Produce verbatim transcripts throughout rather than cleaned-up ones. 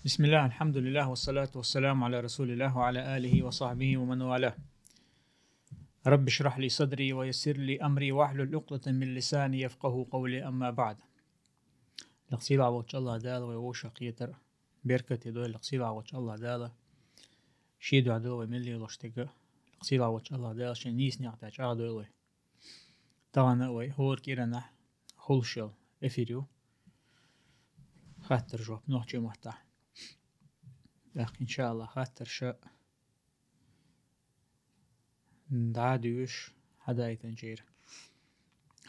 بسم الله، الحمد لله، والصلاة والسلام على رسول الله وعلى آله وصحبه ومن والاه. رب اشرح لي صدري ويسر لي أمري واحلل عقدة من لساني يفقهوا قولي، أما بعد. Лаксила волчу Аллах Дала вай вовшах кхетар беркате дойла, лаксила волчу Аллах Дала шен дуьхьа дала вай мел лелош дерг, лаксила волчу Аллах Дала шен нийса некъа тӀехь чӀагӀдойла вай. Тахана вай хӀора кӀиранахь хуьлуш йолу эфир ю. Хаттар-жоп нохчийн маттахь. ТӀаккха, иншааллах, хаттарш дӀа а дуьйш, хьадаийтинчеран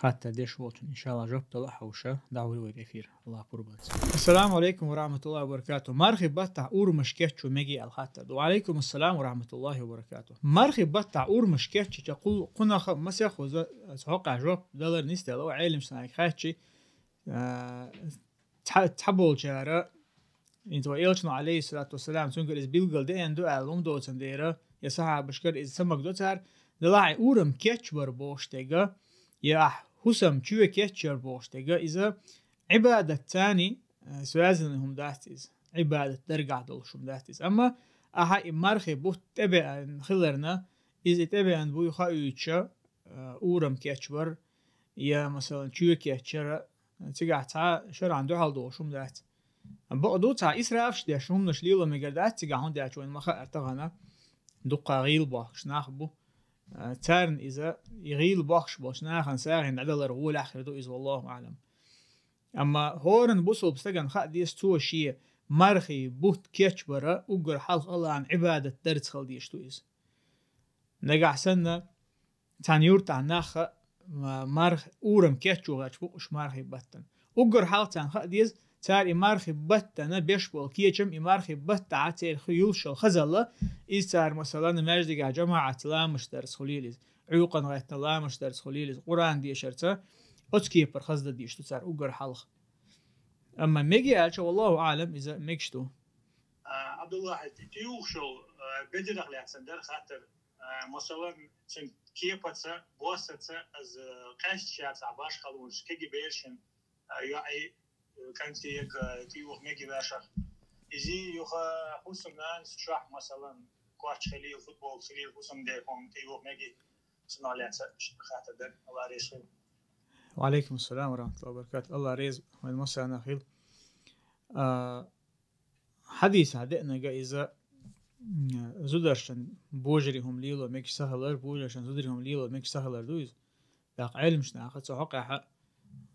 хаттар деш волчун, иншааллах, жоп дала а хьовша, дӀахьур вай эфир. Аллах пурба. Ассаламу алейкум ва рахматуллахи ва баракату. Мархи баттахь урамаш кечъян мегий аьлла хаттар ду. Ва алейкум ассалам ва рахматуллахи ва баракату. Мархи баттахь урамаш кечъян кху-, кхунах масех хуза, хьокъехь жоп далар нисделла, Ӏелимаш санна хаьттича, а, цхьа-, цхьаболчара, хӀинца вай элчано, алейхиссалату вассалам, цуьнгара иза билггал деана ду аьлла хӀума доцун дера, я сахьабашкара иза ца магадо цара, делахь и урам кечбар бохуш дерг, я ахь хӀусам чоь кечъяр бохуш дерг, иза Ӏибадатца, э, связанный хӀума дац иза. Ӏибадат даргахь долуш хӀума дац иза. Амма ахьа и мархи бутт тӀебеана хиларна, иза и тӀебеана буй хаийтича, э, урам кечбар, я, масалан, чоь кечъяр, цигахь цхьа шарахьна дуьхьал долуш хӀума дац. Бакъ ду, цхьа исрафаш деш хӀуманаш лело мегар дац цигахь, хӀунда аьлча вайна ма хаьара тахана дуккха гӀийла бохкуш нах бу. А, царна иза, и гӀийла бохкуш болчу нахана сагӀина дӀадалар гӀолехь хир ду иза, валлаху аӀлам. Амма хӀоранна бусулба стагана хаа деза, цо шен мархи бутт кечбар уггар хьалха Аллахьна Ӏибадат дарца хила дезаш ду иза. Нагахь санна цхьана юьртахь нах а, ма-, марх-, урам кечъян гӀерташ бу уьш мархи баттана. Уггар хьалха царна хаа деза, цара и мархи баттана беш болу кечам, и мархи баттахь церан хи юлуш йолу хазалла, иза цара, масалан, маьждигехь жамаӀатца ламазаш дарца хуьлийла иза, Ӏуьйкъана гӀеттина ламазаш дарца хуьлийла иза, Къуръан дешарца, оцу кепара хаза дан дезаш ду цара уггар хьалха. Амма мегий аьлча, валлаху аӀлам, иза мегаш ду. А, Абдуллахь, тӀе юхуш йолу, а, бедарах лаьцна дара хаттар. А, масалан, цуьнан кепаца, боссаца, аса къаьсташ яцахь башха халонаш, кегий берашна, а, йоӀе, кӀанте, а, тӀеюха мегий башах. Иза юха хӀусамнанас чохь, масалан, коч хилийла, футболка хилийла, хӀусамден хӀума тӀеюха мегий, цунах лаьцна иштта хаттар дара, Аллах реза хуьлда. Ва алейкум ассалам ва рахматуллахи ва баракату. Аллах реза вайн массарна хуьлда. А, Хьадисехь деанарг иза, м, зударшна божарий хӀума лело мегаш ца хилар, божаршна зударий хӀума лело мегаш ца хилар ду иза. ТӀаккха Ӏелимаш наха цу хьокъехь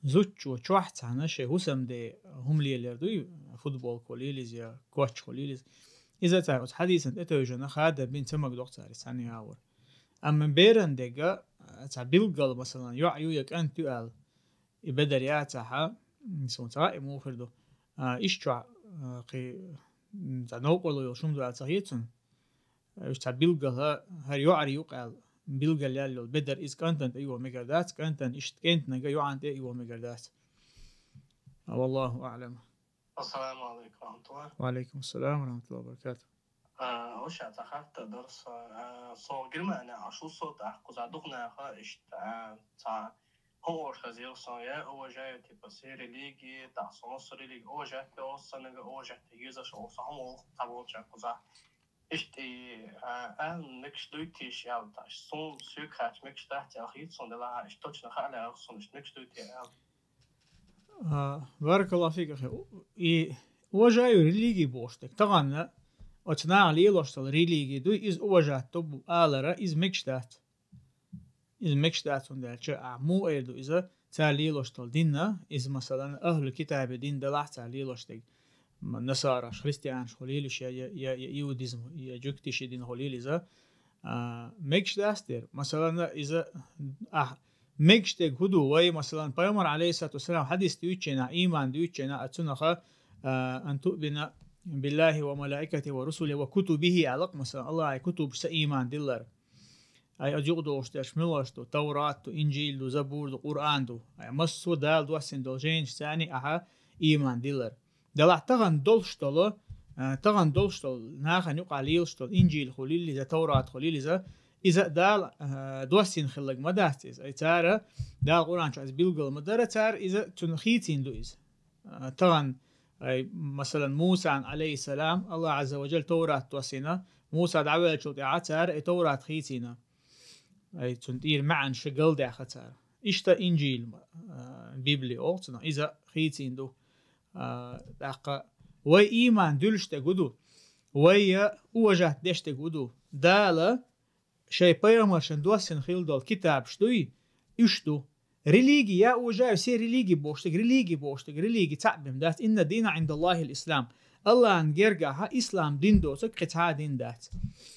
зудчо чохь цхьаьна шайн хӀусамден хӀума лелор дуй, футболка хуьлийла иза я коч хуьлийла иза. Иза цара оцу хьадисана тӀетевжина хадам бина ца магадо цара цхьаьна агӀор. Амма беран дерг, цхьа билггал, масалан, йоӀ ю я кӀант ю аьлла, и бедар яцахь, м, суна ца хаьа, и муха хир ду. А, иштта чохь, а, кхин, м, цхьа новкъарло йолуш хӀума ду аьлла ца хета суна. Уьш цхьа билггала, хӀара йоӀарий ю-кх аьлла, билггал яьлла йолу бедар, иза кӀантана тӀе а йо мегар дац, кӀантана иштта кӀентаниг а йоӀана тӀе а йо мегар дац. А, валлаху аӀлам. Ассаламу алейкум ва рахматуллах. Ва алейкум ассалам ва рахматуллахи ва баракатух. А, уьш а цхьа хаттар дара сан. А, со Германехь Ӏаш ву со, тӀаккха кхузахь дукха наха иштта, а, цхьа хӀун ош хазийла сан, я уважаю, типа, все религии, тӀаккха со массо религи уважать йо, саннага уважать йо езаш, со хӀун волу цхьа волча кхузахь. Иштта и, а, аьлла мегаш дуй те иш аьлла, таш суна соьга хаьттича мегаш дац аьлла хета суна, делахь а иштта точно хаа лаьара суна, иштта мегаш дуй те аьлла. А, баракаллаху фик, ахи. И уважаю религии бохуш дерг. Тахана оцу наха лелош долу религии дуй, иза уважать до бу алара, иза мегаш дац. Иза мегаш дац, хӀунда аьлча, а, муха эр ду иза, цара лелош долу дин а, иза, масалан, ахӀлу китаби дин далахь цара лелош дерг. М, насараш, христианаш хуьлийла уьш, я, я, я, я иудизм, я жуьгтийн дин хуьлийла иза. А, мегаш дац дера. Масалан, иза, а, мегаш дерг хӀун ду вай, масалан, Пайхамар, алейхиссалату вассалам, хьадис дуьйцучу хенахь, ийман дуьйцучу хенахь, а, цунах, а, ан туъмина биллахи ва малаикатихи ва русулихи ва кутубихи аьлла-кх, масалан, Аллахьан кутубашца ийман диллар. Ай, оцу юкъа догӀуш дерш муьлш ду? Таврат ду, Инжил ду, Забур ду, Къуръан ду. Ай, массо а Дала доссийна долу жайнашца царна ахьа ийман диллар. Делахь тахана долуш долу, а, тахана долуш долу, нахана юкъахь лелаш долу Инжил хуьлийла иза, Таврат хуьлийла иза, иза Дала, а, доссийна хилларг ма дац иза. Ай, цара Дала Къуръан чохь иза билггал ма дара, цара иза цунна хийцийна ду иза. А, тахана, Ай, масалан, Мусан, алейхиссалам, Аллах Азза ва Джалла Таврат доссийна, Муса дӀавеллачул тӀаьхьа цара и Таврат хийцийна. Ай, цун тӀера маьӀна ша галдаьха цара. Иштта Инжил, а, Библи оха цунах, иза хийцийна ду. А, тӀаккха вай ийман дуьллуш дерг хӀу ду? Вай уважать деш дерг хӀу ду? Дала шайн пайхамаршна доссийна хилла долу китабаш дуй, уьш ду. Религи, я уважаю все религии бохуш дерг, религи бохуш дерг, религи цхьаъ бен дац, инна дина Ӏиндаллахил ислам. Аллахьан гергахьа ислам дин доцург кхин цхьа а дин дац.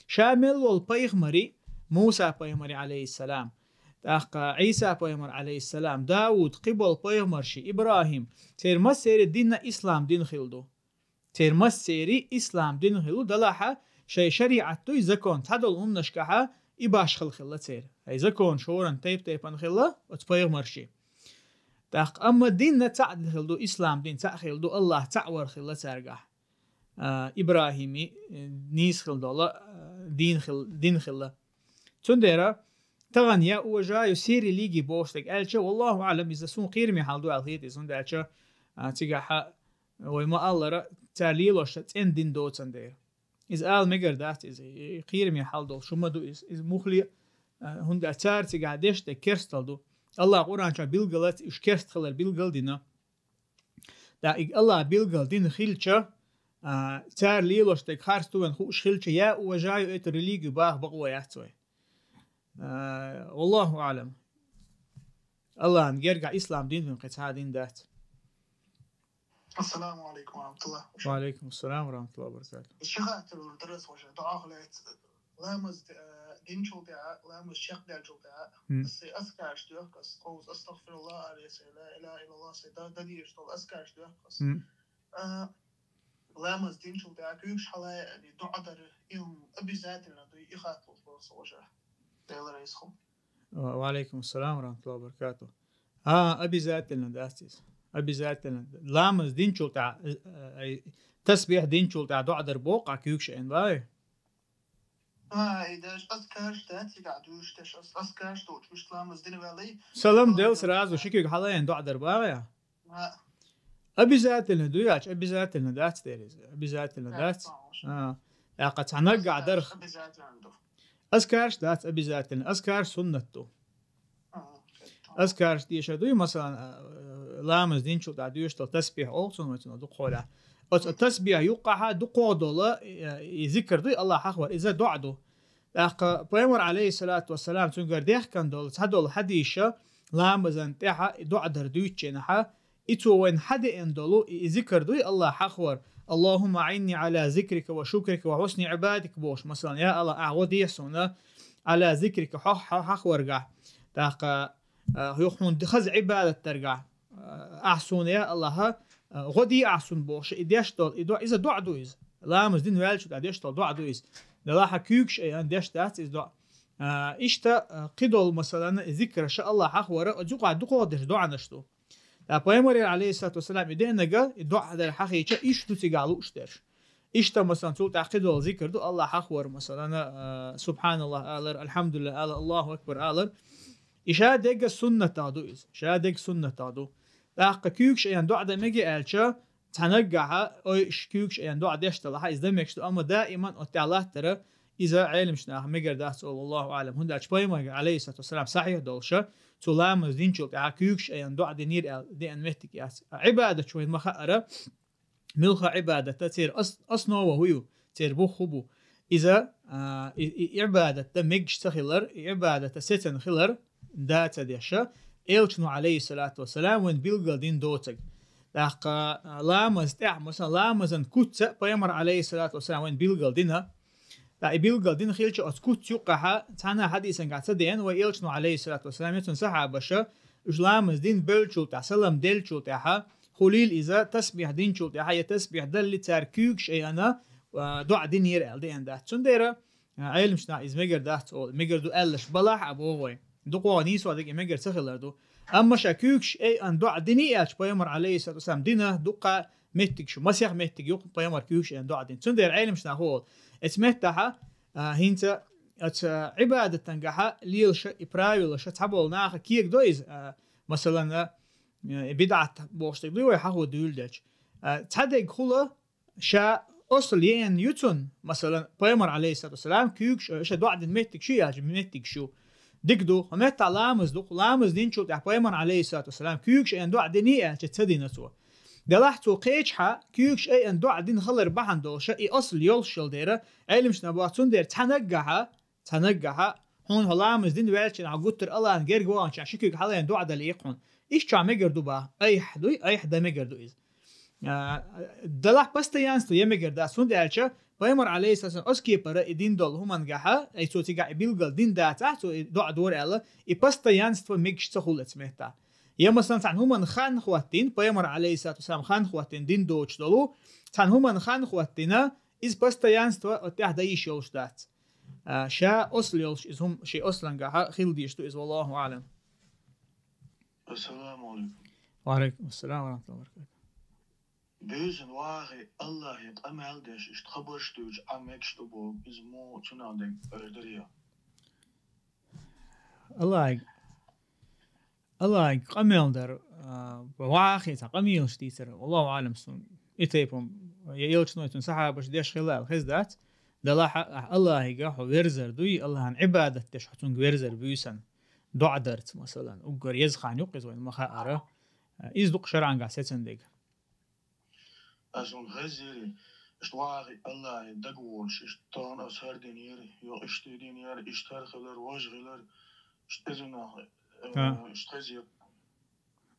Ша мел волу пайхамари, Муса пайхамари, алейхиссалам, тӀаккха Ӏийса пайхамар, алейхиссалам, Дауд, кхин болу пайхамарши, ИбрахӀим, церан массеран динна ислам дин хилла ду. Церан массеран ислам дин хилла ду, делахьа шайн шариӀат дуй, закон цхьадолу хӀуманашкахьа и башхалла хилла церан. Ай, закон шоран тайп-тайпана хилла оцу пайхамарши. ТӀаккха амма динна цхьаъ хилла ду, ислам дин цхьаъ хилла ду, Аллах цхьаъ вар хилла цаьргахь. А, ИбрахӀими, э, нийса хилла долу, а, дин хил-, дин хилла. Цундела тахана я уважаю все религии бохуш дерг аьлча, валлаху аӀлам, иза суна кхераме хьал ду аьлла хета иза, хӀунда аьлча, а, цигахьа вай ма-аллара, цара лелош цӀена дин доцан дела. Иза ала мегар дац иза, и кхераме хьал долуш хӀума ду иза. Иза мухле, а, хӀунда аьлча цара цигахь деш дерг керстал ду. Аллах Къуръан чохь билгалац, уьш керст хилар билгал дина. Да, и Аллах билгал дина хилча, а, цара лелош дерг харц ду вайн хууш хилча, я уважаю эту религию баха бакъо яц вай. А, валлаху аӀлам. Аллахьан гергахь ислам дин вайн кхин цхьа а дин дац. Ассаламу алейкум ва рахматуллах. Ва алейкум ассалам ва рахматуллахи ва баракатух. Ши хаттар вара дарас вожа, дуӀа хилац. Ламаз, э, динчул тӀаьхьа, ламаз чекхдаьлчул тӀаьхьа, Мм. ас, ас каш дуьхьа, ас кховза астагфируллах, алейса, ла илаха иллаллах, ас да, да дийш долу, ас каш дуьхьа, ас. Мм. А, ламаз динчул тӀаьхьа куьйгаш хьалаяьа, дуӀа дар, и хӀума обязательно дуй, и хаттар вара со вожа. Делара исху. Ва, ва алейкум ассалам ва рахматуллахи ва баракатух. А, обязательно дац иза. Обязательно. Ламаз динчул тӀаьхьа, э, э, ай, тасбихь динчул тӀаьхьа дуӀа дар боху, а куьйгаш айна бай? А, и даже ас каш дац, и да дуьш деш, ас, ас каш доцу, мишта ламаз дина ваьлли. Салам дел сразу, ши куьйга хьалаяьна дуӀа дар бахьа? А. Обязательно ду яч, обязательно дац дер иза. Обязательно дац. А. ТӀаккха цхьа наггахь дарх. Обязательно ду. Ас каш дац обязательно, ас каш суннат ду. А, окей. Ас каш деша дуй, масалан, а, ламаз динчул тӀаьхьа дуьйш долу тасбихь олу цунах, вай цунах дукха хьолехь. Оцу тасбихь юккъахьа дукха долу, э, и зикр дуй, Аллах хьахвар, иза дуӀа ду. ТӀаккха пайхамар, алейхиссалату вассалам, цуьнгара дехкан долу, цхьа долу хьадийша, ламазан тӀаьхьа и дуӀа дар дуьйцученахьа, и цо вайна хьадеана долу, и, и зикр дуй, Аллах хьахвар. Аллахумма аинни аля зикрика ва шукрика ва хусни ибадик бохуш, масалан, я Аллах, ахь гӀо дехьа суна, аля зикрика хьох-, хьо-, хьахваргахь. ТӀаккха, а, юха хьуна ди-, хаза ибадат даргахь. А, ахь суна, я Аллаха, а, гӀо де ахь суна бохуш, и деш долу, и дуӀа, иза дуӀа ду иза. Ламаз дин ваьлча тӀа деш долу дуӀа ду иза. Делахьа куьйгаш айан деш дац иза дуӀа. А, иштта, а, кхидолу, масалан, и зикра ша Аллах хьахвара, оцу юкъахь дукхох деш дуӀанаш ду. Ткъа пайхамарера, алейхиссалату вассалам, и деанага, и дуӀа дар хьахийча, иштта ду цигахь лууш дерш. Иштта, масалан, цул тӀаьхьа кхидолу зикр ду, Аллах хьахвар, масалан, а, субханаллах алар, алхьамдулиллах алар, Аллаху акбар алар. И ша дегга суннатах ду иза. Ша дегга суннатах ду. ТӀаккха куьйгаш айан дуӀа дан мега аьлча, цхьа наггахьа, ой, ш-, куьйгаш айан дуӀа деш далахьа, иза дан мегаш ду, амма даиман оттаьлаттара, иза Ӏелимчу наха мегар дац олу, Аллаху аӀлам. ХӀунда аьлча пайхамарга, алейхиссалату вассалам, сахьихь долуша, цу ламаз динчул тӀаьхьа куьйгаш айан дуӀа динийр аьлла, деана меттиг яц. Ӏибадат вайн ма хаара, муьлха Ӏибадата церан ас-, основа хӀу ю, церан бух хӀу бу. Иза, а, и, и Ӏибадат дан мегаш ца хилар, и Ӏибадата сецан хилар, да ца деша, элчано, алейхиссалату вассалам, вайн билгал дин доцаг. ТӀаккха, а, ламаз тӀехь, масалан, ламазан куц а пайхамар, алейхиссалату вассалам, вайн билгал дина. ТӀаккха и билгал дин хилча оцу куц юккъахьа, цхьана хьадисангахь ца деана, вай элчано, алейхиссалату вассалам, я цун сахьабаша, уьш ламаз дин беллачул тӀаьхьа, салам деллачул тӀаьхьа, хулийла иза, тасбихь динчул тӀаьхьа, я тасбихь далли цара куьйгаш айана, а, дуӀа динера аьлла деана дац. Цундела, а, Ӏелимчу наха иза мегар дац олу, мегар ду аьллаш балахь а боху вай. Дукхох нийсо дерг и мегар ца хилар ду. Амма ша куьйгаш айан дуӀа дини аьлча, пайхамар, алейхиссалату вассалам, дина дуккха меттигаш, масех меттиг юкъа пайхамар куьйгаш айан дуӀа дина. Цундела Ӏелимчу наха олу. Эцу меттахьа, а, хӀинца, оцу Ӏибадатангахьа лелаша и правилаша цхьаболу наха кегадо иза, а, масалан, а, э, бидӀат бохуш дерг дуй вай хьахо дуьйладелча. А, цхьа дег хула, ша осал еана ю цун, масалан, пайхамар, алейхиссалату вассалам, куьйгаш, э, ша доӀа дина меттиг шу яьлча, меттиг шу. Дика ду, хӀу меттахь ламаз ду, ламаз динчул тӀаьхьа пайхамар, алейхиссалату вассалам, куьйгаш айана доӀа дина аьлча, ца дина цо. Делахь цо кхечахьа, куьйгаш айана доӀа дина хилар бахьана долуша, и осал йолуш йолу дера, Ӏелимаш набахь цундела цхьа наггахьа, цхьа наггахьа, хьуна хьо ламаз дина ваьлча, хьо гуттар Аллахьан герга ваханчохь ши куьг хьалаайна доӀа дала иккхуна. Иштта чохь мегар ду бах, айхьа дуй, айхьа дан мегар ду иза. А, делахь постоянство я мегар дац, хӀунда аьлча пайхамар, алейхиссалам, оцу кепара и дин долу хӀумангахьа, ай цо цигахь и билггал дин дацахь, цо и доӀа дора аьлла, и постоянство мегаш ца хула оцу меттахь. Я, масалан, цхьана хӀуманна хан хӀоттийна, пайхамар, алейхиссалату вассалам, хан хӀоттийна дин доцуш долу, цхьана хӀуманна хан хӀоттийна, иза постоянство оттаьхьа дан йиш йолуш дац. А, ша осал йолуш иза хӀума шен ослангахьа хила дезаш ду иза, валлаху аӀлам. Ассаламу алейкум. Ва алейкум ассалам ва рахматуллахи ва баракатух. Буьйсанна вахи Аллахье къамел деш, иштта хабарш дуьйцуш Ӏа мегаш ду боху, иза муха цунах дерг эр дарий? Аллахье, Аллахье къамел дар, а, вахи цхьа къамелаш дийцар, валлаху аӀлам, суна и тайпа, я элчано, цуьнан сахьабаша деш хилла аьлла хеза дац, делахь а Аллахьига хьо верзар дуй, Аллахьан Ӏибадат деш хьо цуьнга верзар буьйсанна, доӀа дарца, масалан, уггар еза хан юкъа иза вайна ма хаъара, иза ду-кх шарӀангахь сецна дерг. Ас хьуна хезира, иштта вахи Аллахье дагаволуш, иштта тахана ас хӀара динера, йо, иштта и динера, иштта хӀара хилар, важа хилар, иштта иза нах, э, А. иштта хезира.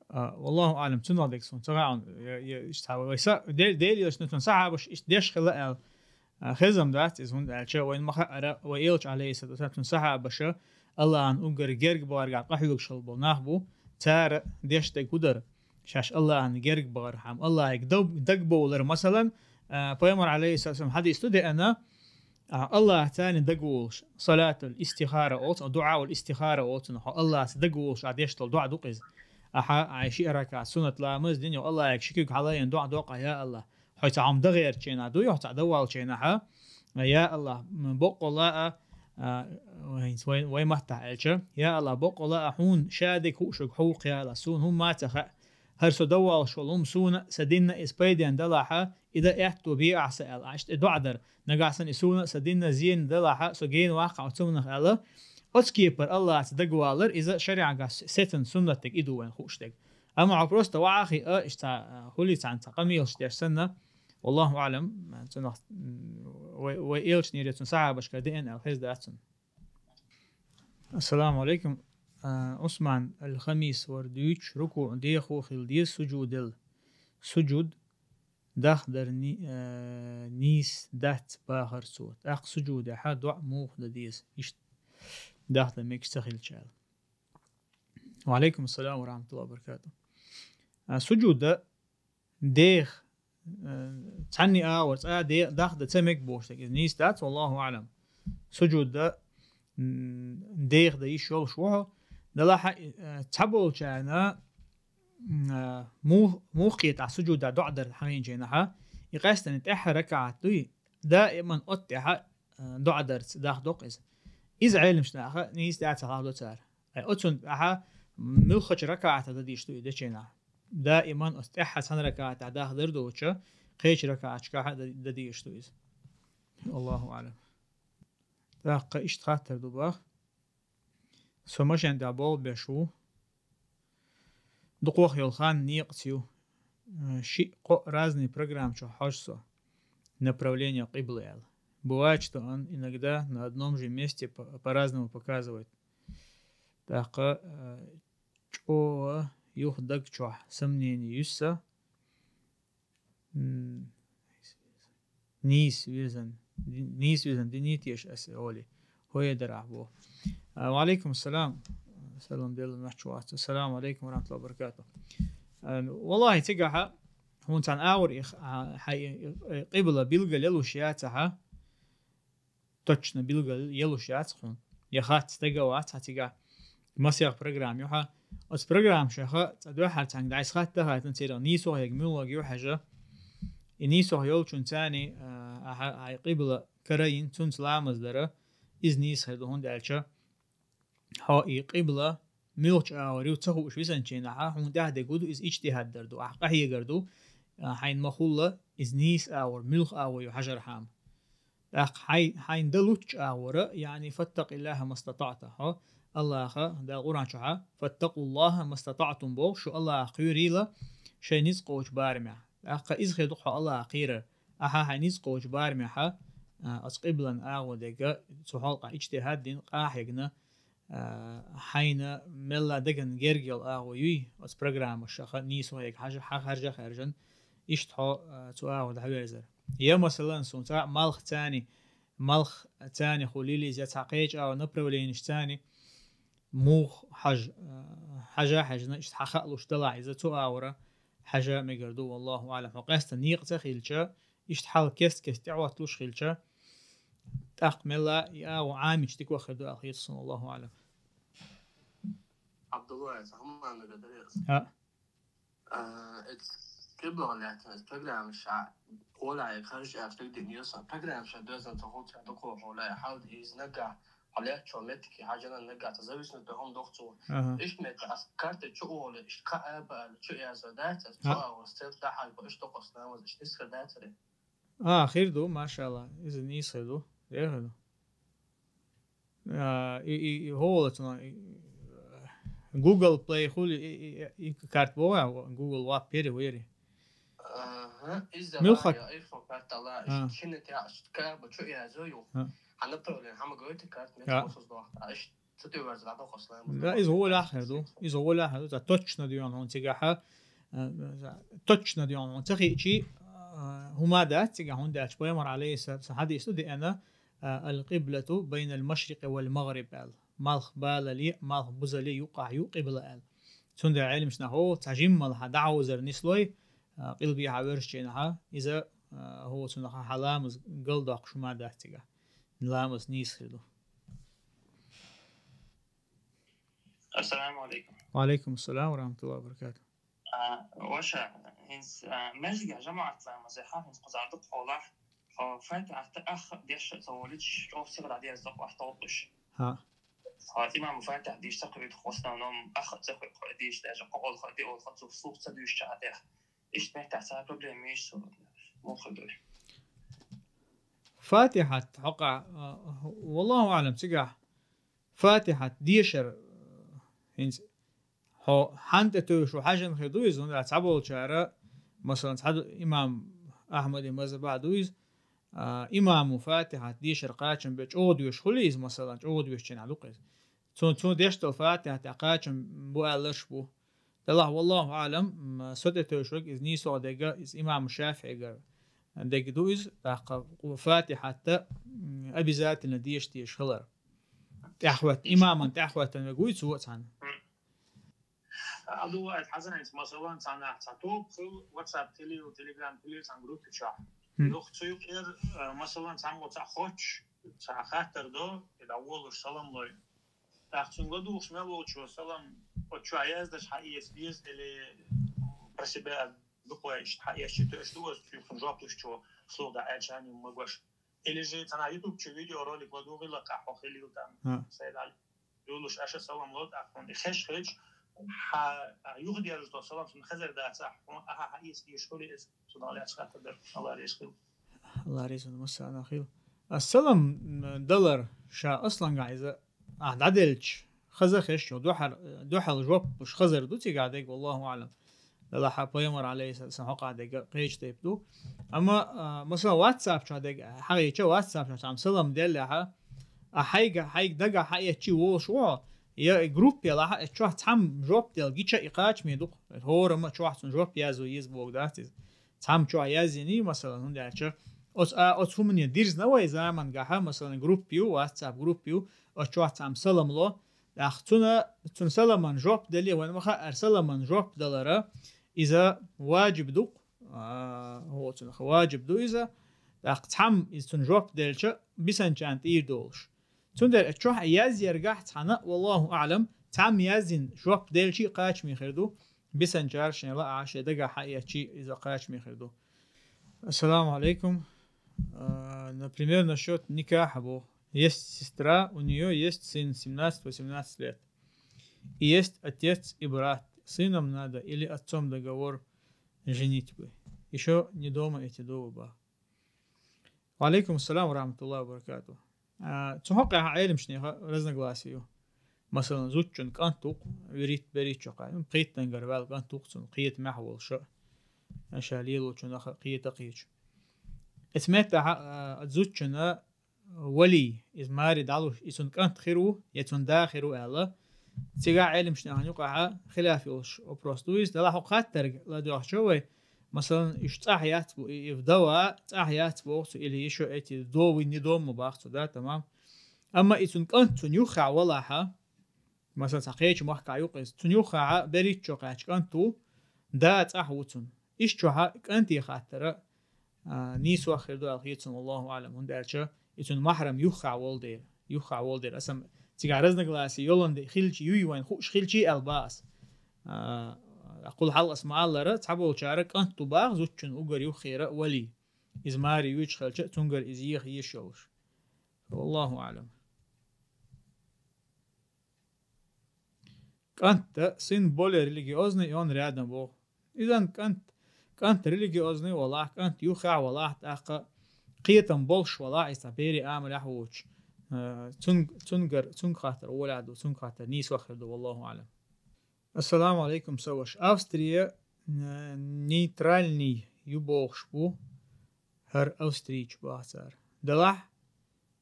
А, валлаху аӀлам, цунах дерг суна ца хаьа, я, я, иштта вай са-, Дел-, Дела елчано, цуьнан сахьабаша иштта деш хилла аьлла, а, хезам дац иза, хӀунда аьлча вайна ма хаъара, вай элча, алейхиссалату вассалам, цуьнан сахьабаша Аллахьан уггар герга бахаргахь къахьоьгуш хилла болу нах бу, цара деш дерг хӀун дара? Шаьш Аллахьан герга бахархьама, Аллахьига даг-, дагбовлар, масалан, а, пайхамар, алейхиссалам, хьадис ду деана, а, Аллахьца дагаволуш, салатул истихара олу цунах, дуӀаул истихара олу цунах, хьо Аллахьца дагаволуш ахь деш долу доӀа ду-кх иза. Ахьа, ахьа ши ракаӀат суннат ламаз дина, йо, Аллахьига ши куьг хьалаайна доӀа до-кх ахь, я Аллахь, хьо цхьа хӀума дан гӀертачу хенахь дуй, хьо цхьа дан воллучу хенахь, я Аллахь, м, боккъалла а, а, вай, вай, вай маттахь аьлча, я Аллахь, боккъалла а хьуна ша дерг хууш верг хьо ву-кх, я Аллахь, суна хӀумма а ца хаьа. ХӀара со дан воллуш волу хӀума суна а, сан динна иза пайденна далахьа, и дан аьтто бе ахь сан аьлла, ахь иштта и доӀа дара. Нагахь санна и суна а, сан динна а зена далахьа, со гена ваккха оцу хӀуманах аьлла, оцу кепара Аллахьца дагавалар, иза шариӀатехь сецна суннат дерг и ду вайна хууш дерг. Амма хьо просто вахи а, иштта, а, хӀули цхьаьна цхьа къамелаш деш санна, валлаху аӀлам, цунах, м, вай, вай элчанера, цуьнан сахьабашкара деана аьлла хеза дац цунна. Ассаламу алейкум. А, Усман, аль-хамис вар дуьйцуш, рукуӀ дехо хила деза, сужудел. Сужуд дахдар ни-, а, нийса дац бахар цо. ТӀаккха сужудехьа доӀа муха дан деза? Иштта дахдан мегаш ца хилча аьлла. Ва алейкум ассалам ва рахматуллахи ва баракатух. А, сужуда дех, э, цхьанний агӀор цкъа де-, дахдан ца мега бохуш дерг иза нийса дац, валлаху аӀлам. Сужуда, м, дех дан йиш йолуш ву хьо. Делахь а, э, цхьаболчарна, м, э, мух-, мухкхетахь сужуда доӀа дар хьахийначийнахьа, и къаьстина тӀаьххьара ракаӀат дуй, даиман оцу тӀехьа, э, доӀа дарца дахдо-кх иза. Иза Ӏеламчу наха нийса дац аьлла хьахадо цара. Ай, оцунна тӀаьхьа муьлххачу ракаӀатехь дан дийш ду и дечийнахь. Даиман оцу тӀаьххьа цхьана ракаӀатехь дахдар доцуча, кхечу ракаӀаташкахь а дан, дан дийш ду иза. Аллаху аӀлам. ТӀаккха иштта хаттар ду бах. Со машен тӀехь болх беш ву. Дукхох йолу хан некъаца ю. Э, шиъ-кхоъ разные программа чохь хьожу со. Направление къибла аьлла. Бывает, что он иногда на одном же месте по-, по-разному показывает. ТӀаккха, э, чӀогӀа юха даг чохь сомнение юьсу сан. М, нийса вирзан, ди-, нийса вирзан динийта аш аса олий. ХӀоье дарахь боху. А, ва алейкум салам. Салам делла нах чу вац. Ассаламу алейкум ва рахматуллахи ва баракатух. А, валлахи, цигахьа хӀунда цхьана агӀор и х-, а, хьай, и, и, и къибла билгал ялуш яцахьа, точно билгал ялуш яц хьуна. Я хатта стага вац хьан цигахь. Масех программа ю хьан. Оцу программа шаха цӀа дуьххьара цхьаьнга дӀайса хатта дахайтан церан нийсох яга муьлхаг ю хьажа. И нийсох йолчун царни, а, ахьа, ахьа къибла карайин, цунца ламаз дара, иза нийса хир ду, хӀунда аьлча хьо и къибла муьлхачу агӀор ю ца хууш висанчийнахьа, хьуна тӀаьхьа дегу ду, иза ичтихӀад дар ду, ахь къахьегар ду, а, хьайна ма-хуъла, из нийса агӀор, муьлха агӀо ю хьажархьама. ТӀаккха хьай-, хьайна дан лучча агӀора, яъни, «فاتقوا الله ما استطعتم», хьо, Аллаха, Дала Къуръан чухьа, «فاتقوا الله ما استطعتم» боху, шу Аллаха кхоьрийла шайн ницкъ кхочу барамехь. ТӀаккха иза хир ду хьо Аллаха кхерар. Ахьа хьайн ницкъ кхочу барамехьа, а, оцу къиблан агӀо дерг, цу хьолкъахь иджтихӀад дина, къахьегна, а, хьайна мелла дагана герга йолу агӀо юй, оцу программаша хьан нийсо хьега хьажа, хьан харжа хаьржина, иштта хьо, а, цу агӀор дӀахьаверзар. Я, масалан, суна цхьа малх царни, малх царни хуьлийла иза, я цхьа кхечу агӀор направленеш царни, муха хьажа, а, хьажа хьаьжна, иштта хьан хаалуш далахь иза, цу агӀора хьажа мегар ду, валлаху аӀлам. Хьо къаьстина некъа ца хилча, иштта хьал кест-кеста тӀехӀотталуш хилча, тӀаккха мелла и агӀо Ӏамийча дика хир ду аьлла хета суна, валлаху аӀлам. Абдулла, я хӀуманна гӀо дара иза. ХӀаъ. А, эц кхиблагӀа лаьттина, эц программа ша, ола я харжа аьлла, стаг дина йосан. Программа ша доьзна ца хуьлча, дукха хьола я хьал, иза нагахь, хьо лаьттачо меттиге хьажана нагахь, ца зависна тӀе хӀума доху цо. Аха. Иштта метта, ас карта чу ола, иштта кхаа ба аьлла, чу яза дац, ас чу АЛЛАХӀ церт дахьал ба, иштта докъост намаз, иштта нисхир дацаре. А, хир ду, машалла, иза нийса хир ду. Дера хир ду. А, и, и, и хӀола цунах, и, Google Play хуьлу, и, и, и, и карта боху, Google Wap пери вери. Аха, иза муьлхха я, айфон карта ла, а, шина тя, каба чу язо ю. А. Хьана направление, хьама гойта карта, мет а, хосус дохта. Иш цу теварз ладо хослай. Да, иза гӀолахь хир ду. Иза гӀолахь хир ду. За точно дуьйна хьуна цигахьа, а, за точно дуьйна хьуна ца хиъчи, а, хӀума дац цигахь, хӀунда аьлча Пайхамар алейхиссалам хьадис ду деана, а, «القبلة بين المشرق والمغرب» аьлла. Малх балале, малх бузале юкъахь ю къибла аьлла. Цундела Ӏилманчу нахо цхьа жиммал хьан дӀахьовзар нислой, а, къилбехьа вершчийнахьа, иза, а, хӀо цунах хьан ламаз галдоккхуш хӀума дац цигахь. Ламаз нийса хир ду. Ассаламу алейкум. Ва алейкум ассалам ва рахматуллахи ва баракатух. А, ваша, хӀинца, а, маьждигехь жамаӀат ламаз яхьа, хӀинца кхузахь дукха хьолахь, хьо Фатихьат ах деш а ца волуьйтуш, чӀогӀа сихха дӀадерза дакъа вахталла уьш. ХӀаъ. Хьо имам Фатихьат дийш ца кхуьйту, в основном ах а ца кхуьйту, хьо дийш даже кхоалха, диъолха, цу слух ца дуьйш чохь а тӀехь. Иштта меттехь цхьа проблема ма йиш цо, муха дуй. Фатихьат хьокъа, а, валлаху аӀлам, цигахь Фатихьат дешар, а, хӀинца хьо хьан тӀе тевжаш ву хьаьжжина хир ду иза, хӀунда аьлча цхьаболчара, масалан, цхьа ду, имам Ахьмадан мазхӀабехь ду иза, а, имамо Фатихьат дешар кхачам бен чӀогӀа доьшуш хуьлий иза, масалан, чӀогӀа доьшучу хенахь ду-кх иза. Цо, цо деш долу Фатихьат тӀехь кхачам бу аьлларш бу. Делахь, валлаху аӀлам, м, со тӀе тевжаш верг иза нийсо дерг, иза имам ШафиӀигара дерг ду иза, тӀаккха Фатихьат, м, обязательно деша дезаш хилар. ТӀаьхьахӀотта-, имаман тӀаьхьахӀоьттина верг вуй цо а цхьаьна. Абдулла, хьаза хӀинца, масалан, цхьа нах, цхьа тоба хилла, WhatsApp хилийла, Telegram хилийла, цхьана группа чохь. Хм. Юха цу юкъера, э, масалан, цхьаммо цхьа хоттуш, цхьа хаттар до, и дӀаволуш салам лой. ТӀаккха цунна ладугӀуш мел волчо салам, оцу чохь яздеш хьаэца деза или про себя дукха иштта хьаэцчи тоьаш ду, оцу цуьнан жоп луьйчо, слух дӀа аьлча хьан ма гуш. Или же цхьана YouTube чу видеоролик ладугӀийла, кхахь хьо хилийла там. А. Сайд Али. Юлуш аша салам ло, тӀаккха хьуна и хеш хилча, хьан юхадерзаш долу салам цунна хезар дацахь, хьуна ахьа хьаэца дезаш хуьлий иза, цунах лаьцна хаттар дара, Алла реза хуьлда. Алла реза хуьлда, массарна хуьлда. А салам, м, далар ша аслангахь иза, ахь дӀаделча, хаза хеш йо, дуьхьал, дуьхьал жоп луш хазар ду цигахь дерг, валлаху аӀлам. Делахь Пайхамар, алейхиссалам, хьокъа дерг кхечу тайпа ду. Амма, а, масалан, WhatsApp чохь дерг, хьагӀийча WhatsApp чохь цхьамма салам деллехьа, а хьайга, хьайга дагахь хьаэцчи волуш ву хьо, я и группа елахь, а чохь цхьамма жоп дел гича и кхачаме ду-кх. ХӀорамма чохь цунна жоп язо еза боху дац иза. Цхьамма чохь язйиний, масалан, хӀунда аьлча, оцу, а, оцу хӀумане дирзина вай замангахьа, масалан, группа ю, WhatsApp группа ю, оцу чохь цхьамма салам ло, тӀаккха цуьнан, цуьнан саламан жоп деле, вайна ма хаьара, саламан жоп далара, иза ваджиб ду-кх, а, хӀо цунах ваджиб ду иза, тӀаккха цхьамма иза цунна жоп делча, бисанчарна тӀера долуш. Цундела чохь яздергахь цхьана, валлаху аӀлам, цхьамма яздина жоп делчи кхачаме хир ду, бисанчара шайн лаахь, шайн дагахь хьаэцчи иза кхачаме хир ду. Ассаламу алейкум. А, например, насчёт никаха бу. Есть сестра, у неё есть сын, семнадцать-восемнадцать лет. И есть отец и брат. Сыном надо или отцом договор женитьбы? Ишо не дома эти довы бах. Ва алейкум ассалам ва рахматуллахи ва баракатух. А, цу хьокъехьа Ӏелимашнеха разногласие ю. Масалан, зудчун кӀант ву-кх, вирит бериччо кхай. Пхийттангара ваьл кӀант ву-кх цун, кхета мехь волуша. Аша лелочунаха кхета кхечу. Эцу меттахьа, а, зудчуна вали, иза маре дӀалуш, и цун кӀант хир ву, я цун да хир ву аьлла. Цигахь Ӏелимашнехан юкъахьа хилаф йолуш вопрос ду иза. Делахь хӀокху хаттарг ладоьгӀчо вай, масалан, уьш цӀахь яц бу, и, и вдова цӀахь яц боху цу, или ишо эти довы не дома бах цу, да, тамам. Амма и цун кӀант цун юххехь валахьа, масалан, цхьа кхечу махкахь юкъа иза. Цун юххехьа бериччо кхаьчча кӀант ву, да цӀахь ву цун. Ишт чохьа кӀанте хаттара, а, нийсох хир ду аьлла хета суна, Аллаху аӀлам, хӀунда аьлча и цун махьрам юххехь волу дела, юххехь волу дела. Аса цигахь разногласие йолун де хилчи, юй вайн хууш хилчи аьлла бах ас. А, кхул хьалха ас ма-аллара, цхьаболчара кӀант ду бах зудчун угар юххера вали. Иза маре юьйцуш хилча, цунгара иза еха еш йолуш. Аллаху аӀлам. КӀант, сын более религиозный, и он рядом боху. Иза кӀант, кӀант религиозный валахь, кӀант юххехь валахь, тӀаккха кхетам болуш валахь, иза цхьа бере амалехь воцуш. Э, цун-, цунгар-, цунга хаттар олехь ду, цунга хаттар нийсох хир ду, валлаху аӀлам. Ассаламу алейкум, сан ваша. Австрия, э, нейтральный ю бохуш бу, хӀара австрийчу бах цара. Делахь,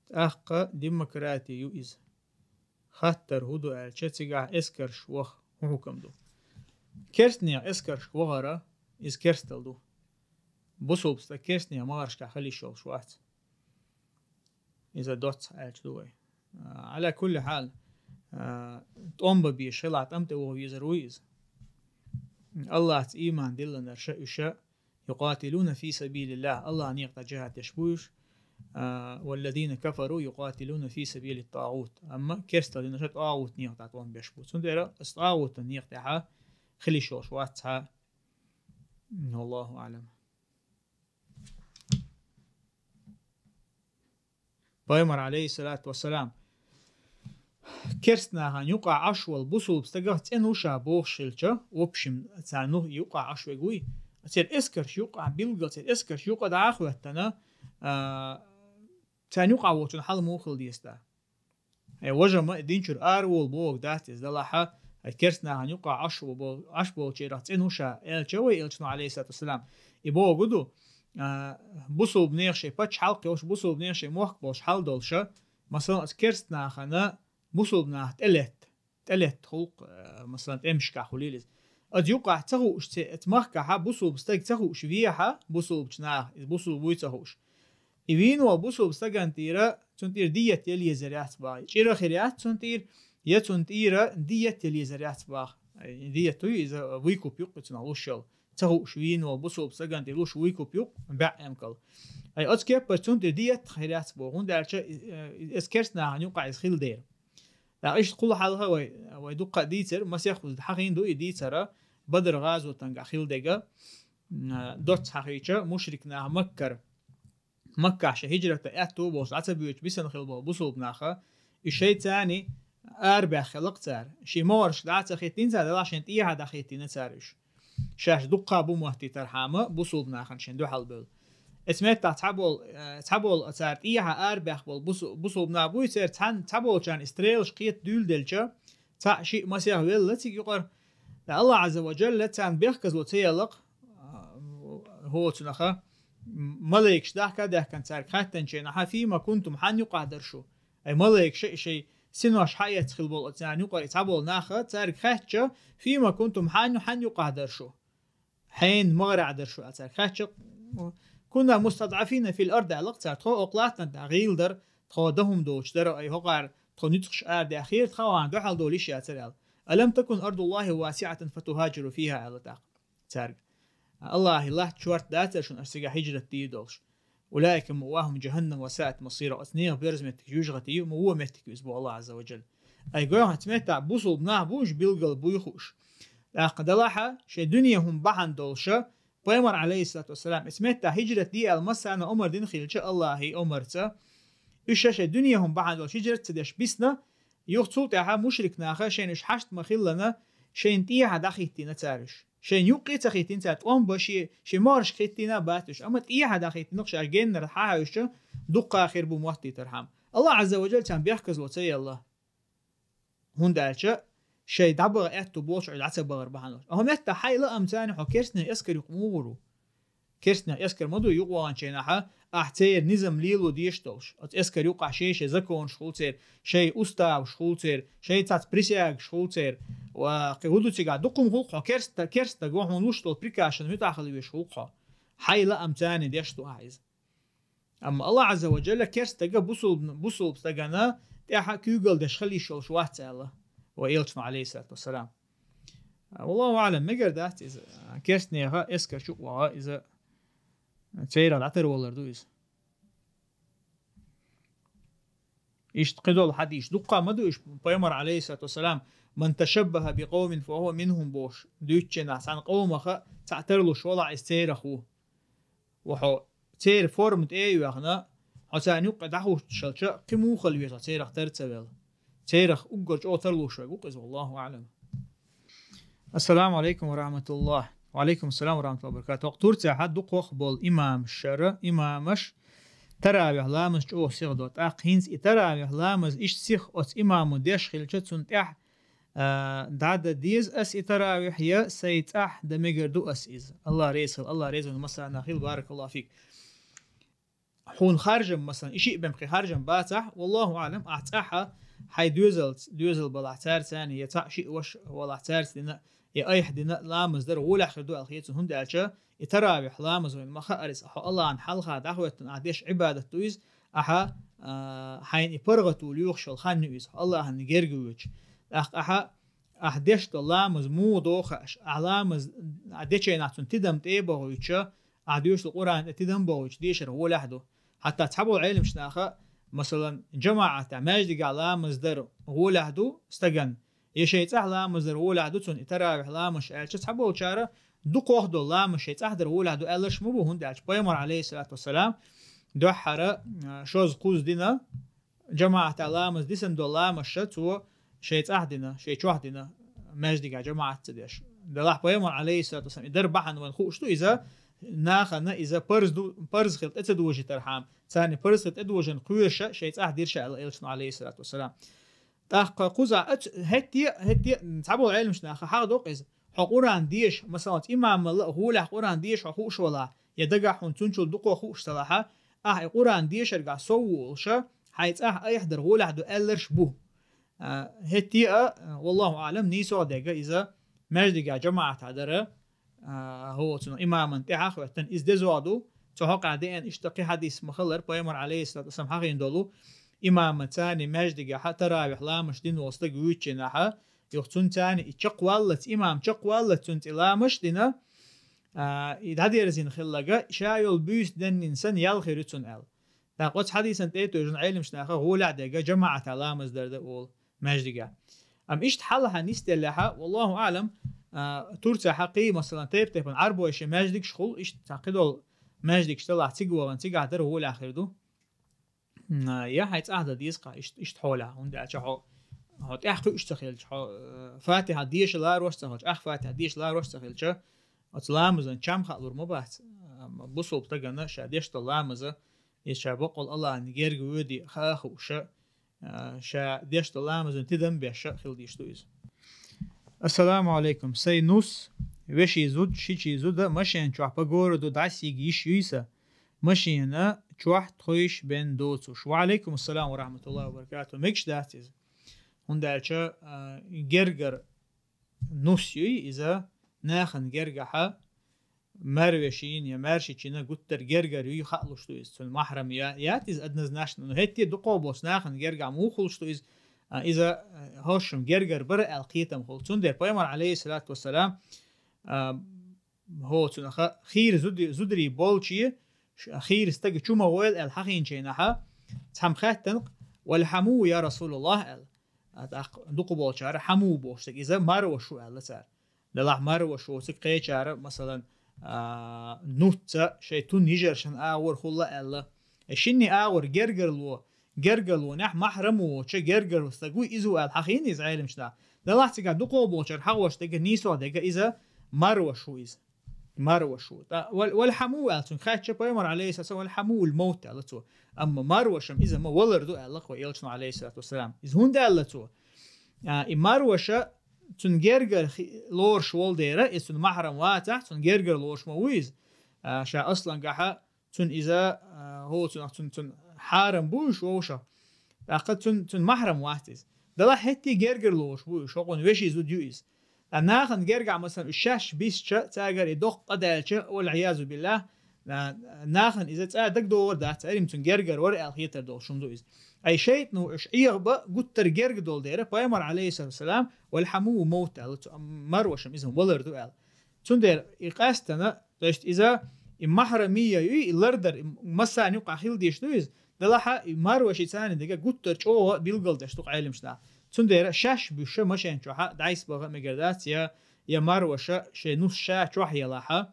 тӀаккха демократи ю иза. Хаттар хӀун ду аьлча, цигахь эскарш ваха хӀун хӀукам ду? Керстнех эскарш вахара, иза керстал ду. Бусулба стаг керстнех магӀаршкахь хила йиш йолуш вац. Иза доцца аьлча ду вай. А, Ӏала кулли хьал, а, тӀом бан безаш хилахь, тӀам тӀе ваха везар вуй иза. Аллахьца ийман диллинарша уьша юкъатилуна фи сабилиллахь, Аллахьан некъа тӀехь джихӀад деш бу уьш. А, валлазина кафару юкъатилуна фи сабилит-тӀагӀут. Амма керстал динарша тӀагӀутан некъа тӀехь тӀом беш бу. Цундела аса тӀагӀутан некъа тӀехьа хила йиш йолуш вац цхьа. Аллаху аӀлам. Пайхамар, алейхиссалату вассалам, керст нахана юкъахь Ӏаш волу бусулба стагах цӀена ву ша бохуш хилча, в общем, царна юкъахь Ӏаш вег вуй, церан эскарш юкъахь билггал, церан эскарш юкъа дӀа а хӀоьттина, а, царна юкъахь волчун хьал муха хила деза да? Э, важа ма динчуьра ара волу бохург дац иза, делахьа, хьай керст нахана юкъахь Ӏаш ву бо-, Ӏаш болчерах цӀена ву ша, аьлча вай элчано, алейхиссалату вассалам. И бохург ду, а, бусулба нехан шайн пачхьалкх йолуш, бусулба нехан шайн мохк болуш хьал долуша, масалан, аса керст нахана бусулба нах тӀелетта, тӀелетта хӀуллакх, а, масалан, тӀемашкахь хуьлийла иза. Аса юкъахь ца хууш, цу махкахьа бусулба стаг ца хууш вехьа, бусулбачу наха, иза бусулба вуй ца хууш. И вийна волу бусулба стагана тӀера, цунна тӀера диет яла езар яц бахьа. ЧӀира хир яц цунна тӀера, я цунна тӀера диет яла езар яц бахьа. Ай, диет ю, иза выкуп ю-кх цунах луш йолу. Ца хууш вийна волу бусулба стагана тӀера луш выкуп ю-кх, баьӀ эмкал. Ай, оцу кеппара цунна тӀера диет хир яц боху, хӀунда аьлча, э, иза керст нахана юкъахь иза хила дера. ТӀаккха иштта кхул хьалха вай, вай дуккха а дийцар, масех хӀуза хьахийна ду и дийцара, Бадр гӀазотангахь хила дега, м, доцца хьахийча, мушрик наха Маккара. Маккахь шайн хӀиджрата аьтту болуш дӀа ца боьдуш бисина хила болу бусулба наха, и шайцани арабаьхна хилла-кх цара. Шен могӀаршка дӀа а ца хӀиттийна цара, делахь шайн тӀехьа дӀахӀиттийна цара уьш. Шаьш дуккха а бу моттийтархьама бусулба нахана шайн дуьхьал бевлла. Эцу меттахь цхьаболу, э, цхьаболу цара тӀехьа арабаьхна болу бусу-, бусулба нах буй, церан цхьан-, цхьаболчарна и стрелаш кхета дуьйладелча, цхьаъ шиъ масех велла цига юкъара. Ткъа Аллахь Азза ва Джалла царна бехказло ца елла-кх, а, хӀоцунаха, м-, малайкаш дахка а даьхкина цаьрга хаьттинчу хенахьа, «Фима кунтум», хьанна юкъахь дара шу? Ай, малайкаша и шайн синош хьаэцна хила болу оцу царна юкъара и цхьаболу наха цаьрга хаьттича, «Фима кунтум», хьанна, хьанна юкъахь дара шу? Хьенан магӀарехь дара шу аьлла цаьрга хаьттича, «Кунна мустадӀафина фил ард», аьлла-кх цара, тхо окху латтана тӀехь гӀийла дара, тхо дан хӀума доцуш дара, ай хӀокхара тхо нуьцкъаш арадаьхира, тхан вахана дуьхьал долуш яцара аьлла. «Алам такун ардуллахи васиӀатан фатухаджиру фиха», аьлла тӀаккха цаьрга. Аллахьан латта шорта дацара шуна аша цигахь хӀиджрат дийр долуш. «Улаика маъвахум джаханнам ва саат масира». Оцу нехан берза меттиг жуьжгӀати ю, ма вон меттиг ю иза бу Аллахь Азза ва Джалла. Ай, гойхьа цу меттахь бусулба нах бу уьш билггал буй хууш. ТӀаккха делахьа, шайн дуьне хӀума бахьана долуша, пайхамар, алейхиссалату вассалам, эцу меттахь хӀиджрат де аьлла массарна омар дина хилча, Аллахьан омарца, уьш ша шайн дуьне хӀума бахьана долуш хӀиджрат ца деш бисна, юха цул тӀаьхьа мушрик наха шайна уьш хьашт ма-хиллана, шайна тӀехьа дӀахӀиттийна цара уьш. Шайн юккъе ца хӀиттина цара тӀом бан, ши, ши моаршка хӀиттина бац уьш. Амма тӀехьа дӀахӀиттина шаьш геннара хьахьаьвсича, дуккха хир бу моттийтархьама. Аллахь Ӏазза ва Джалла царна бехказло ца елла. ХӀунда аьлча шайн дӀабаха аьтту болчу Ӏуьйда дӀа ца бахар бахьана долуш. Ахьа метта хьайла амцани хьо керстнех эскар юкъа муха гӀур ву? Керстнех эскар ма ду юкъа ваханчийнахьа, ахь церан низам лело дезаш долуш. Оцу эскар юкъахь шай-шай законаш хуьлу церан, шай уставаш хуьлу церан, шай цац присягаш хуьлу церан. Ва кхин хӀун ду цигахь дукха хӀума хуьлу хьо керста, керстаг вахана луш долу прикашан муьтӀахь хила веш хуьлу хьо. Хьайла амцани деш ду ахь иза. Амма Аллахь Ӏазза ва Джалла керстага бусулб-, бусулб стагана тӀаьхьа куьйгалла деш хила йиш йолуш вац аьлла, ва элчано, алейхиссалату вассалам. Валлаху аълам, мегар дац иза. Керстнеха эскар чу а ваха, иза церан дӀатарвалар ду иза. Иштта кхидолу хьадийш дуккха ма ду уьш, пайхамар, алейхиссалату вассалам, «Ман ташаббаха би къовмин, фа хува минхум», бохуш, дуьйцучу нах цхьана къомаха цхьаъ тарлуш валахь, иза церах ву. Ва хьо церан форма тӀе а йоьхна, хьо царна юккъе дӀахӀуттуш хилча, кхин муха хила веза хьо церах тар ца велла? Церах уггар чӀогӀа тарлуш верг ву-кх иза, валлаху аълам. Ассаламу алейкум ва рахматуллах. Ва алейкум ассалам ва рахматуллахи ва баракатух. Турцехь дукхох болу имамаш шара, имамаш таравих ламаз чӀогӀа сиха до. ТӀаккха хӀинца и таравих ламаз иштта сиха оцу имамо деш хилча, цунна тӀехь а, дӀада деза ас и таравих, я сайн цӀахь дан мегар ду ас иза? Аллах реза хила, Аллах реза ван масана хила, баракаллаху фик. Хьуна харжам, масалан, и шиъ бен пхи харжам бацахь, валлаху аълам, ахь цӀахьа хьайн доьзалц, доьзал балахь цаьрца, я цхьаъ шиъ ваша валахь цаьрца дина, я айхьа дина ламаз дар гӀолехь хир ду аьлла хецун, хӀунда аьлча и таравих ламаз вайн ма хаъара иза, хьо Аллахьан хьалха дӀахӀоьттина ахь деш Ӏибадат ду иза, ахьа, а, хьайна и паргӀато лоьхуш йолу хан ю иза, хьо Аллахьан герга воьдуш. ТӀаккха ахьа, ахь деш долу ламаз муха доху хууш, ахь ламаз, ахь дечу хенахь цунна тидам тӀе а бохуьйтуш, ахь доьшург Къуръан тӀе тидам бохуьйтуш дешар гӀолехь ду. Хьатта цхьаболу Ӏеламчу наха, масалан, жамаӀатехь маьждигехь ламаз дар гӀолехь ду стагана, я шайн цӀахь ламаз дар гӀолехь ду цунна и таравих ламазаш аьлча, цхьаболчара дукхох долу ламаз шайн цӀахь дар гӀолехь ду аьлларш ма бу, хӀунда аьлча пайхамар, алейхиссалату вассалам, дуьххьара, а, шозза-кхузза дина, жамаӀатехь ламаз дисина долу ламазаш цо шайн цӀахь дина, шайн чохь дина, маьждигехь жамаӀат ца деш. Делахь пайхамар, алейхиссалату вассалам, и дар бахьана вайна хууш ду, иза нахана иза парз ду, парз хила тӀе ца дожийтархьама, царна парз хила тӀедожийна кхоьруш шайн цӀахь дира ша аьлла элчано, алейхиссалату вассалам. ТӀаккха кхузахь оцу хӀетте а, хӀетте а цхьаболу Ӏеламчу наха хьахдокху иза. Хьо Къуръан деша, масалан, оцу имамалла а гӀолехь Къуръан деша хьо хууш валахь, я дагахь хьуна цунчул дукхох хууш ца лахь, ахь и Къуръан дешаргахь сов волуша, хьайн цӀахь айхьа дар гӀолехь ду аьлларш бу. А, хӀетте а, валлаху аълам, нийсо а дега иза маьждигехь жамаӀатехь дара, а, хӀоцунах имаман тӀаьхьа а хӀоьттина, иза дезох ду. Цу хьокъехь деана иштта кхин хьадис ма-хиллара, пайхамар, алейхиссалату вассалам, хьахийна долу имаман царна маьждигехь таравих ламазаш дина волу стаг вуьйцучу хенахьа, юха цунна царна и чекхваллалц, имам чекхваллалц цунна цӀе ламазаш дина, а, и дӀадерзийна хилларг, ша йолу буьйса деннина санна ял хир ю цунна аьлла. ТӀаккха оцу хьадисан тӀе а тевжина Ӏеламчу наха гӀолехь дега жамаӀатехь ламаз дар дан олу маьждигехь. Амма иштта хьалха нисделлехьа, валлаху аълам, а, Турцехь кхин, масалан, тайп-тайпана Ӏарбойн шайн маьждигаш хуьлу, иштта цхьа кхидолу маьждигаш делахь цига вахана, цигахь дар гӀолехь хир ду. М, а, я хьайн цӀахь дан деза-кх, иштта, иштта хьолехь, хӀунда аьлча хьо, хьо тӀаьхьа кхуьуш ца хилча, хьо, э, Фатихьа деша ларош ца хилча, ах Фатихьа деша ларош ца хилча, оцу ламазан чам хаалур ма бац. Амма бусулба стагана ша деш долу ламаза, иза ша баккъал Аллахьан герга воьдий хаа хууша, а, ша деш долу ламазан тидам беша хила дийш ду иза. Ассаламу алейкум. Сайн нус, вешин зуда, шичин зуда машен чохь по городу дӀасаига йиш юй сан, машена чохь тхойш бен доцуш. Ва алейкум ассалам ва рахматуллахи ва баракатух. Мегаш дац иза. ХӀунда аьлча, а, гергара нус юй иза, нахана гергахьа, марвешина я маьршичина гуттар гергара юй хаалуш ду иза. Цунна махьрам я-, яц иза однозначно. Но хӀетте дукхо болчу нахана гергахь муха хуьлуш ду иза, а, иза, а, хӀоршам гергара бара аьлла кхетам хуьлу. Цундела пайхамар, алейхиссалату вассалам, а, хӀоцунаха хийра зуди-, зударий болче, ш-, хийра стага чу ма гӀойла аьлла хьахийначийнахьа, цхьамма хаьттанакъ: «Вал хьаму, я Расулаллах», аьлла. А, тӀаккха дукхо болчара хьаму бохуш стаг, иза марваш ву аьлла цара. Делахь марваш ву цига кхечара, масалан, а, нуцца шайн тун йижаршан агӀор хуьлла аьлла. Э, шинне агӀор гергарло, гергарлонехь махьрам воцуча гергарло стаг вуй, иза ву аьлла хьахийна иза Ӏеламчу наха. Делахь цигахь дукхо болчара хьахош дега, нийсо дега иза, Марваш ву иза. Марваш ву. ТӀа вал-, вал хьаму аьлла цунга хаьттича, пайхамар, алейхиссалату вассалам, вал хьаму уль мавт аьлла цо. Амма марвашам иза ма валар ду аьлла кхо элчано, алейхиссалату вассалам. Иза хӀунда аьлла цо? А, и марваша цун гергар хи-, лоруш вол дера, иза цун махьрам вацахь, цун гергар лоруш ма ву иза. А, ша аслангахьа цун иза, а, хӀо цунах цун, цун хьарам бу уьш вовшах. ТӀаккха цун, цун махьрам вац иза. Далахь хӀетте гергар лоруш бу уьш, хӀокхун веший зуда ю иза. Ткъа нахана гергахь, масалан, уьш шаьш биссча, цаьргара и доккха къа даьлча, валь-Ӏиязу биллахь, а, нахана иза цӀа дагадогӀар дац, аьрим цун гергар вара аьлла хетар долуш хӀума ду иза. Ай шайтӀано уьш Ӏеха бан гуттар герга долу дера, пайхамар, алейхиссалату вассалам, валь хьаму мавт аьлла цо, марвашам иза валар ду аьлла. Цундела и къаьстана, то есть иза и махьрамия ю, и лардар, и массарна юкъахь хила дийш ду иза, далахьа и марваши царна дерг гуттар чӀогӀа билгалдеш ду Ӏеламчу наха. Цундела шаьш буьсша машен чохьа дӀасабаха а мегар дац, я, я марваша шайн нус ша чохь ялахьа,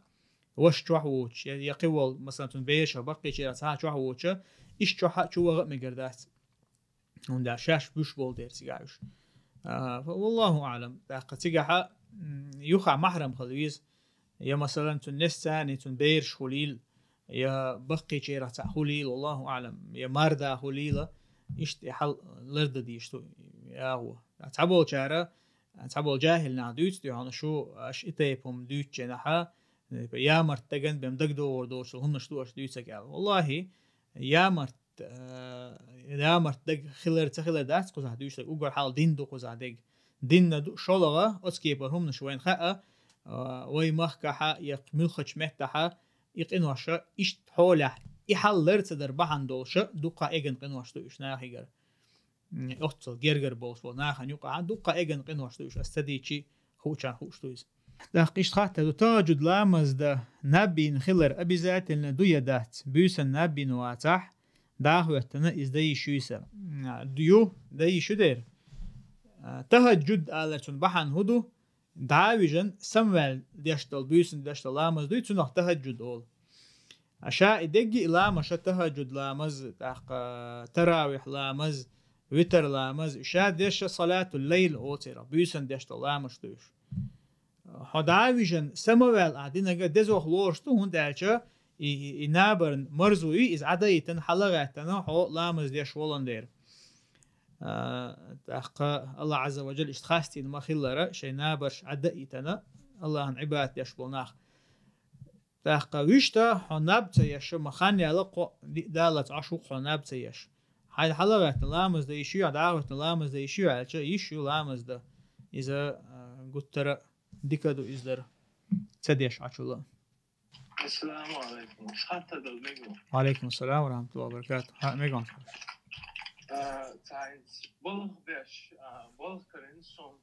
ваша чохь воцуш, я, я кхин волу, масалан, цуьнан бераша баккхийчерах цхьа чохь воцуша, иштта чохьа чу ваха а мегар дац. ХӀунда шаьш буьш болу дера цигахь уьш. А, валлаху аӀлам. ТӀаккха цигахьа, м, юха махьрам хила веза. Я, масалан, цуьнан несцани, цуьнан бераш хуьлийла, я баккхийчерах цхьаъ хуьлийла, валлаху аӀлам, я марда хуьлийла, иштта и хьал лардан дийш ду агӀо. Цхьаболчара, цхьаболу жахӀил наха дуьйцу тӀехьа, хьуна шу, аша и тайпа хӀума дуьйцучу хенахьа, ямарт даган бен дагадогӀур доцу хӀуманаш ду аша дуьйцург аьлла. Валлахи, ямарт, э, ямарт дага хилар, ца хилар дац кхузахь дуьйцург, уггар хьалха дин ду кхузахь дерг. Динна ду шолгӀа, оцу кепара хӀуманаш вайна хаьа, э, вай махкахьа, я муьлххачу меттахьа, и къиноша, иштта хьолехь, и хьал лар ца дар бахьана долуша, дуккха эган къинош ду уьш нахигара. М, оццул гергара болуш болу нахана юкъахьа, дуккха эган къинош ду уьш, аса ца дийчи, хуучарна хууш ду иза. ТӀаккха иштта хаттар ду, тахаджуд ламаз дан наб йина хилар обязательно ду я дац? Буьйсан наб йина вацахь, дӀахӀоьттина иза дан йиш юй сан? М, ю, дан йиш ю дера. А, тахаджуд алар цунна бахьана хӀун ду? ДӀа а вижина, самаваьлла деш долу, буьйсанна деш долу ламаз дуй, цунах тахаджуд олу. А ша и дегги и ламаша, тахаджуд ламаз, тӀаккха таравихь ламаз, витар ламаз, ша деша салатул лайл оцу церах, буьйсанна деш долу ламаш ду уьш. Хьо дӀа а вижина, самаваьлла ахь динарг дезох лоруш ду, хӀунда аьлча и, и, и набарна марзо ю, иза Ӏадайтина, хьала а гӀаьттина, хьо ламаз деш волун дера. А, тӀаккха Аллах Ӏазза ва Джалла иштта хастийна ма-хиллара, шайн набарш Ӏадда а йитина, Аллахьан Ӏибадат деш болу нах. ТӀаккха вуьшта хьо наб ца еш, ма хан яла кхо ди-, даллаца Ӏаш ву-кх хьо наб ца еш. Хьайн хьала а гӀаьттина ламаз дан йиш ю, дӀа а гӀоьттина ламаз дан йиш ю аьлча, йиш ю ламаз дан. Иза, а, гуттара а дика ду иза дар, ца деш Ӏачула. Ассаламу алейкум. Хаттар дала мегаш ву? Ва алейкум ассалам ва рахматуллахи ва баракатух. ХӀаъ, мегаш ву. А, цхьа хӀинца балха беш, а, балха карийна суна,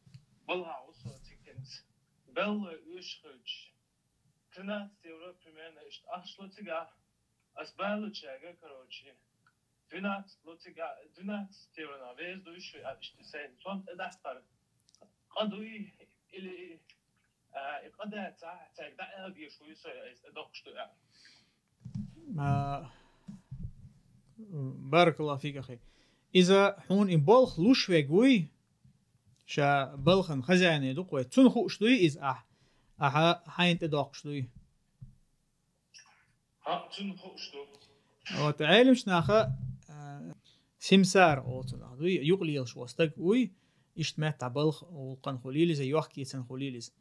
балхахь ву со цига хӀинца. Беллой оьшуш хилча, тринадцать евро примерно иштта ахча ло цигахь. Ас баллачаьрга, короче, двенадцать ло цигахь, двенадцать евро на веза ду уьш, а, иштта сайна. Сон тӀедаккхар къа дуй или, а, и къа дацахь, цаьрга дӀааьлла дезаш вуй со, я иза тӀедоккхуш ду аьлла. А, баракаллаху фик, ахи. Иза хьуна и болх луш верг вуй, ша балхан хозяин ду-кх вай. Цунна хууш дуй иза ахь? Ахьа хьайна тӀедоккхуш дуй? ХӀаъ, цунна хууш ду. Вот, Ӏеламчу наха, а, симсар олу цунах дуй, юкъа лелаш волу стаг вуй, иштта меттахь балха гӀуллакхана хуьлийла иза, йохкийцина хуьлийла иза.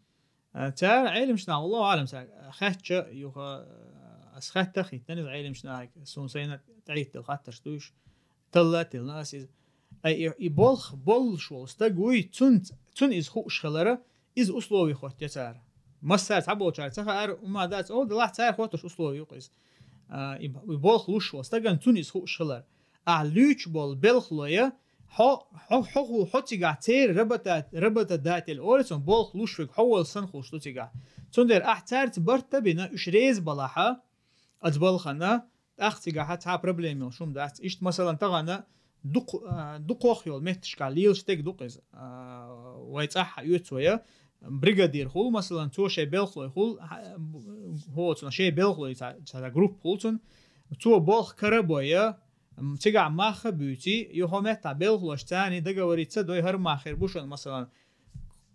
А, цара Ӏеламчу наха, Аллаху аӀлам, цара хаьттича, юха, а, ас хаьтта а хӀиттина иза Ӏеламчу нахе, суна сайна тӀехӀиттина хаттарш ду уьш, талла а тиллина ас иза. Ай, и, и болх боллуш волу стаг вуй, цун-, цунна иза хууш хилара, иза условий хоттаьа цара. Массара цхьаболчара ца хаьара, хӀума дац, о, делахь цара хоттуш условий ю-кх иза. А, и, и болх луш волу стагана цунна иза хууш хилара. Ахь луьйчу болу белхалой, хьо, хьо, хьо, хьо, хьо цигахь церан работа-, работодатель олу цунна, болх луш верг хьо волу санна хууш ду цигахь. Цундела ахь цаьрца барт а бина, уьш реза балахьа, оцу балхана, тӀаккха цигахь цхьа проблема йолуш хӀума дац. Иштта, масалан, тахана дукх-, а, дукхох йолу метташкахь лелаш стаг ду-кх иза. А, вай цӀахь оьцу вай, бригадир хуьлу, масалан, цо шайн белхалой хуьлу, а, хӀо, цунах шайн белхалой цхьа, цхьа группа хуьлу цунна. Цо болх кара а бой, м, цигахь мах а буьйций, юха меттахь белхалошца царний договориться а дой, хӀара мах хир бу шуна, масалан,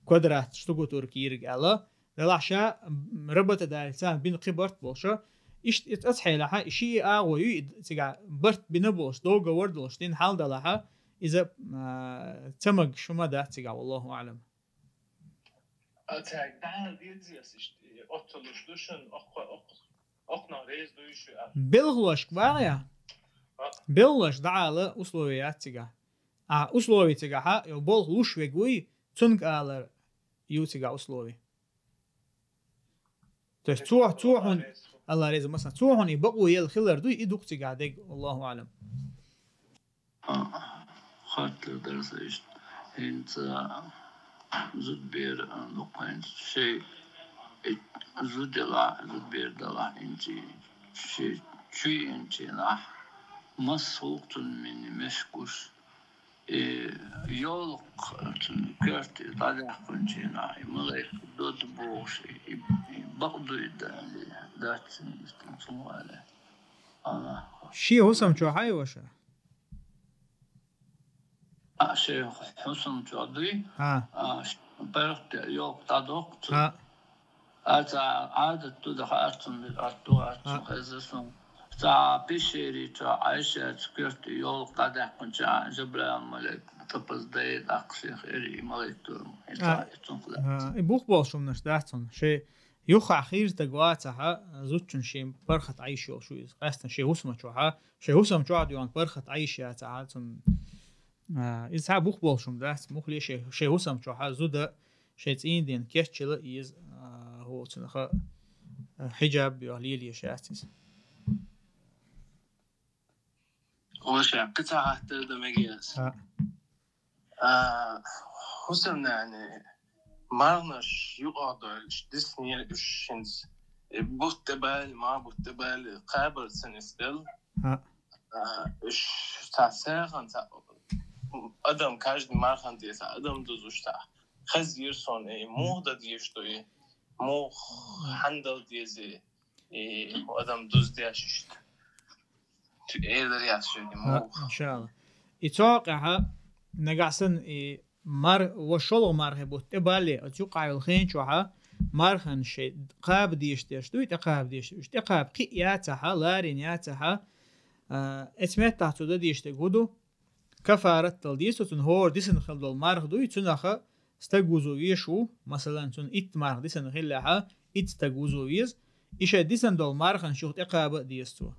квадрат штукатурка йийриг аьлла. Делахь ша работодатель царна бина кхин барт болуш, иштта иза цӀа хьелахьа, и ши агӀо ю, и цигахь барт бина болуш, договор долуш, дина хьал далахьа, иза, а, ца магаш хӀума дац цигахь, валлаху аӀлам. А цаьрга дӀахьаьла деза ас иштта, оццалуш ду шуна, оккха-, оккха-, оккхунах реза дуй шу аьлла. Белхалошка вагӀа я? А. Белхалошка дӀаала условия яц цигахь. А условия цигахьа, йо болх луш вег вуй, цунга алар ю цигахь условия. То есть цо, цо хьуна, Алла реза, масалан, цо хьуна и бакъо елла хилар дуй, и дукха цигахь дег, Аллаху аӀлам. А, хаттар дара сан иштта. ХӀинца зудабер, а, дукха хӀинца шей, и зуда делахь, зудабер делахь, хӀинца шей чуйинчийнахь, масса гӀуллакх цунна мини мешкуш, и йолакх цунна коьрта дӀадаьккхинчийнахь, и малайк дод бохуш, и, и бакъ дуй да-, дац цунна, цунна вале. Ана. Шен хӀусам чохь хьай ваша? А, шен хӀусам чохь дуй? А. А, ш-, паргӀат йолакх дӀадоккху цо. А. А, цхьа Ӏадат ду, даха аццун, аццу, аццун А. хеза сун. Цхьа пещери чохь Ӏайшаца коьрта йолакх дӀадаьккхинча, Жабраил малик тапаз дайа даккха шех эри, и малик ду, и А. цхьа, и цунах А, и бух болуш хӀуманаш дац хьуна. Шен юххехь хийра стаг вацахьа, зудчун шен паргӀат Ӏайш йолуш ю иза. Къаьстина шен хӀусам чохьа, шен хӀусам чохь дуьйхьна паргӀат Ӏайш яцахьа, цунна, а, иза цхьа бух болуш хӀума дац, мухле шен, шен хӀусам чохьа зуда шен цӀийнден кеччила иза, а, хӀо цунах, а, хьиджаб йохь лелаеш яц иза. Ваша, кхин цхьа хаттар дан мегий ас? А. А, хӀусамнана марханаш юкъа дойлуш диснера уьш хӀинца. Э, бутт тӀе бали, ма бутт тӀе бали, кхабар ца нисделла. А. А, уьш цхьа сагӀан, цхьа адам, каждый мархан тӀе цхьа адам дузуш цхьа хезира суна, э, муха дан дезаш ду и, муха хьандал деза и, и адам дуздеш иштта. Цу эр дар яц шуьга, А, муха. Иншалла. И цу хьокъехьа, нагахь санна и мар-, ва шолгӀа мархи бутт тӀе балле, оцу юкъахь йолу хен чохьа, мархан шайн кхаба дезаш дерш дуй, тӀекхаба дезаш. Уьш тӀекхаба кхиъ яцахьа, ларийна яцахьа, а, эцу меттахь цо дан дезаш дерг хӀун ду? Кафарат дала деза цо цунна, хӀора дисина хила долу марха дуй, цунаха стаг вузо везаш ву, масалан, цунна итт марха дисина хиллехьа, итт стаг вузо веза, и шайн дисина долу марханаш юха тӀекхаба а деза цо.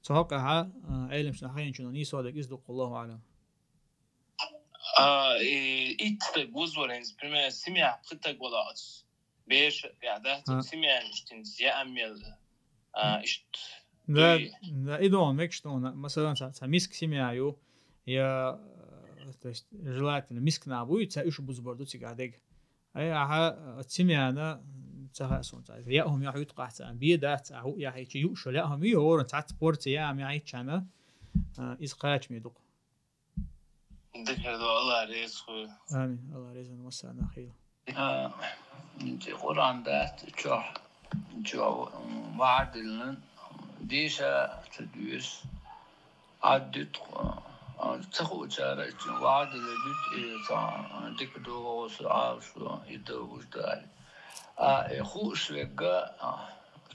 Цу хьокъехьа, а, Ӏеламчунах хьахийначунах нийсо дерг иза ду-кх, Аллаху аӀлам. А, и итт стаг вузвар хӀинца, пример, семья пхи стаг вала оцу бераш а тӀехь дац, А. оцу семьяна иштта хӀинца яа мел, а, иштта Да, дуй. да, и догӀу мегаш ду хьуна, масалан, цхьа, цхьа миска семья ю, я, э, то есть, желательно, миска нах буй, цхьа уьш бузбар ду цигахь дерг. Ай, ахьа, э, семьяна, ца хаьа суна цхьа, яа хӀума яхьуьйту къахь цхьа, бен дац, ахьа хӀуъа яхьийча юуш йолу яа хӀума ю, хӀора цхьацца порция яа хӀума яхьийчхьана, э, иза кхачаме ду-кх. Дехар ду, Алла реза хуьлда. Амин. Алла реза ван массарна хила. А, ци Къуръан дац, чохь, чохь, м, ваӀда диллина, дийша ца дуьйш, Ӏад дуьту, а, ца хуучара, и ваӀда диллина дуьту, и ца, а, дика ду, гӀо со, Ӏалашо, и дан вуж дали. А, и хууш вегга, а,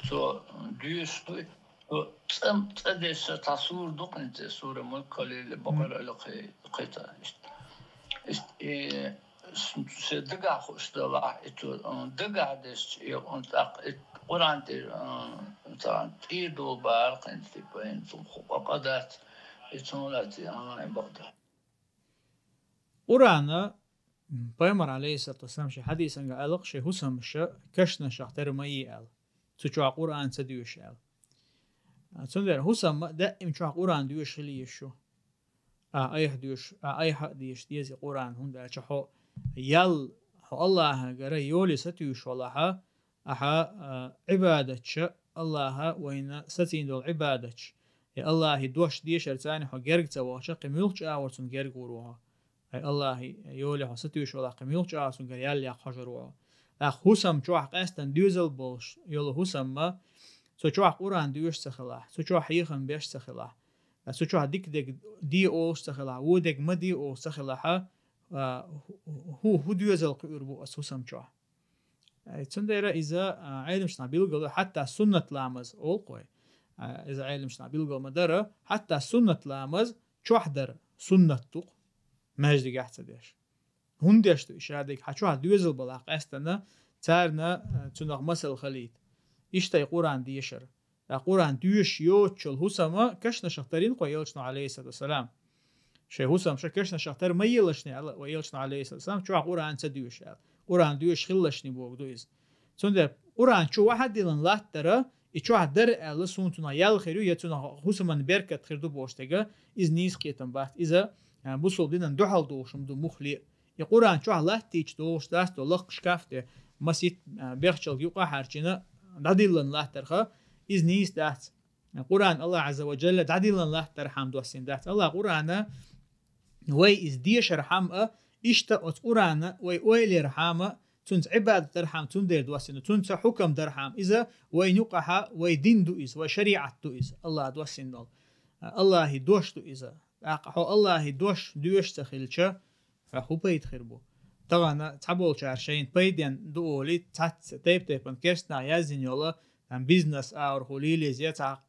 цо дуьйш дуй, Цо цӀа, цӀа дешша цхьа сура ду-кх хӀинца, сура Мулк а лелла, Бакъара а лакхе, кхин цхьа иштта. Иштта, и, с-, шен дагахь хууш далахь, и цо, м, дагахь дешча, и, м, тӀаккха и Къуръан тӀера, м, цхьа тӀера долу бара-кх хӀинца, типа, хӀинца хӀу къа-, къа дац, и цунах лаьцна, м, и бакъда. Къуръана Пайхамар, алейхиссалату вассалам, шен хьадисанга аьлла-кх, шен хӀусамаша кешнашах тера ма е аьлла. Цу чохь Къуръан ца доьшу аьлла. А, цундела хӀусам ма даим чохь Къуръан доьшу хила езаш ю. А айхьа доьшу, а айхьа а деша деза Къуръан, хӀунда аьлча хьо ял, хьо Аллахьагара йоле сатуьйсуш валахьа, ахьа, а, Ӏибадатча, Аллахьа вайна сацийна долу Ӏибадатча, я Аллахье дош дешар царна хьо герга ца вахча, кхин муьлхачу агӀор цунна герга гӀур ву хьо. Ай Аллахье йоле хьо сатуьйсуш валахь, кхин муьлхачу агӀор цуьнгара ял яккха хьожур ву хьо. ТӀаккха хӀусам чохь къаьстина доьзал болуш йолу хӀусам ма, цу чохь Къуръан доьшу ца хилахь, цу чохь хьехам беш ца хилахь, цу чохь дика дерг де олуш ца хилахь, вон дерг ма де олуш ца хилахьа, а, хӀу-, хӀу-, хӀу доьзал кхуьур бу аса хӀусам чохь? Цундела иза Ӏелимчна билгала, хӀатта суннат ламаз олкъой. Иза Ӏелимчна билгал ма дара, хӀатта суннат ламаз чохь дара суннат ду-кх, маьждигехь ца деш. ХӀунда деш ду и шадерг? Хьан чохь доьзал балахь къаьстана, царна цунах масал халийта. Иштта и Къуръан дешар. Ткъа Къуръан доьшуш йоцучул хӀусама кашнашах тарин кхо элчано, алейхиссалату вассалам. Шайн хӀусамша кашнашах тар ма елашни, аьлла вай элчано, алейхиссалату вассалам, чохь Къуръан ца доьшу аьлла. Къуръан доьшуш хилалашни бохург ду иза. Цундела Къуръан чу вахьадиллина латтара, и чохь дара аьлла, суна цунах ял хир ю, я цунах хӀусаман беркат хир ду бохуш дерг, иза нийса кхетам бац. Иза бусулба динан дуьхьал долуш хӀума ду муххале а. И Къуръан чохь латтийча долуш дац до лакха шкаф тӀе масийтта бехчалга юкъа хьарчийна дӀадиллина латтарха, иза нийса дац. Къуръан Аллах Азза ва Джалла дӀадиллина латтархьама доссийна дац. Аллах Къуръана вай иза дешархьама а, иштта оцу Къуръана вай ойла ярхьама а, цуьнца Ӏибадат дархьама цундела доссийна, цуьнца хьукам дархьама. Иза вайна юкъахьа вай дин ду иза, вай шариӀат ду иза, Аллаха доссийна долу. Аллахьан дош ду иза. ТӀаккха хьо Аллахьан дош доьшуш ца хилча, хьох хӀун пайда хир бу? Тахана цхьаболчара шайна пайденна ду олий, цхьацца тайп-тайпана керстанах яздина йолу, там, бизнес агӀор хӀу лелийза, я цхьа,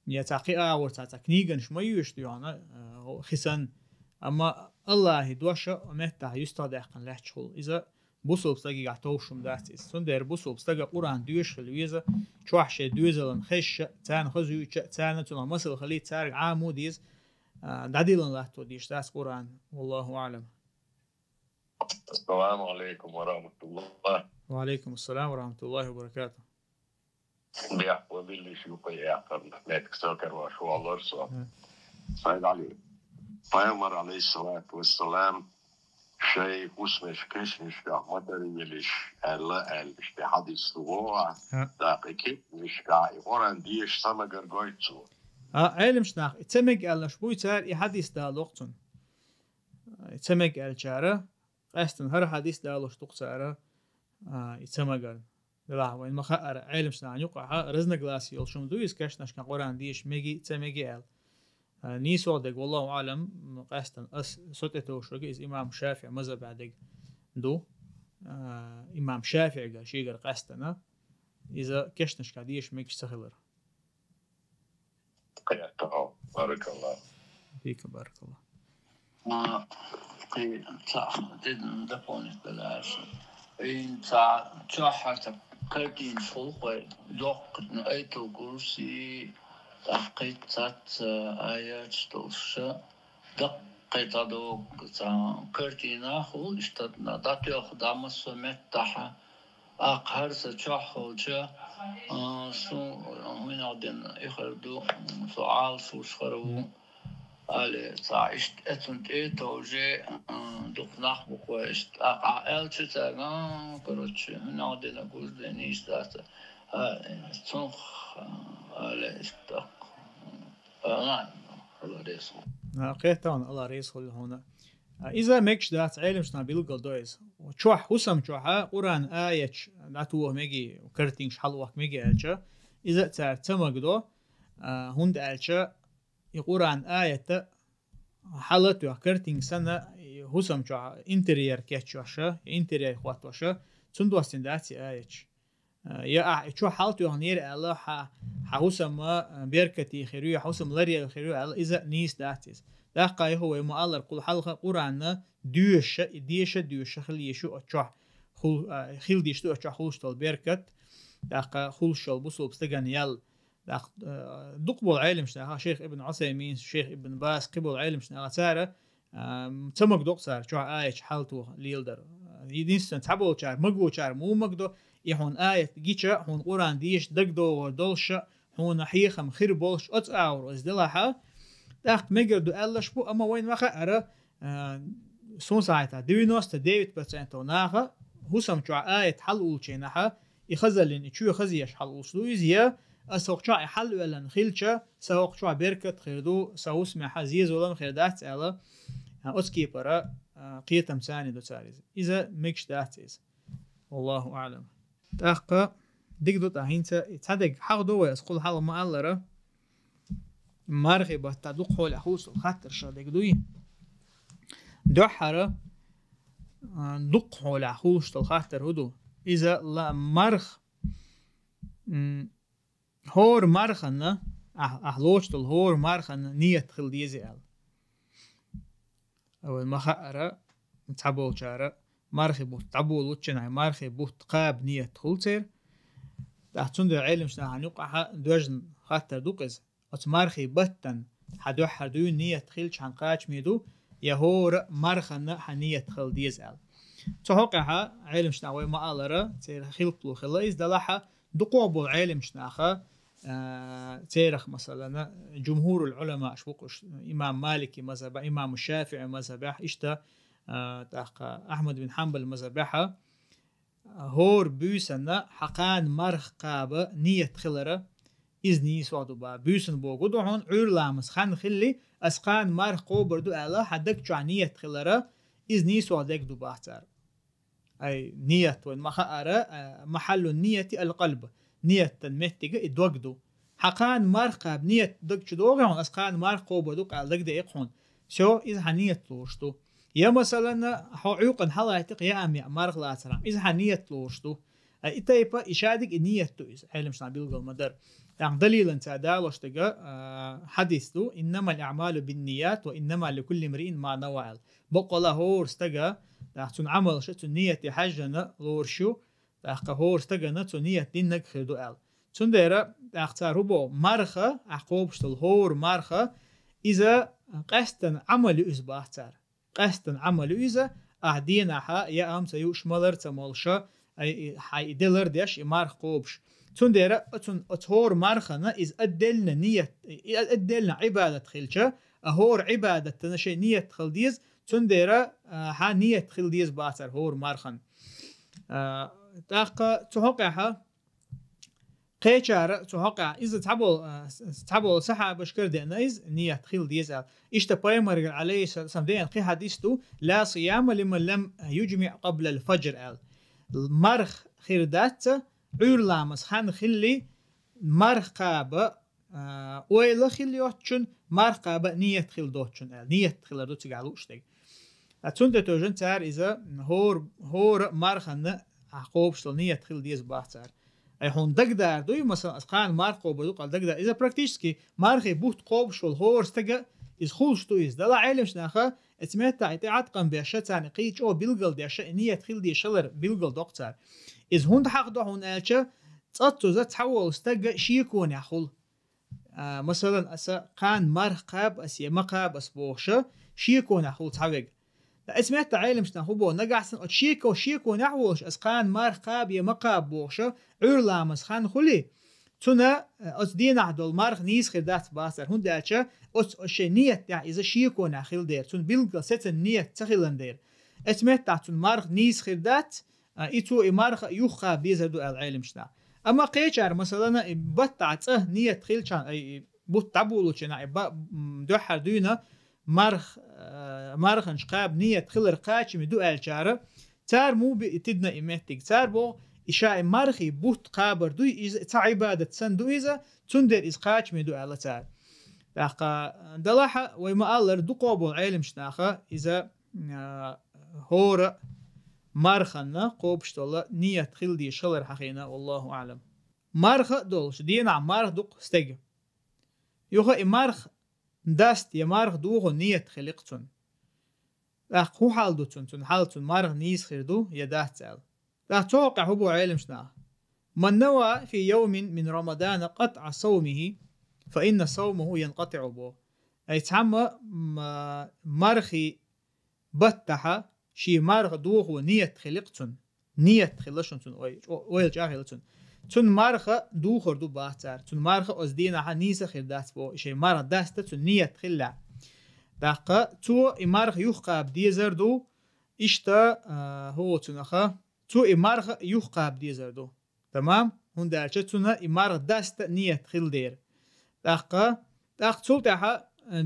я цхьа кхин агӀор цхьа, цхьа книганаш ма йоьшу дуьхьана, э, хи санна. Амма Аллахьан дош а меттахь юьстахдаьккхина лаьтташ хуьлу. Иза бусулба стагехь товш хӀума дац иза. Цундела бусулба стага Къуръан доьшуш хила веза, чохь шайн доьзалан хезча, царна хазуьйтуча, царна цунах масал хилийта, цаьрга Ӏамо деза, а, дӀадиллина латто дийш дац Къуръан. Валлаху аӀлам. Ассаламу алейкум ва рахматуллах. Ва алейкум ассалам ва рахматуллахи ва баракатух. Бехк ва биллиш юкъа яхарна, меттиг ца карош валлар со. Мгм. Сайд Али. Пайхамар, алейхиссалату вассалам, шайн хӀусамаш кешнашкахь ма дарвелаш аьлла, аьлла, иштта хьадис ду вогӀа, Ха. дакъа кешнашкахь и Къуръан дешаш ца магар гойту цо. А, Ӏелимчу нах, и ца мега аьллаш буй цара, и хьадис далокх цунна. И ца мега аьллачара, къаьстина хӀара хьадис далош ду-кх цара, а, и ца магарна. Делахь вайн ма хаъара, Ӏелимчу нахана юкъахьа разногласие йолуш хӀума ду иза, кешнашкахь Къуръан деша меги, ца меги аьлла. А, нийсо дерг, валлаху аӀлам, къаьстина ас, со тӀетовш верг иза имам ШафиӀ мазхабехь дерг ду. А, имам ШафиӀига шегара къаьстина, иза кешнашкахь деша мегаш ца хилар. Баракалла. Фика баракалла. А, кхин цхьа дидна дополнить далаш. Ин цхьа чохь хьарца картинаш хуьлу кхой, доккхатна Айтул Курси, тӀаккха кхин цхьацца аяташ долуша, даккхий цхьа догу цхьа картина хуьлу, иштта дӀатоьхна дӀа массо меттахьа. Аккха хӀара сан чохь хилча, а, суна хӀинагӀ дина и хир ду, со Ӏалашвуш хир ву, али, цхьа иштта эцун тӀе а товжий, а, дукха нах бу кхой иштта. ТӀаккха Ӏа аьлча цаьрга, а, короче, хӀинагӀ дина гуш дина нийса дац, а, цунах, а, али, иштта тӀаккха. А, ладно, Алла реза хуьлда. А, кхетта ван, Алла реза хуьлда хьуна. А, иза мегаш дац, Ӏелимчу нах билггал до иза. Чохь, хӀусам чохьа, Къуръан аяташ дӀатоха меги, картинкаш хьалавохка меги аьлча, иза а цара ца магадо, а, хӀунда аьлча, и Къуръан аята хьала а тоьхна, картинка санна, и хӀусам чохь интерьер кечйоша, интерьер хӀоттоша, цунна доссийна дац и аяташ. А, я ахь и чохь хьала тоьхнера аьлла, хьан, хьан хӀусам а, а, беркате хир ю, я хьан хӀусам ларъелла хир ю аьлла, иза а нийса дац иза. ТӀаккха юха вай ма-аллара, кхул хьалха Къуръанна доьша, и деша а доьша хила йиш ю оцу чохь хул-, а, хила дийш ду оцу чохь хуьлуш долу беркат, тӀаккха хуьлуш йолу бусулба стагана ял. ТӀаккха, а, дукха болу Ӏелимчу наха, шейх Ибн Ӏусаймин, шейх Ибн Баз, кхин болу Ӏелимчу наха, цара а, ца магадо-кх цара чохь аяташ хьала тоха леладар. Единственное, цхьаболчара, магочара муха магадо, и хьуна аят гича, хьуна Къуръан деша дагадогӀур долуша, хьуна хьехам хир болуш оцу агӀор иза делахьа, тӀаккха мегар ду аьллаш бу, амма вайна ма хаъара, а, суна схьахетахь, девяносто девять процентов наха хӀусам чохь аят хьала уллучу хенахьа, и хазаллин, и чоь хазъеш хьала уллуш ду иза, я аса хӀокху чохь и хьала оьллина хилча, сан хӀокху чохь беркат хир ду, сан хӀусамехьа зезалам хир дац аьлла, а, оцу кепара, а, кхетам царна до цара иза. Иза мегаш дац иза. Валлаху аӀлам. ТӀаккха дика ду тӀаккха хӀинца, и цхьа дерг хьахдо вай, аса кхул хьалха ма-аллара, мархи баттахь дукха хьолехь хуьлуш долу хаттар ша дерг дуй. Дуьххьара, а, дукха хьолехь хуьлуш долу хаттар хӀун ду? иза ла-, марх, м, хӀора марханна, ахь, ахь лоцуш долу хӀора марханна ният хила деза аьлла. Вайн ма хаъара, цхьаболчара мархи бутт дӀаболуччина, мархи бутт кхаба ният хуьлу церан. ТӀаккха цундела Ӏеламчу нахана юкъахь доьжна хаттар ду-кх иза. Оцу мархи баттана хьан дуьххьара дуьйна ният хилча хьан кхачаме ду, я хӀора марханна хьан ният хила деза аьлла. Цу хьокъехь Ӏеламчу наха вай ма-аллара, церан хилпало хилла иза, делахь а дукхох болу Ӏеламчу наха, а, церах, масалана, жумхурул Ӏуламаъ аша бу-кх уьш, имам Малики мазхаба, имам ШафиӀи мазхабехь, иштта, а, тӀаккха Ахьмад бин Хьанбал мазхабехь, хӀора буьйсанна хьан кхана марха кхаба ният хилара, иза нийсо ду бах. Буьйсанна бохург ду хьуна, Ӏуьйра ламаза хан хилли, ас кхана марха кхобур ду аьлла, хьан даг чохь ният хилара, иза нийсо дерг ду бах цара. Ай, ният вайн ма хаъара, а, махьаллу нияти ал-къалб. Нияттан меттиг и дог ду. Хьан кхана марха кхаба ният даг чу догӀий хьуна, ас кхана марха кхобур ду-кх аьлла дагадеъий-кх хьуна. Всё, иза хьан ният лоруш ду. Я, масалана, хьо Ӏуьйкъана хьалаьттира-кх яа-маьа марха лацархьама, иза хьан ният лоруш ду. А, и тайпа, и шадерг и ният ду иза, Ӏеламчу наха билгал ма дара. ТӀаккха далилан цара далош дерг, а, хьадис ду: «Иннамал аъмалу бинният ва иннама ликулли имриин ма нава», аьлла. Баккъала хӀора стага, тӀаккха цуьнан Ӏамалш цуьнан нияте хьаьжжина лоруш ю, тӀаккха хӀора стагана цо ният диннарг хир ду аьлла. Цундела, тӀаккха цара хӀун боху, марха, ахь кхобуш долу хӀора марха, иза къаьсттина Ӏамал ю иза бах цара. Къаьсттина Ӏамал ю иза, ахь денахь яа-м ца юуш, малар а ца молуш, ай, и, хьайн и де лардеш, и марха кхобуш. Цундела оцун, оцу хӀора мархана иза отдельно ният, и отдельно Ӏибадат хилча, а хӀора Ӏибадатана шайн ният хила деза, цундела, а, хьан ният хила деза бах цара хӀора мархана. А, тӀаккха цу хьокъехь кхечара цу хьокъехь, иза цхьаболу, а, с-, цхьаболу сахьабашкара деана иза, ният хила деза аьлла. Иштта пайхамаргара, Ӏалайхиссалам, деана кхин хьадис ду: «Ла сияма лиман лам южмиъ къаблал фаджр», аьлла. Марха хир дац, Ӏуьйра ламаза хан хилли, марха кхаба, а, ойла хила йоцучун, марха кхаба ният хила доцучун аьлла. Ният хилар ду цигахь лууш дерг. А цунна тӀе тевжина цара иза хӀора, хӀора марханна ахь кхобуш долу ният хила деза бах цара. Ай, хьуна дагадер дуй, масалан, ас кхана марха кхобур ду-кх аьлла дагадер. Иза практически мархи бутт кхобуш волу хӀора стага иза хуьлуш ду иза. Делахь Ӏеламчу наха, оцу меттехь и тӀеӀаткъам беш, царна кхин чӀогӀа билгал деш, и ният хила дезаш хилар билгал до-кх цара. Иза хӀунда хьахдо хьуна аьлча, цкъаццаза цхьаволу стаг шеконехь хуьлу. А, масалан, аса кхана марха кхаба ас я ма кхаба ас бохуш, шеконехь хуьлу цхьаверг. Ткъа оцу меттехь Ӏеламчу наха хӀун боху, нагахь санна оцу шеко-, шеконехь а волуш, ас кхана марха кхаба я ма кхаба бохуш, Ӏуьйра ламаза хан хуьлий, цунна, а, оцу дийнахь долу марха нийса хир дац бах цара, хӀунда аьлча оцу, оцу шайн ният тӀехь иза шеконехь хилла дера, цунна билггал сецна ният ца хилла дера. Оцу меттехь цунна марха нийса хир дац, а, и цо и марха юхакхаба дезар ду аьлла Ӏеламчу наха. Амма кхечара, масалана, и баттахь цкъа ният хилчахьана, и, и бутт дӀаболучу хенахь, и ба-, м, дуьххьара дуьйна марх-, а, марханаш кхаба ният хилар кхачаме ду аьллачара, цара муха би и тидна и меттиг? Цара боху, и ша и мархи бутт кхабар дуй, иза цхьа Ӏибадат санна ду иза, цундела иза кхачаме ду аьлла цара. ТӀаккха, делахь а, вай ма-аллара, дукхох болу Ӏеламчу наха иза, а, хӀора марханна кхобуш долу ният хила дезаш хилар хьахийна, валлаху аӀлам. Марха а долуш, дийнахь марха ду-кх стеган. Юха и марха даста я марха дохо ният хили-кх цунна. ТӀаккха хӀун хьал ду цунна? Цунна хьал, цунна марха нийса хир ду я дац аьлла. ТӀаккха цу хьокъехь хӀун боху Ӏеламчу наха? «Ман нава фи йовмин мин Рамадана къатӀа савмихи, фа инна савмаху янкъатиӀу», боху. Ай, цхьамма, м, мархи баттахьа шен марха дохо ният хили-кх цунна. Ният хилла шуна цунна, ой, чӀо-, ойла чӀагӀ хилла цунна. Цунна марха духур ду бах цара. Цунна марха оцу дийнахьа нийса хир дац боху, и шайн марха даста цунна ният хилла. ТӀаккха цо и марха юхакхаба дезар ду, иштта, а, хӀун боху цунах, цо и марха юхакхаба дезар ду. Тамам? ХӀунда аьлча цунна и марха даста ният хилла дера. ТӀаккха, тӀаккха цул тӀаьхьа, а,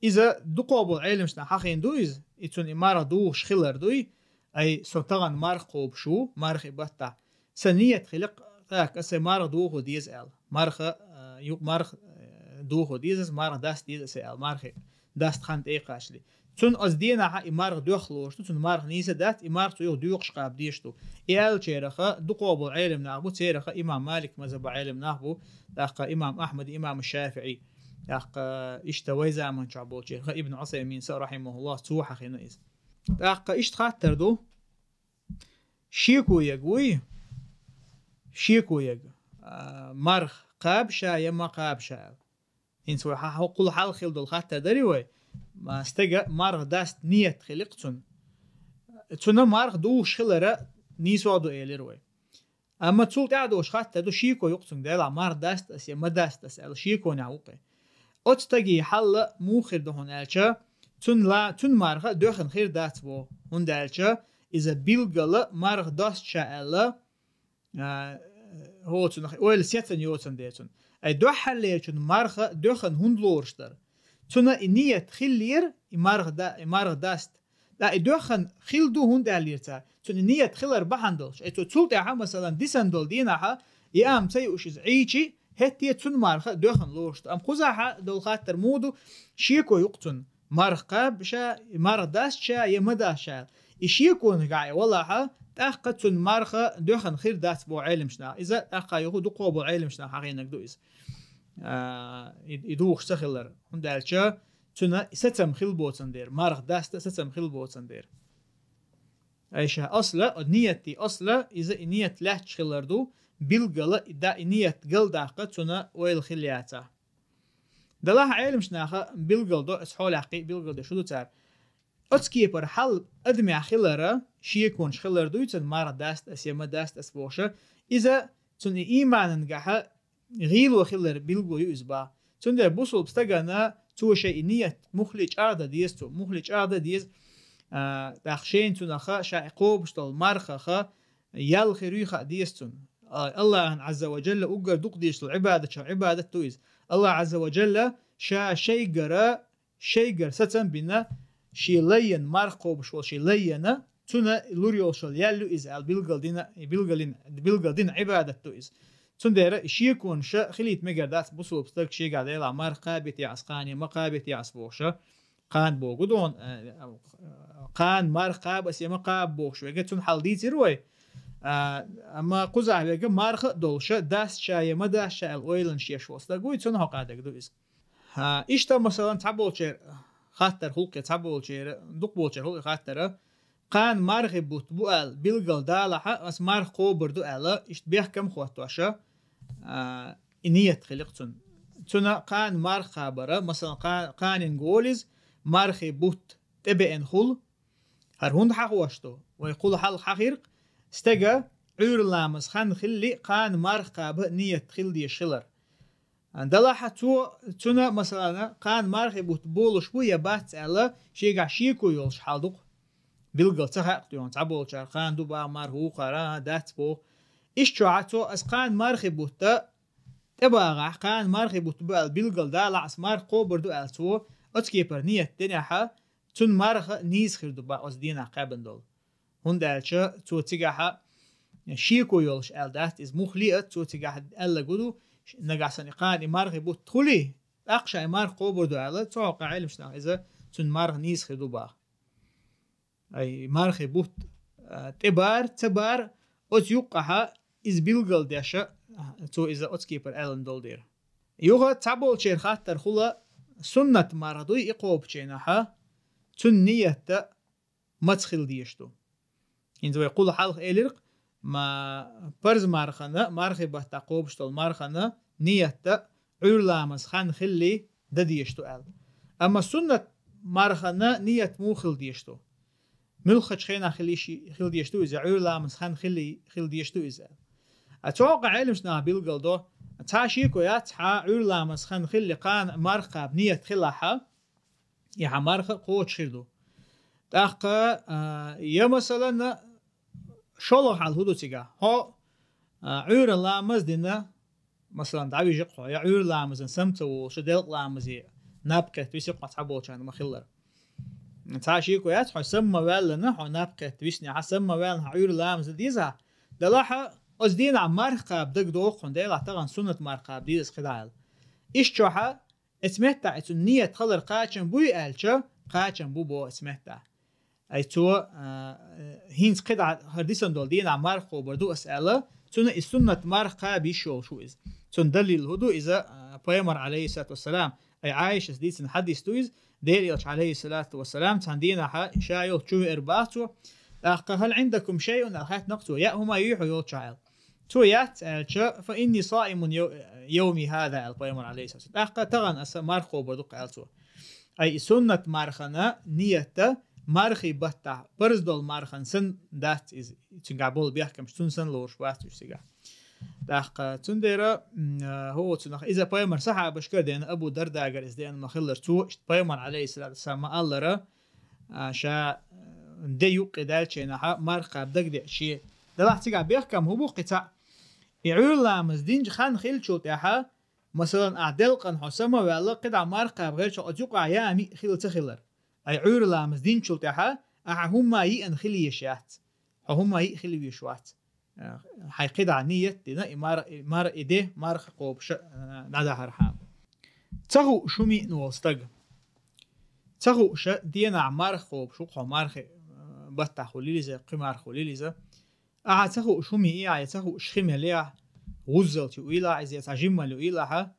иза дукхох болу Ӏеламчу наха хьахийна ду иза, и цунна и марха духуш хилар дуй, ай, со тахана марха кхобуш ву, мархи баттахь. Сан ният хили-кх, тӀаккха аса марха духо деза аьлла. Марха, а, ю-, марха, а, духо деза аса, марха даста деза аса аьлла, мархи. дастхан тӀекхачале. Цунна оцу денахьа и марха доьхна лоруш ду, цунна марха нийса дац, и марха цу юха доькъуш кхаба дезаш ду. И аьллачарех дукхо болу Ӏелам нах бу, царех имам Малик мазхаба Ӏелам нах бу, тӀаккха имам Ахьмад, имам ШафиӀи, тӀаккха иштта вай заманчохь болчарех Ибн Ӏусаймин а, рахьимахуллахӀ, цо хьахийна иза. ТӀаккха иштта хаттар ду, шеко яга вуй, шеко яга, а, марха кхаба ша я ма кхаба ша аьлла. ХӀинца вай хьа-, хьо-, кхул хьалха хилла долу хаттар дарий вай, ма стага марха даста ният хили-кх цунна. Цунна марха духуш хилар нийсо ду элира вай. Амма цул тӀаьхьа долуш хаттар ду, шеко ю-кх цуьнга, делахь марха даста ас я ма даста ас аьлла, шеконехь ву-кх и. Оцу стаге хьал муха хир ду хьуна аьлча, цунна ла-, цунна марха доьхна хир дац боху, хӀунда аьлча иза билггала марха доста ша аьлла, а, хӀоцунах ойла сецна йоцун дерг цунна. Ай дуьххьарлерчун марха доьхна хӀунда лоруш дара? Цунна и ният хиллера, и марха да-, и марха даста. ТӀаккха и доьхна хилла ду, хӀунда аьллера цара? Цунна и ният хилар бахьана долуш. Ай цо цул тӀаьхьа, масалан, дисна долу дийнахьа, и ам ца юуш иза Ӏийчи, хӀетте цунна марха доьхна лоруш ду. Амма кхузахьа долу хаттар муха ду, шеко ю-кх цунна. Марха кхаба ша, марха даста ша я ма даста ша аьлла. И шеконехь и валахьа, тӀаккха цунна марха доьхна хир дац боху Ӏелимчу наха. Иза тӀаккха юха дукхо болу Ӏелимчу наха хьахийнарг ду иза. А, и, и духуш ца хилар. ХӀунда аьлча цунна сацам хилла боцун дера. Марха даста сацам хилла боцун дера. Айша, асла, о, ниятти асла, иза и ният лаьтташ хилар ду, билггала и да-, и ният галдаккха цунна ойла хилла яцахь. Делахь Ӏелимчу наха билггал до, аса хьолехь кхин а билггал до, шу ду цара. Оцу кепара хьал адамехь хилара, шеконаш хилар дуй цунна, марха даста ас я ма даста ас бохуша, иза цунна и ийманан гахьа гӀийло хилар билгало ю иза баха. Цундела бусулба стагана цо шайн и ният муххале чӀагӀдан деза цо, муххале чӀагӀдан деза, а, тӀаккха шайна цунаха, ша и кхобуш долу мархаха, ял хир юй хаа деза цунна. А, Аллахьан Ӏазза ва Джалла уггар дукха дезаш долу Ӏибадатчех Ӏибадат ду иза. Аллахь Ӏазза ва Джалла ша шайгара, шайгара сацам бина, шен лайян марха кхобуш волу шен лайяна, цуна лур йолуш йолу ял ю иза аьлла билгал дина, билгалин, билгал дина Ӏибадат ду иза. Цундела и шеконаша хилийта мегар дац бусулба стаг шегахь делахь марха кхабитехь ас кхане, ма кхабитехь ас бохуша. Кхана богу дона, э, кхана марха кхаба ас я ма кхаба бохуш вега, цунна хьал дийцира вай. А, амма кхузахь вега марха а долуша, даста ша я ма даста ша аьлла ойланаш еш волу стаг вуй, цунна хьокъа дага ду иза. А, иштта, масалан, цхьаболчеран хаттар хӀуллакхе, цхьаболчеран, дукхаболчеран хӀуллакхе хаттара, кхана мархи бутт бу аьлла, билгал далахьа, ас марха кхобур ду аьлла, иштта бехкам а хӀоттоша, а, и ният хили-кх цунна. Цунна кхана марха кхабара, масалан, кха-, кханин голиза, мархи бутт тӀебеана хула, хӀара хӀунда хьахош ду? Вай кхул хьалха хьахийра-кх, стага Ӏуьйра ламаз хан хилли, кхана марха кхаба ният хила дезаш хилар. Далахьа цо, цуна, масалана, кхана мархи бутт болуш бу я бац аьлла, шегахь шеко йолуш хьал ду-кх. Билгал ца хаьа-кх тхуна, цхьаболчара кхана ду баха марха, вукхара, а, дац боху. Иштта чохьа цо, ас кхана мархи бутта тӀебагӀахь, кхана мархи бутт бу аьлла, билгал далахь, ас марха кхобур ду аьлла цо, оцу кепара ният динехьа, цунна марха нийса хир ду баха оцу дийнахь кхаьбна долу. ХӀунда аьлча цо цигахьа шеко йолуш аьлла дац иза, муххале а цо цигахь аьлла гу ду, нагахь санна и кхана и мархи бутт хули, тӀаккха ша и марха кхобур ду аьлла, цу хьокъехь Ӏелимчу наха иза цунна марха нийса хир ду баха. Ай, мархи бутт, а, тӀебар, ца бар, оцу юккъахьа иза билгал деша, а, цо иза оцу кепара аьллан долу дера. Юха цхьаболчеран хаттар хула, суннат марха дуй и кхобучийнахьа, цунна ниятта маца хила дезаш ду. ХӀинца вай кхул хьалха элира-кх, ма парз мархана, мархи баттахь кхобуш долу мархана ниятта Ӏуьйра ламаз хан хилли дан дезаш ду аьлла. Амма суннат мархана ният муха хила дезаш ду? Муьлххачу хенахь хила йиш-, хила дезаш ду иза, Ӏуьйра ламаз хан хилли хила дезаш ду иза аьлла. А цу хьокъехь Ӏелимчу наха билгал до, цхьа шеко яц хьа, Ӏуьйра ламаз хан хилли кхана марха кхаба ният хилахьа, и хьан марха кхочуш хир ду. ТӀаккха, а, я, масалан, шолгӀа хьал хӀун ду цигахь? Хьо, а, Ӏуьйра ламаз дина, масалан, дӀавижи-кх хьо, я Ӏуьйра ламазан сам ца волуш, делкъа ламазе наб кхетта виси-кх хьо цхьаболчарна ма-хиллара. Цхьа шеко яц, хьо сам ма ваьллана, хьо наб кхетта виснехьа, сам ма ваьллана, хьо Ӏуьйра ламаз дан деза хьа? Далахьа, оцу дийнахь марха кхаба дага догӀу хьуна, делахь тахана суннат марха кхаба деза аса кхидӀа аьлла. Иштта чохьа, Эцметтахь и цун ният халар кхачам буй аьлча, кхачам бу бо эцметтахь. Ай цо, а, хӀинца кхидӀа хӀара дисан долу дийнахь марха кхобур ду ас аьлла, цунна и суннат марха кхаба йиш йолуш ву иза. Цунна далил хӀун ду иза, а, пайхамар, алейхиссалату вассалам, ай Ӏайшас дийцина хьадис ду иза, Дела Элча, алейхиссалату вассалам, цхьана дийнахьа ша йолчу чу веара баха цо, тӀаккха: «Хьал Ӏиндакум шайъун?» аьлла хаьттина-кх цо, яа хӀума юй хьо йолчохь аьлла. Цо яц аьлча, «Фа инни саимун йо-, йовми хада», аьлла пайхамар, алейхиссалату вассалам. ТӀаккха тахана аса марха кхобур ду-кх аьлла цо. Ай и суннат мархана ниятта мархий баттахь парз долу мархан санна дац иза. Цуьнгахь болу бехкамаш цунна санна лоруш бац уьш цигахь. ТӀаккха цундела, м, а, хӀокху цунах иза пайхамар сахьабашкара деана, Абу Дардагара иза деана ма-хиллара, цо иштта пайхамар, алейхиссалату вассалам, ма-аллара, а, ша, а, де юккъе даьллачийнахьа марха кхаба дагадеа шен. Делахь цигахь бехкам хӀун бу кхин цхьаъ? И Ӏуьйра ламаз динчу хан хиллачул тӀаьхьа, масалан, ахь делкъан хьо сама а ваьлла, кхидӀа марха кхаба гӀертачохь оцу юкъахь яа миъ хилла ца хилар. Ай Ӏуьйра ламаз динчул тӀаьхьа ахьа хӀумма йиъна хила еш яц. Хьо хӀумма йиъ хила веш вац. Хьайн кхидӀа ният дина, и мар-, и мар-, и де марха кхобуша, а, дӀадахьархьама. Ца хууш хӀума йиъна волу стаг. Ца хууша денахь марха кхобуш ву-кх хьо, мархи, а, баттахь хуьлийла иза, кхин марха хуьлийла иза. Ахьа ца хууш хӀума йиъахь, я ца хууш хи мелехь, вуззалц юуйла ахьа иза, я цхьа жиммал юуйла ахьа,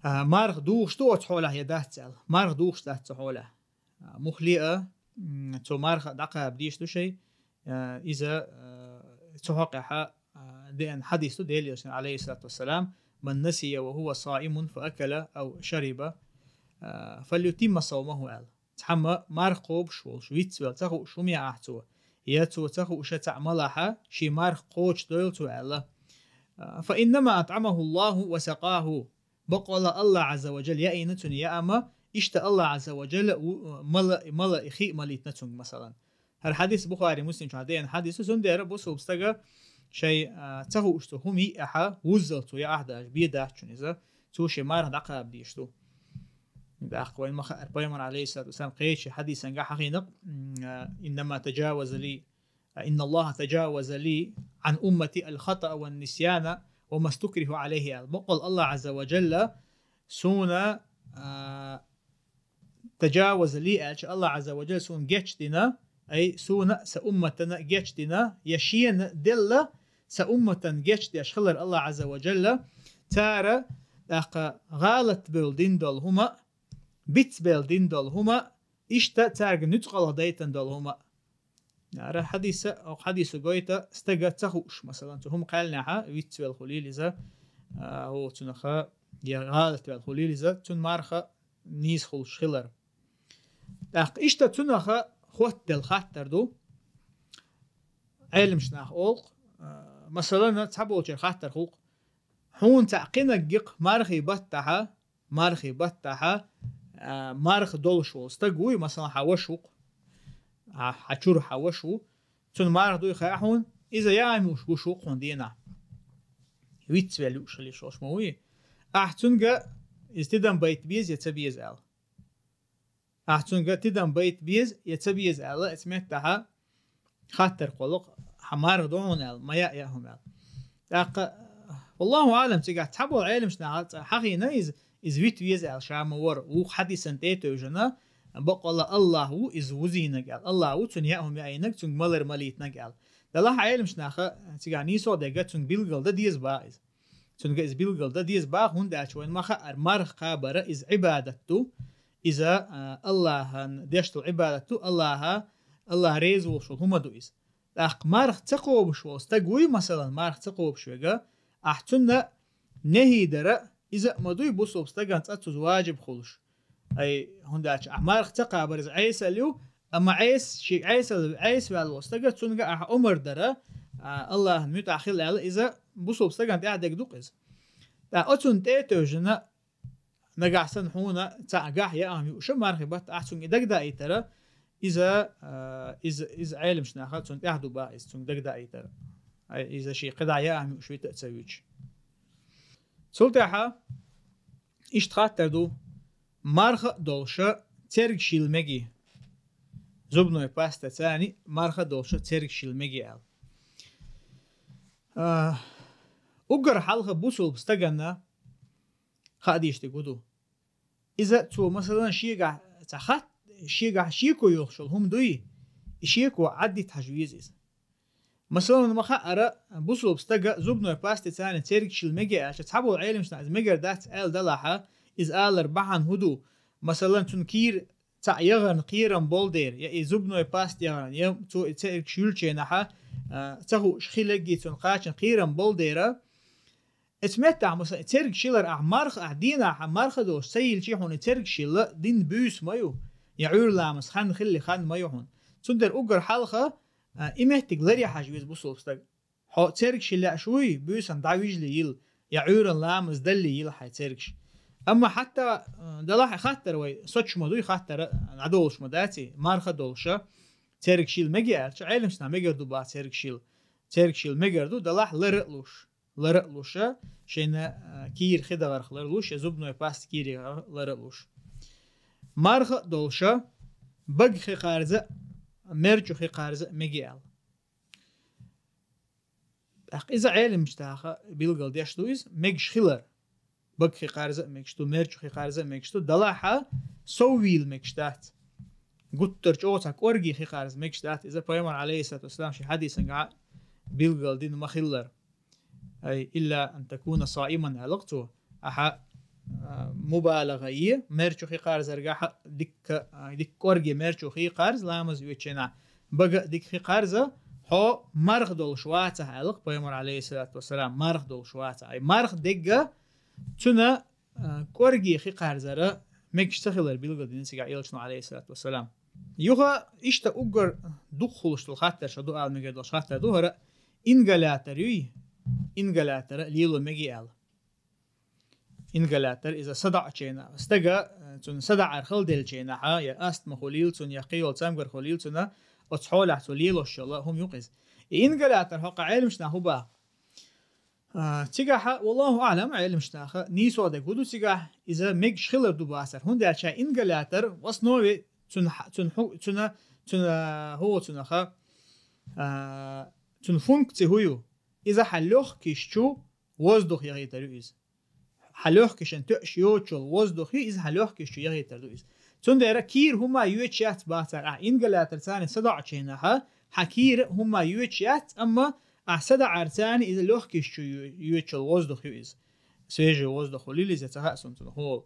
а, марха духуш ду оцу хьолехь я дац аьлла. Марха духуш дац цу хьолехь. А, мухле а, м, цо марха дӀакхаба дезаш ду шай, а, иза, а, цу хьокъехьа, а, деана хьадис ду Дела Элчан, алейхиссалату вассалам: «Ман насия ва хува саимун фа акала ав шариба, а, фальютимма саумаху», аьлла. Цхьамма марха кхобуш волуш, вицвелла, ца хууш хӀума яахь цо, я цо ца хууша цхьаъ малахьа, шен марха кхочушдойла цо аьлла. А, «Фа иннама атӀамаху Аллаху ва сакъаху». Баккъалла Аллах Азза ва Джалла яийна цунна яама, иштта Аллах Азза ва Джалла у-, мала, мала и хи а малийтина цуьнга, масалан. ХӀара хьадис Бухари, Муслим чохь деана хьадис, цундела бусулба стага шай, а, ца хууш цо хӀума йиъахьа, вуззалц цо яахь даже, бен дац чунна иза, цо шен марха дӀакхаба дезаш ду. ТӀаккха вайн ма хаьара, пайхамар, алейхиссалату вассалам, кхечу хьадисангахь хьахийнакъ, м, а, «Иннама таджаваза ли, а, инна Аллаха таджаваза ли ан уммати аль-хатаа ван нисьяна ва мастукриху алейхи», аьлла. Баккъалла Аллах Азза ва Джалла суна, а, таджаваза ли аьлча, Аллах Азза ва Джалла суна гечдина, ай, суна а, сан умматана а гечдина, я шена делла, сан умматана гечдеш хилар Аллах Азза ва Джалла, цара, тӀаккха, гӀалат бевлла дина долу хӀума, бицбевлла дина долу хӀума, иштта цаьрга нуьцкъала дайтина долу хӀума. Ара хьадиса, оха хьадисо гойту стага ца хууш, масалан, цу хӀума кхаьллинехьа, вицвелла хуьлийла иза, а, хӀо цунаха, я гӀалатвелла хуьлийла иза, цуьнан марха нийса хуьлуш хилар. ТӀаккха иштта цунаха хоттаделла хаттар ду, Ӏеламаш наха олу-кх, а, масалан, цхьаболчеран хаттар хуьлу-кх: «Хьуна цхьаъ кхинарг-кх мархий баттахьа, мархий баттахьа, а, марха долуш волу стаг вуй, масалан, хьан ваша ву-кх, а, хьан чуьра хьан ваша ву, цуьнан марха дуй хаьа хьуна, иза яа муьлш гуш ву-кх хьуна денахь». Вицвелла юуш хила йиш йолуш ма вуй. Ахь цуьнга иза тидам байта беза я ца беза аьлла. Ахь цуьнга тидам байта беза я ца беза аьлла, эца меттахьа хаттар кхоллакх, хьан марха ду хьуна аьлла, ма яа яа хӀума аьлла. ТӀаккха, валлаху аӀлам, цигахь цхьаболу Ӏеламаш наха цкъа хьахийна иза, иза вита веза аьлла ша ма вара, вукху хьадисан тӀе а тевжина, баккъалла Аллах ву иза вузийнарг аьлла, Аллах ву цунна яа хӀума яийнарг, цуьнга малар малийтинарг аьлла. Делахь Ӏеламаш наха цигахь нийсо а дерг, цуьнга билггал дан деза баха иза. Цуьнга иза билггал дан деза баха, хӀунда аьлча вайна ма хаара, марха кхабар иза Ӏибадат ду, иза, а, Аллахьан деш долу Ӏибадат ду, Аллахьа, Аллах реза волуш волу хӀума ду иза. ТӀаккха марха ца кхобуш волу стаг вуй, масалан, марха ца кхобуш верг, ахь цунна нехӀий дара, иза а ма дуй бусулба стагана цкъа цуьнца важиб хуьлуш. Ай, хӀунда аьлча ахь марха ца кхабар иза Ӏесалла ю, амма Ӏес-, ши Ӏесалла, Ӏеса ваьлла волу стага цуьнга ахь омар дара, а, Аллахьан муьтӀахь хила аьлла, иза бусулба стагана тӀехь дерг ду-кх иза. ТӀаккха оцунна тӀе а тевжина, нагахь санна хьуна цхьаъ гахь яа хӀума юуша мархи батта ахь цуьнга и дагадаийтара, иза, а, иза, иза Ӏеламаш наха цунна тӀехь ду баха иза цуьнга дагадаийтара. Ай, иза шен кхидӀа яа хӀума юуш вита а ца вуьтуш. Цул тӀаьхьа иштта хаттар ду: марха а долуша цергаш йила мегий? Зубной паста царни марха а долуша цергаш йила мегий аьлла. А, уггар хьалха бусулба стагана хаа дийш дерг хӀун ду? Иза цо, масалан, шегахь цхьа хат, шегахь шеко йохуш йолу хӀума дуй, и шеко Ӏаддита хьажа веза иза. Масалан, ма хаъара, бусулба стага зубной пастица церг шила мега аьлча, цхьаболу Ӏеламчу наха иза мегар дац аьлла далахьа, иза алар бахьана хӀун ду? Масалан, цуьнан кийра цхьаъ яхарна кхерам болу дера, я и зубной паста яхарна, я цо и церг шуьлучу хенахьа, а, ца хууш хи легги цунна кхачан кхерам болу дера, Эцу меттахь, масалан, церг шилар ахь марха, ахь дийнахь марха долуш ца йилчи хьуна, и церг шилла дин буьйса ма ю, я Ӏуьйра ламаз хан хилли хан ма ю хьуна. Цундела уггар хьалха, а, и меттиг ларе хьажа веза бусулба стаг. Хьо церг шил лаьаш вуй, буьйсан дӀавижли йил, я Ӏуьйран ламаз далли йил хьайн цергаш. Амма хьатта, а, далахь хаттар вай, соцуш ма дуй хаттара, дӀадолуш ма дац и, марха долуша, церг шил мега аьлча, Ӏеламчу наха мегар ду баха церг шил. Церг шил мегар ду, далахь лара а луш. Лара а луша, шайна, а, кийра хи дахарх лара луш, я зубной паста кийра лара луш. Марха а долуша, бага хи кхарза а, мерчу хи кхарза а мега аьлла. ТӀаккха иза Ӏеламчу наха билгал деш ду иза, мегаш хилар. Бага хи кхарза а мегаш ду, мерчу хи кхарза а мегаш ду, далахьа сов вийла мегаш дац. Гуттар чӀогӀа цхьа кӀорге хи кхарза мегаш дац. Иза пайхамар, алейхиссалату вассалам, ши хьадисан гӀа билгал дина ма хиллара. Ай, илла ан такуна саиман, аьлла-кх цо. Ахьа, а, мубалагӀа е, мерчу хи кхарзаргахьа дикка, а, дикка кӀорге мерчу хи кхарза, ламаз оьцучу хенахь бага а дика хи кхарза, хьо марха долуш вацахь, аьлла-кх пайхамар, алейхиссалату вассалам, марха долуш вацахь. Ай, марха дегга цуьнан, а, кӀорге хи кхарзара мегаш ца хилар билгал дина цигахь элчано, алейхиссалату вассалам. Юха иштта уггар дукхахула долу хаттар ша ду ала мегар долуш хаттар ду, хӀара ингалятор юй, ингалятора лело мега аьлла. Ингалятор иза садаӀачу хенахь, стага, э, цунна садаӀар хала деллачу хенахьа, я астма хуьлийла цунна, я кхин йолу цамгар хуьлийла цунна, оцу хьолехь цо лелош йолу хӀума ю-кх иза. И ингалятор хьокха Ӏеламчу наха хӀун баха? А, цигахьа, валлаху аълам, Ӏеламчу наха нийсо дерг хӀун ду цигахь, иза мегаш хилар ду бацара. ХӀунда аьлча ингалятор в основе цуьнан хьа-, цуьнан хьу-, цуьнан, цуьнан, а, хӀун цуьнаха, а, цуьнан функци хӀун ю? Иза хьан лёгкиш чу воздух яхийтар ю иза. Хьан лёгкишан тоьаш йоцучул воздух ю, иза хьан лёгкиш чу яхийтар ду иза. Цундела кийра хӀума йоьдуш яц бацара. Ахьа ингалятор царна садаӀачу хенахьа, хьан кийра хӀума йоьдуш яц, амма ахьа садаӀар царна иза лёгкиш чу йо-, йоьдучул воздух ю иза. Свежий воздух хуьлийла иза, ца хаьа суна цунах хӀола.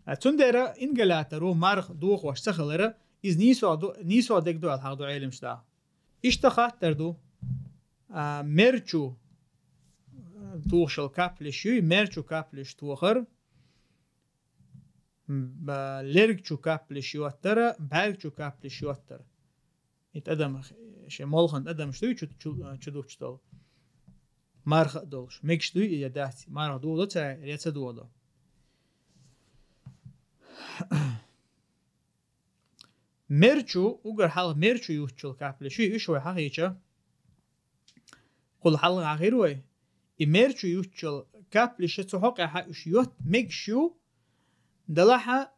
А цундела ингаляторо марха дохош ца хилара, иза нийсо ду, нийсо дерг ду аьлла хьаха ду Ӏеламчу наха. Иштта хаттар ду. А, мерчу, а, тухуш йолу каплиш юй, мерчу каплиш тохар, м, ба-, лергчу каплиш йоттара, бӀаьргчу каплиш йоттара. И тӀадам, шен молханан тӀадамаш дуй чу, чу, чу дучу долу. Марха а долуш. Мегаш дуй и я дац? Марха дохадо цара, я ца дохадо? Мерчу, угар хьалха мерчу юттучул каплиш ю, уьш вай хьахийча, кхул хьалха хьахийра вай. И мерчу юттучул каплиша цу хьокъехьа уьш йотта мегаш ю, далахьа,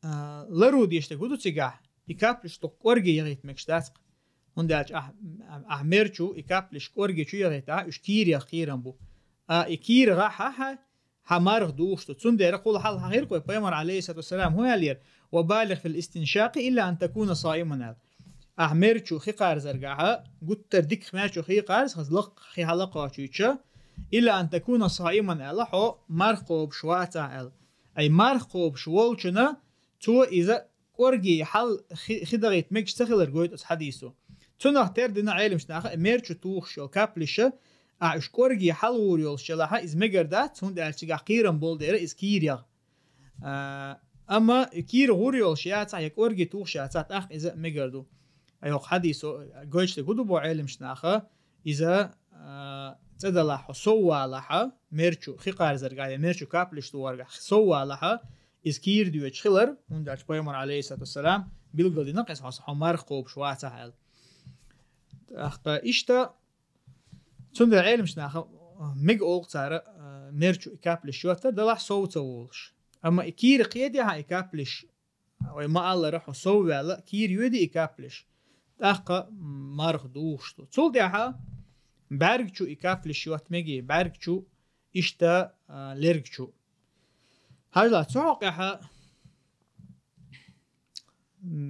а, лару деш дерг хӀун ду цигахь, и каплиш дукха кӀорге яхийта мегаш дац-кх. ХӀунда аьлча ахь, ахь мерчу и каплиш кӀорге чу яхийтахь, уьш кийрех кхерам бу. А и кийра гӀахьахьа, хьан марха духуш ду. Цундела кхул хьалха хьахийра вай, пайхамар, алейхиссалату вассалам, хӀун аьллера: «Ва балигъ фил истиншакъи илла ан такуна саиман», аьлла. Ахь мерчу хи кхарзаргахьа, гуттар дикка мерчу хи кхарза, хаза лакха хи хьалакхочуьйтуша, илла ан такуна саиман аьлла, хьо марха кхобуш вацахь аьлла. Ай марха кхобуш волчуна, цо иза кӀорге хьал хи, хи дахийта мегаш ца хилар гойту оцу хьадисо. Цунах тера дина Ӏеламчу наха, мерчу тухуш йолу каплиша, а уьш кӀорге хьал гӀур йолуш елахьа, иза мегар дац, хӀунда аьлча цигахь кхерам болу дера иза кийрех. А, амма кийра гӀур йолуш яцахь, я кӀорге тухуш яцахь, тӀаккха иза мегар ду. Ай хӀокху хьадисо гойтуш дерг хӀун ду боху Ӏеламчу наха, иза, а, цӀа далахь хьо сов валахьа, мерчу хи кхарзаргахь я мерчу каплиш тухаргахь сов валахьа, иза кийра доьдуш хилар, хӀунда аьлча пайхамар, алейхиссалату вассалам, билгал дина-кх иза хьо, хьо марха кхобуш вацахь аьлла. ТӀаккха иштта, цундела Ӏеламчу наха мега олу цара, а, мерчу и каплиш йоттар, далахь сов ца волуш. Амма и кийра кхедехьа и каплиш, вай ма-аллара, хьо сов ваьлла, кийра йоьди и каплиш, тӀаккха марха духуш ду. Цул тӀаьхьа бӀаьргчу и каплиш йотта меги, бӀаьргчу, иштта, а, лергчу. Хьажал, цу хьокъехьа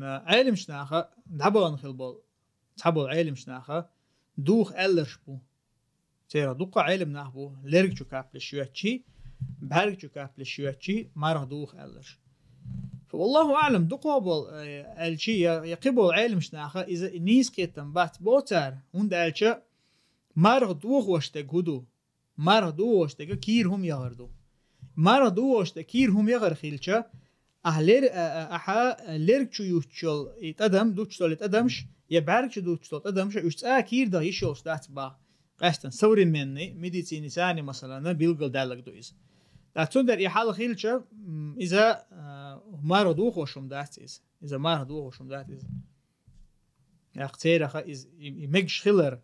Ӏелимаш наха дӀабахана хила болу, цхьаболу Ӏелимаш наха духа аьлларш бу. Церан дуккха Ӏелим нах бу, лергачу каплеш йоьттичий, бӀаьргачу каплеш йоьттичий, марха духа аьлларш. Фа валлаху аӀлам, дукха болу, э, аьлчи, я, я кхиболу Ӏелимаш наха иза нийса кхетам бац боху цара, хӀунда аьлча марха дохош дерг хӀун ду? Марха дохош дерг кийра хӀума яхар ду. Марха дохош дерг кийра хӀума яхар хилча, ахьа лер-, а, а, ахьа лерг чу юттуш йолу и тӀадам, дуттуш долу и тӀадамаш, я бӀаьрг чу дуттуш долу тӀадамаш, уьш цкъа кийра даха йиш йолуш дац баха. Къаьстина современный медицинацани, масалан, билгалдаьлларг ду иза. ТӀаккха цундела и хьал хилча, м, иза, а, марха дохош хӀума дац иза. Иза марха дохош хӀума дац иза. ТӀаккха цераха иза, и, и мегаш хилар,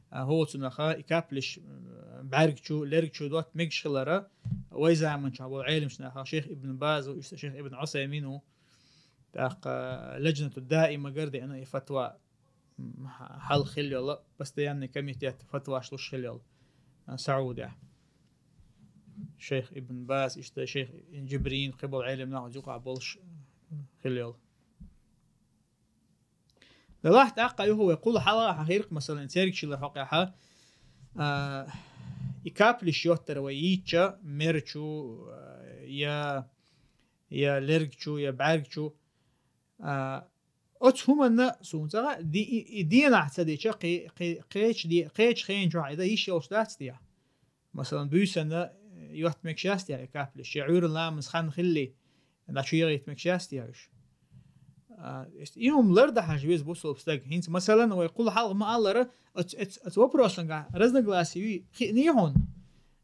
а, хӀоцунаха, и каплеш, м, бӀаьрг чу, лерг чу дотта мегаш хилара, вай заманчохь болу Ӏелимаш наха, шейх Ибн Баз ву, иштта шейх Ибн Ӏусаймин ву, тӀаккха Ладжнату Даима гардеана и фатва, м, хьал хилла йолу, постоянный комитет фатваш луш хилла йолу, а, Саудехь. Шейх Ибн Баз, иштта шейх Джибрин, кхиболу Ӏелим нах юкъахь болуш хилла йолу. Делахь тӀаккха юха вай кхул хьалха хьахийракх, масалан, цергаш хилар хьокъехьа, а, и каплеш йоттар вай йийча, мер чу, а, я, я лерг чу, я бӀаьрг чу, а, оцу хӀуманна суна ца хаьа, ди-, и, и денахь ца дича, кхе-, кхе-, кхечу де-, кхечу хенчохь и дан йиш йолуш дац те? Масалан, буьйсанна, э, йотта мегаш яц те и каплеш, я Ӏуьйранна ламаз хан хилли, дӀа чу яхийта мегаш яц те уьш? А, эс-, и хӀума лардан хьажа веза бусалба стаг. ХӀинца, масалан, вай кхул хьалха ма-аллара, оц-, оц-, оцу вопросангахь разногласие юй хиъний хьуна?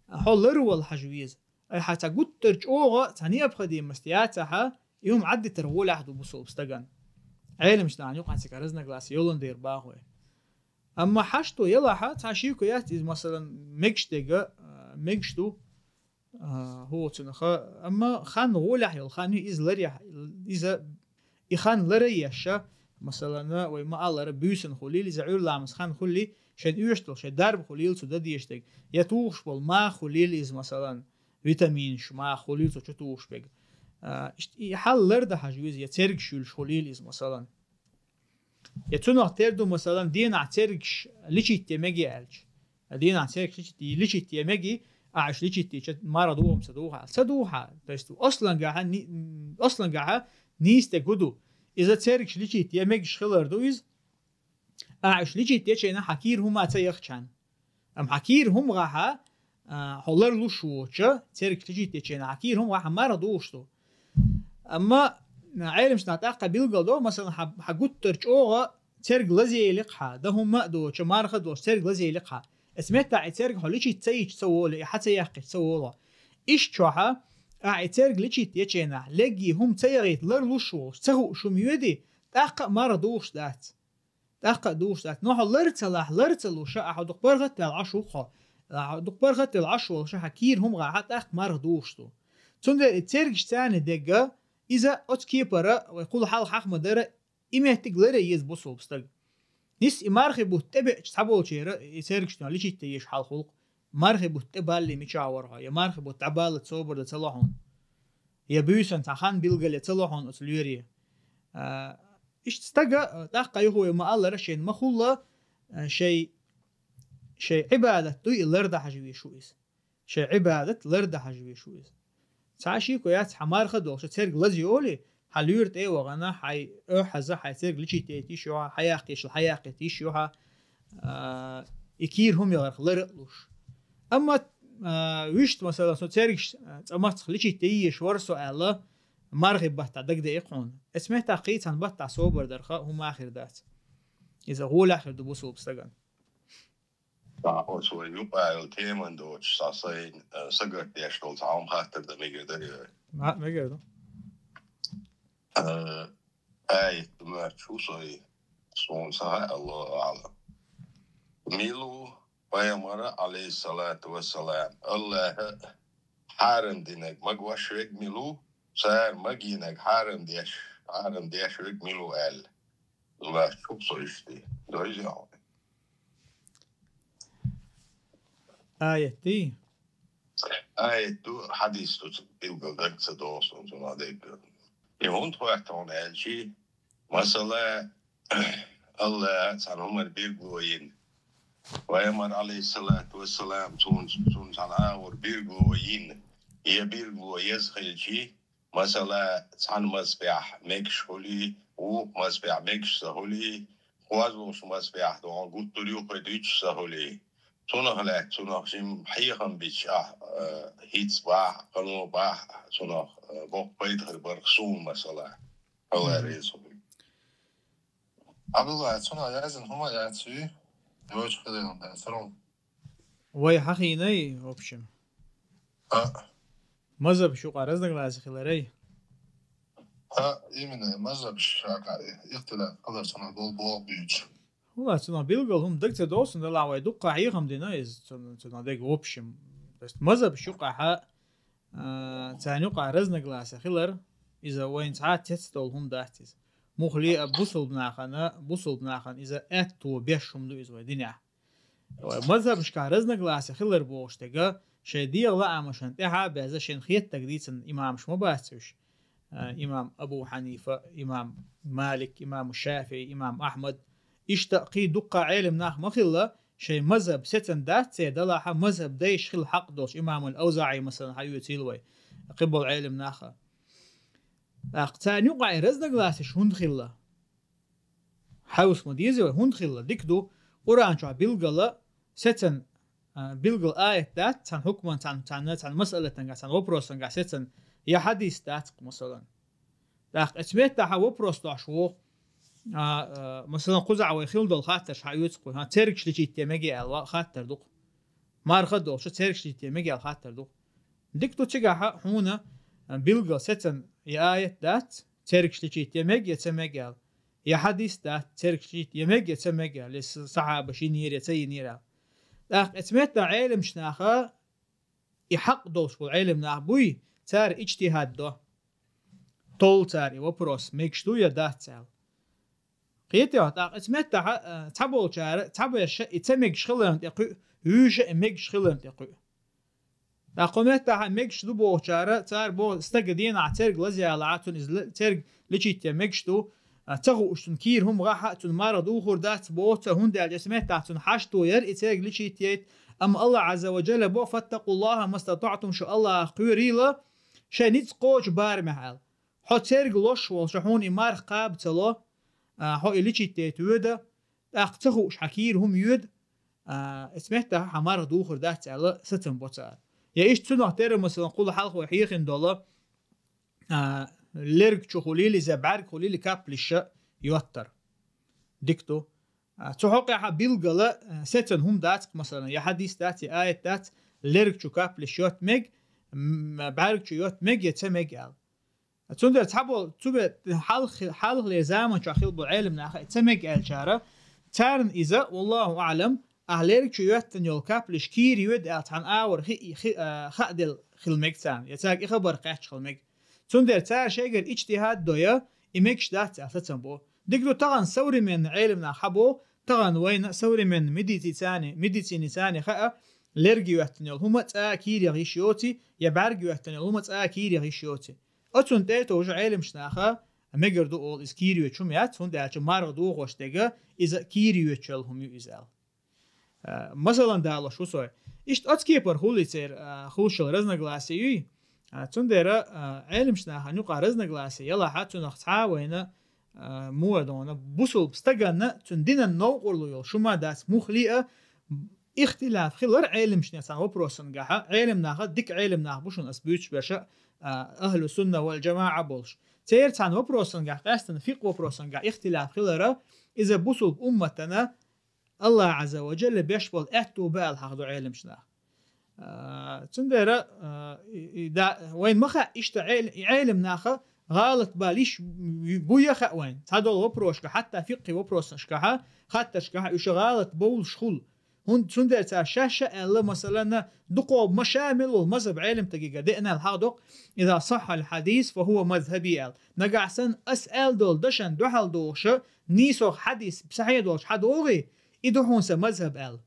Хьо ларвала хьажа веза. Ай хьан цхьа гуттар чӀогӀа цхьа необходимость яцахьа, и хӀума Ӏаддитар гӀолехь ду бусалба стагана. Ӏелимаш нахана юкъахь цигахь разногласие йолун дера бахой. Амма хьашто ялахьа, цхьа шийко яц иза, масалан, мегаш дега, а, мегаш ду, а, хӀоцунаха. Амма хан гӀолехь йолу хан ю иза ларъяхь, иза и хан лара еш, масалан, вай ма-аллара, буьйсанна хуьлийла иза, Ӏуьйра ламаз хан хуьлий, шайн оьшуш долу, шайн дарба хуьлийла цу дан дезаш дерг, я тухуш болу маха хуьлийла иза, масалан, витаминаш, маха хуьлийла цу чу тухуш берг. А, иштта и хьал лардан хьажа веза, я цергаш юьллуш хуьлийла иза, масалан. Я цунах тера ду, масалан, денахь цергаш лечить е мегий аьлча. Дийнахь цергаш лечить, лечить е мегий, ахь уьш лечить йича, марха доху хӀума ца доху хьан? Ца доху хьан. То есть, аслангахьа, ни-, аслангахьа нийса дерг хӀун ду? Иза цергаш лечить е мегаш хилар ду иза. Ахь уьш лечить ечайна хьан кийра хӀума ца яхча хьан. Амма хьан кийра хӀума гӀахьа, а, хьо лар луш воцуча, цергаш лечить ечайна хьан кийра хӀума гӀахьа марха дохуш ду. Амма, а, Ӏелимаш нах тӀаккха билгал до, масалан, хьан, хьан гуттар чӀогӀа церг лазъеликх хьан, дан хӀумма а доцуча, марха а доцуча, церг лазъеликх хьан. Эцу меттахь и церг хьо лечить ца йича ца волу, и хьа ца яьккхича ца волу. Иштта чохьа, ахь и церг лечить ечайнахь, леггий хӀума ца яхийта лар луш волуш, ца хууш хӀума йоьдий, тӀаккха а марха дохуш дац. ТӀаккха а духуш дац. Но хьо лар ца лахь, лар ца луша, ахьа дукха паргӀат а ваьлла Ӏаш ву хьо. Ахьа дукха паргӀат а ваьлла Ӏаш волуша, хьан кийра хӀума гӀахьа тӀаккха марха духуш ду. Цундела и цергаш царна дегга, иза оцу кепара, вай кхул хьалха хьахма дара, и меттиг ларе еза бусулба стаг. Нисса и мархи бутт тӀебеача цхьаболчера, и цергаш личитта езаш хьалха гӀуллакх. Мархи бутт тӀе балли мичахь вара хьо, я мархи бутт дӀабаллалц собар дан ца ло хьуна. Я буьйсан цхьа хан билгал я ца ло хьуна оцу лоьре. А, иштта стага, а, тӀаккха юха вай ма-аллара, шайна ма-хулла, а, шай, шай Ӏибадат дуй и лардан хьажа веш ву иза. Шай Ӏибадат лардан хьажа веш ву иза. Цхьа шеко яц, хьан марха долуша церг лаза йолий, хьан лоьра тӀе а вахана, хьай оьхьаза, хьай церг личитта яйта йиш ю хьан, хьан яккхийшла, хьан яккхийта йиш ю хьан, а, и кийра хӀума яхарх лара а луш. Амма, а, вуьшта, масала, со цергаш, а, цкъа мацах личитта яйеш вара со аьлла, мархи баттахь дагадеа хьуна. Эцу меттахь кхийцхьан баттахь собар дарха хӀума а хир дац. Иза гӀолехь хир ду бусулба стагана. Цхьа оцу вай юкъа аьлла теман доцуш, цхьа сайна, э, сагатдеш долу цхьа хӀума хаттар дан мегар дарий вай? Ма-, мегар ду. Э, аят моьттуш ву сой, суна ца хаьа, Аллаху аӀлам. Мила ву пайхамара, алейхиссалату вассалам, Аллаха хьарам динарг магош верг мила ву, цара магийнарг хьарам деш, хьарам деш верг мила ву аьлла. Лаьтташ ву со иштта. Дойзи хьуна. Аят дий? Аят ду, хьадис ду, цу билггал дагца догӀу суна цунах дегга. И хӀунда хоьтту хьуна аьлчи, Масала, Аллаха цхьана хӀумар билгало йина. Пайхамар, алейхиссалату вассалам, цунна, цунна цхьана агӀор билгало йина. Е билгало еза хилчи, масала, цхьана мазхӀабехь мегаш хули, вукху мазхӀабехь мегаш ца хули, кхозлагӀчу мазхӀабехь догӀу гуттар ю кхуьдуьйцуш ца хули. Цунах лаьцна, цунах шим хьехам бича ахь, э, хӀинца бахь, кхано бахь, цунах, э, боккха пайда хир бара суна, масала. Алла реза хуьлда. Абдулла, цунах яздина хӀума яц хӀуьй? Йоцу хиларан да, сарун. Вай хьахийнай, в общем. А. Мазхабаш юкъа разногласи хиларай? А, именно, мазхабаш юкъа ихтилаф хилар цунах бол богӀу буьйцу. ХӀула цунах билгал хӀума даг ца долу, далахь вай дуккха хьехам дина иза, цун-, цунах дега в общем. То есть мазхабаш юкъахьа, а, царна юкъа разногласи хилар, иза вайна цхьа цецдолу хӀума дац иза. Муххале а бусулба нахана, бусулба нахана иза аьтто беш хӀума ду иза вай динехь. Вай мазхабашкахь разногласи хилар бохуш дерг, шайн дегӀан лаамашна тӀаьхьа а беза, шайна хетарг дийцина имамаш ма бац уьш. А, имам Абу Хьанифа, имам Малик, имам ШафиӀи, имам Ахьмад. Иштта кхин дуккха Ӏелам нах ма хилла, шайн мазхаб сецна дац церан, далахьа мазхаб дайша хила хьакъ долуш, имамул АвзаӀи, масалан, хьаоьцийла вай, кхин болу Ӏелам наха. ТӀаккха царна юкъахь и разногласиш хӀунда хилла? Хьовса ма деза вай, хӀунда хилла? Дика ду, Къуръан чохь билггала сецна, а, билггала аят дац, цхьана хӀукман, цхьана, цхьана, цхьана масъалатангахь, цхьана вопросангахь сецна, я хьадис дац, масалан. ТӀаккха оцу меттахьа вопрос дохьуш ву, а, а, масалан, кхузахь вай хила долу хаттарш хьаоьцу кхуьй, хьан цергаш лечить е мега аьлла, ва-, хаттар ду-кх. Марха долуш цергаш лечить е мега аьлла хаттар ду-кх. Дика ду цигахьа хьуна, а, билггала сецна я аят дац, цергаш лечить е мега, я ца мега аьлла. Я хьадис дац, цергаш лечить е мега, я ца мега аьлла, я с-, сахьабаш йинера, я ца йинера аьлла. ТӀаккха оцу меттахь Ӏеламчу наха и хьакъ долуш болу Ӏелам нах буй, цара иджтихӀад до. Толлу цара и вопрос, мегаш ду я дац аьлла. Кхетий хьо, тӀаккха оцу меттахьа, а, цхьаболчара, цхьаберша и ца мегаш хиларна тӀе кхуьу, вуьйша и мегаш хиларна тӀе кхуьу. ТӀаккха кху меттахьа мегаш ду бохучара, цара боху стага денахь церг лазаялахьа, цунна иза ле-, церг лечить е мегаш ду, а, ца хууш цунна кийра хӀума гӀахьа, цунна марха духур дац боху цара, хӀунда аьлча оцу меттахь цунна хьашто яра и церг лечить яйта, амма Аллах Ӏазза ва Джалла бо: «Фаттакъуллаха мастатаӀтум», шу Аллахах кхоьрийла, шайн ницкъ кхочу барамехь аьлла. Хьо церг лош волуш, хьуна и марха кхаба ца ло, а, хьо и лечить яйта воьду, тӀаккха ца хууш хьан кийра хӀума йоьду, а, оцу меттахь хьан марха духур дац аьлла, сацам бо цара. Я иштта цунах тера, масалан, кхул хьалха вай хьехина долу, а, лерг чу хуьлийла иза, бӀаьрг хуьлийла каплиша йоттар. Дика ду. А, цу хьокъехьа билггала, а, сецна хӀума дац-кх, масалан, я хьадис дац, я аят дац, лерг чу каплиш йотта мег, м, бӀаьрг чу йотта мег, я ца мег аьлла. Цундела цхьаболу, цу бе-, хьалх-, хьалхале заман чохь хила болу Ӏелам наха и ца мега аьллачара, царна иза, валлаху аӀлам, ахь лерг чу йоьттина йолу каплиш кийра йоьду аьлла цхьана агӀор хи-, хи-, а, хааделла хила мега царна, я цаьрга и хабар кхаьчча хила мега. Цундела цара шайгара иджтихӀад до я, и мегаш дац аьлла сацам бо. Дика ду, тахана современный Ӏелам нах хьан бо, тахана вайна современный медицицани, медициницани хаа, лерг йоьттина йолу хӀума цкъа а кийрах йиш йоций, я бӀаьрг йоьттина йолу хӀума цкъа а кийрах йиш йоций. Оцунна тӀе а товжа Ӏелимчу наха мегар ду олу иза кийра йоьдуш хӀума яц, хӀунда аьлча марха духуш дерг иза кийра йоьдуш йолу хӀума ю иза аьлла. А, масалан далош ву со. Иштта оцу кепара хуьлий церан, а, хуьлуш йолу разногласие юй. А, цундела, а, Ӏелимчу нахана юкъа разногласие ялахьа, цунах цхьа а вайна, а, муха дона, бусулба стаганна, цуьнан динан новкъарло йолуш хӀума дац муххале а, ихтилаф хилар Ӏелимчу нехан цхьана вопросангахьа, Ӏелим наха, дика Ӏелим нах бу шуна ас буьйцуш берша, а, ахьлу сунна вал джамаӀа болуш. Церан цхьана вопросангахь, къаьстина фикъ вопросангахь ихтилаф хилара, иза бусулба умматана Аллах Ӏазза ва Джалла беш болу аьтту баьлла хьахдо Ӏелимчу наха. А, цундела, а, и, и, да, вайн ма хаьа, иштта Ӏел-, и Ӏелим наха гӀалат бала йиш бу я хаьа вайн. Цхьадолу вопросашка, хьатта фикъхи вопросашкахьа, хаттаршкахьа уьш гӀалат бовлуш хула. ХӀунда цундела цара шаьш а аьлла, масалана, дукхо ма ша мел волу мазхаб Ӏелимтагига деъна аьлла хьахдокъу, иза сахьхьал хьадис, фа хӀува мазхаби аьлла. Нагахь санна ас аьлла долу дашан дуьхьал дохуша, нийсох хьадис сахьихь долуш хьадогӀий, и ду хьуна сан мазхаб аьлла.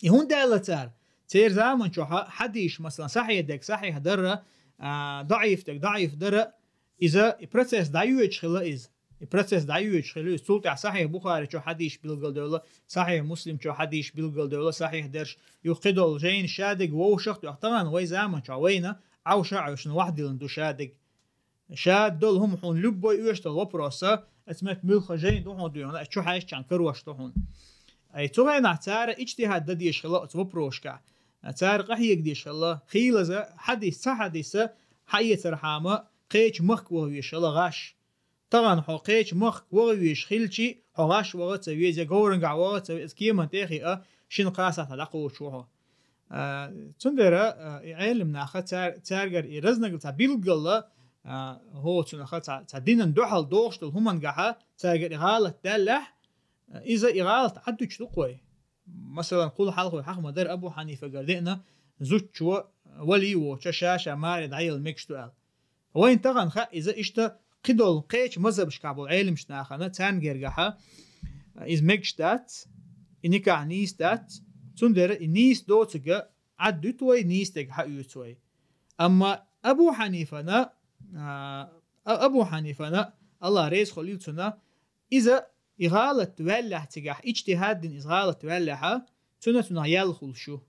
И хӀунда аьлла цара? Церан заман чохьа хьадисаш, масалан, сахьихь дерг сахьихь дара, а, даӀиф дерг даӀиф дара, иза и процесс дӀайоьдуш хилла иза. И процесс дӀайоьдуш хилла иза. Цул тӀаьхьа Сахьихь Бухари чу хьадисаш билгалдевлла, Сахьихь Муслим чу хьадисаш билгалдевлла, сахьихь дерш. Юха кхыдола жайнаш шадерг вовшах а тоьхна, тахана вай заман чу вайна Ӏовша а Ӏовшина вахьдиллина ду шадерг. Шадолу хӀума хьуна любой оьшуш долу вопроса, оцу метта муьлхха жайна ду хьуна дуьйна, чу хьаьжча карош ду хьуна. Ай, цу хенахь цара иджтихӀад дан дезаш хилла оцу вопросашкахь. Цара къахьега дезаш хилла, хийлаза хьадис, цхьа хьадиса хьаэцархьама, кхечу махка ваха везаш хилла гӀаш. Тахана хьо кхечу махка ваха везаш хилчи, хьо гӀаш ваха ца веза, я говрангахь ваха ца веза, кеман тӀе а хиъа, шина-кхаа сахьтехь дӀакхочуш ву хьо. А, цундела, а, и Ӏелам наха цар-, цаьргара и разнагал цхьа билггала, а, хӀоцунаха цхьа, цхьа динан дуьхьал дохуш долу хӀумангахьа цаьргара и гӀалат даьллехь, а, иза и гӀалат Ӏад дуьтуш ду-кх вай. Масалан, кхул хьалха вай хьаха ма-дарра Абу Хьанифагара деана, зудчо валий а воцуш, ша-ша маре дӀаелла мегаш ду аьлла. Вайна тахана хаьа иза иштта кхидолу кхечу мазхабашкахь болу Ӏелимчу нахана, царна гергахьа, иза мегаш дац, и никахь нийса дац, цундела и нийса доцург Ӏад дуьту вай, нийса дерг хьаоьцу вай. Амма Абу Хьанифана, а, Абу Хьанифана, Аллах реза хуьлийла цунна, иза и гӀалат ваьллехь цигахь, иджтихӀад дина иза гӀалат ваьллехьа, цуьнан цунах ял хуьлуш ю.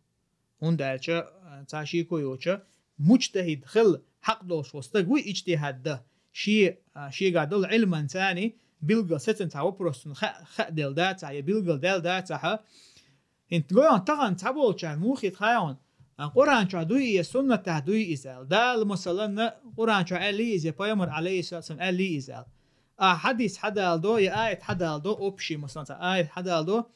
ХӀунда аьлча, а, цхьа шеко йоцуш, муджтахӀид хила хьакъ долуш волу стаг вуй иджтихӀад дан. Шен, а, шегахь долу Ӏилманца билггал сацам цхьа вопросана хаа, хааделла дацахь, я билггал даьлла дацахьа. ХӀинца гойхьуна тахана цхьаболчарна муха хета хаьий хьуна, а, Къуръан чохь дуй и, я суннатехь дуй иза аьлла. Дала, масалан, Къуръан чохь аьллий иза, я пайхамар, алейхиссалату вассалам, аьллий иза аьлла. А хьадис хьадалдо, я аят хьадалдо, общий, масалан, цхьа аят хьадалдо,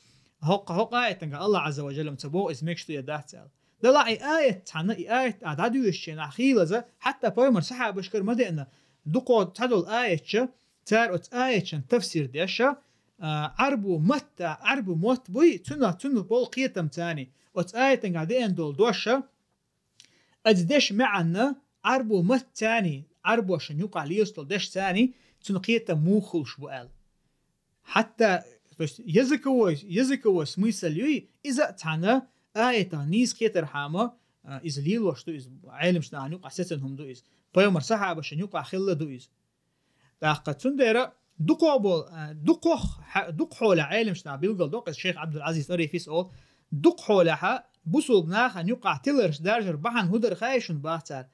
хӀокху, хӀокху аятанга Аллах Азза ва Джалла ца боху иза мегаш ду я дац аьлла. Делахь и аят цхьаьна, и аят а дӀадоьшучу хенахь хийлаза, хьатта пайхамар сахьабашкара ма деана, дукхо цхьадолу аятча, цара оцу аятчан тафсир деша, а, Ӏарбу матта, Ӏарбу мотт буй, цунах, цунах болу кхетам царний, оцу аятангахь деана долу доша, оцу дешан маьӀанна Ӏарбу матт царний, Ӏарбошна юкъахь лелаш долу деш царний, цунах кхетам муха хуьлуш бу аьлла. Хьатта, то есть, языковой, языковой смысл юй, иза а цхьаьна аятах нийса кхетархьама, а, иза лелош ду иза, Ӏелимчу нахана юкъахь сецна хӀума ду иза. Пайхамар сахьабашна юкъахь хилла ду иза. ТӀаккха цундела дукхо бол-, а, дукхох хьа-, дукха хьолехь Ӏелимчу наха билгал до, иза шайх Ӏабдул-Ӏазиз Арифис олу, дукха хьолехьа бусулба нахана юкъахь тиларш даржар бахьана хӀун дара хаьий шуна бах цара.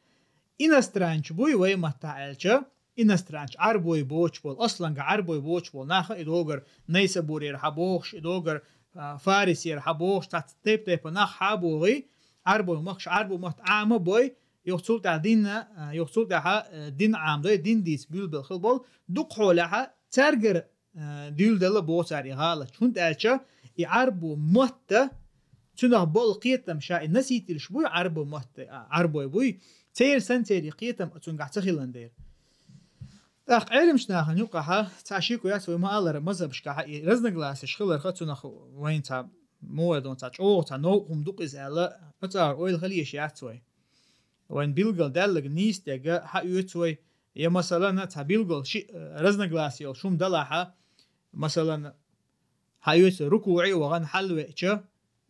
Иностранча буй вай маттахь аьлча, иностранча Ӏарбой боцуш болу, асланга Ӏарбой боцуш болу наха и догар Найсабурера хьабохуш, и догар, а, Фарисера хьабохуш, цхьацца тайп-тайпа нах хьабогӀий, Ӏарбой махкаш, Ӏарбу матт Ӏама бой, юха цул тӀаьхьа динна, а, юха цул тӀаьхьа, а, дин Ӏамдой, дин дийца буьлбелла хил болу, дукха хьолехьа цаьргара, а, дуьйладелла боху цара и гӀалат. ХӀунда аьлча и Ӏарбу матта, цунах болу кхетам ша и носительш буй, Ӏарбу матта, а, Ӏарбой буй, церан санна церан и кхетам цуьнгахь ца хилан дера. ТӀаккха Ӏелимчу нахана юкъахьа, цхьа шеко яц вай ма-аллара мазхабашкахьа, и разногласеш хиларха цунах вайна цхьа, муха дон цхьа чӀогӀа, цхьа новкъа хӀума ду-кх иза аьлла, оцара ойла хила еш яц вай. Вайн билгал даьллаг нийса дерг хьаоьцу вай, я, масалан, цхьа билгал ши-, разногласие йолуш хӀума далахьа, масалан, хьаоьцу рукуӀе вахана хьалавеача,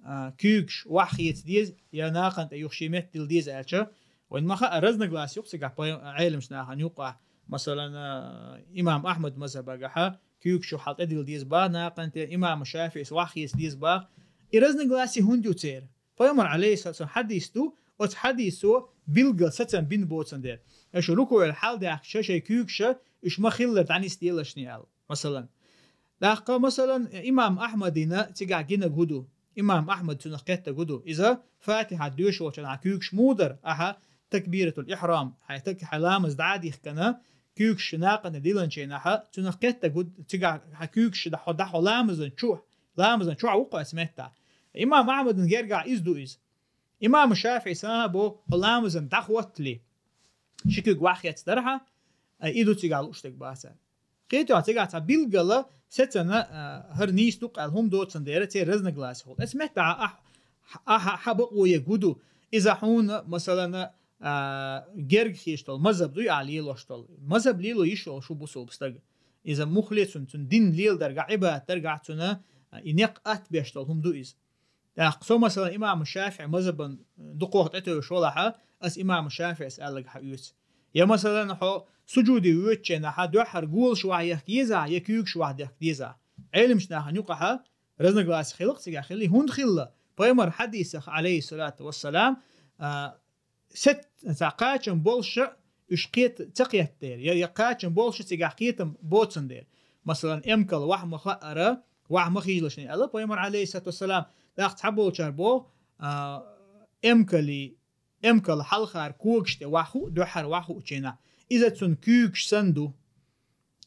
а, куьйгаш охьахеца деза, я нахана тӀе юха шен метта дилла деза аьлча, вайн ма хаьа, разногласие ю-кх цигахь пай-, Ӏелимчу нахана юкъахь, масалан, а, имам Ахьмад мазхабагахьа, куьйгаш юха хьал тӀедилла деза бах нахана тӀе, имам ШафиӀис охьахеца деза бах. И разногласие хӀунда ю церан? Пайхамар, алейхиссалату вассалам, хьадис ду, оцу хьадисо билггал сацам бина боцан дера. Аша рукуӀел хьалдаьхкича шайн куьйгаша, уьш ма-хиллара дӀанисде лашний аьлла, масалан. ТӀаккха, масалан, имам Ахьмадина цигахь гинаг хӀун ду? Имам Ахьмад цунах кхеттаг хӀун ду? Иза Фатихьат доьшучу хенахь куьйгаш муха дара, ахьа такбиратул ихьрам, хьайн так-, хьайн ламаз дӀа а дихкана, куьйгаш накъана диланчу хенахьа, цунах кхеттаг хӀун ду, цигахь хьан куьйгаш дӀахьо, дӀахьо ламазан чу, ламазан чохь ву-кх оцу меттахь. Имам Ахьмадан гергахь иза ду иза. Имам ШафиӀис а бо, хьо ламазан дӀахӀоттале, ши куьг охьахецна дархьа, ай, и ду цигахь лууш дерг бацара. Кхетий хьо, цигахь цхьа билггала сецана, а, хӀара нийса ду-кх аьлла хӀума доцан дера, церан разногласие хуьлу. Оцу меттахь ахь, ахь, ахь, хьан бакъо ерг хӀун ду? Иза хьуна, масалан, а, герга хеташ долу мазхаб дуй ахь лелош долу? Мазхаб лело йиш йолуш ву бусулба стаг. Иза мухле цунна, цунна дин леладаргахь, Ӏибадат даргахь цунна, а, и некъ атта беш долу хӀума ду иза. ТӀаккха со, масалан, имам ШафиӀи мазхабан дукхох тӀетевжаш валахьа, ас имам ШафиӀис аьлларг хьаоьцу. Я, масалан, хьо суджуде воьдучу хенахь дуьххьара голаш вахьа яхка деза, я куьйгаш вахьа яхка деза. Ӏеламчу нахана юкъахь разногласи хилла-кх цигахь хилла, хӀунда хилла? Пайхамар хьадисах, Ӏалайхиссалату вассалам, а, сет-, цхьа кхачам болуш уьш кхета-, ца кхеттера, я, я кхачам болуш цигахь кхетам боцун дера. Масалан, эмкал вахьа ма хаара, вахьа ма хийжалаш аьлла пайхамар, Ӏалайхиссалату вассалам, тӀаккха цхьаболчара боху, а, эмкали эмкал хьалхара когаш тӀе вахьа хуу, дуьххьара вахьа хуучу хенахь, иза цунна куьйгаш санна ду.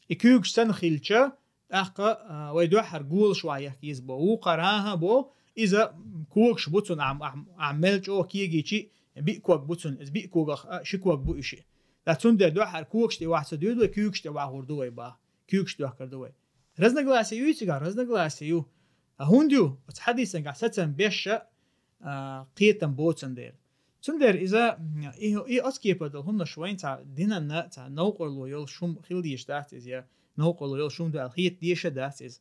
И куьйгаш санна хилча, тӀаккха, а, вай дуьххьара голаш вахьа яхка деза боху. Вукхара, хӀан-хӀа боху, иза когаш бу цунна, ахь, ахь, ахь мел чӀогӀа кегийчи, биъ ког бу цунна, иза биъ когах, а, ши ког бу уьш. Ткъа цундела дуьххьара когаш тӀе вахьа ца дуьйду вай, куьйгаш тӀе вахьур ду вай боху. Куьйгаш доьхкур ду вай. Разногласие ю цигахь, разногласие ю. А хӀунда ю? Оцу хьадисангахь сацам беш а, а, кхетам боцун дера. Цундела иза, м, и, и оцу кепара долу хӀуманаш вайна цхьа динанна, цхьа новкъарло йолуш хӀума хила дезаш дац иза, я новкъарло йолуш хӀума ду аьлла хета дезаш а дац иза.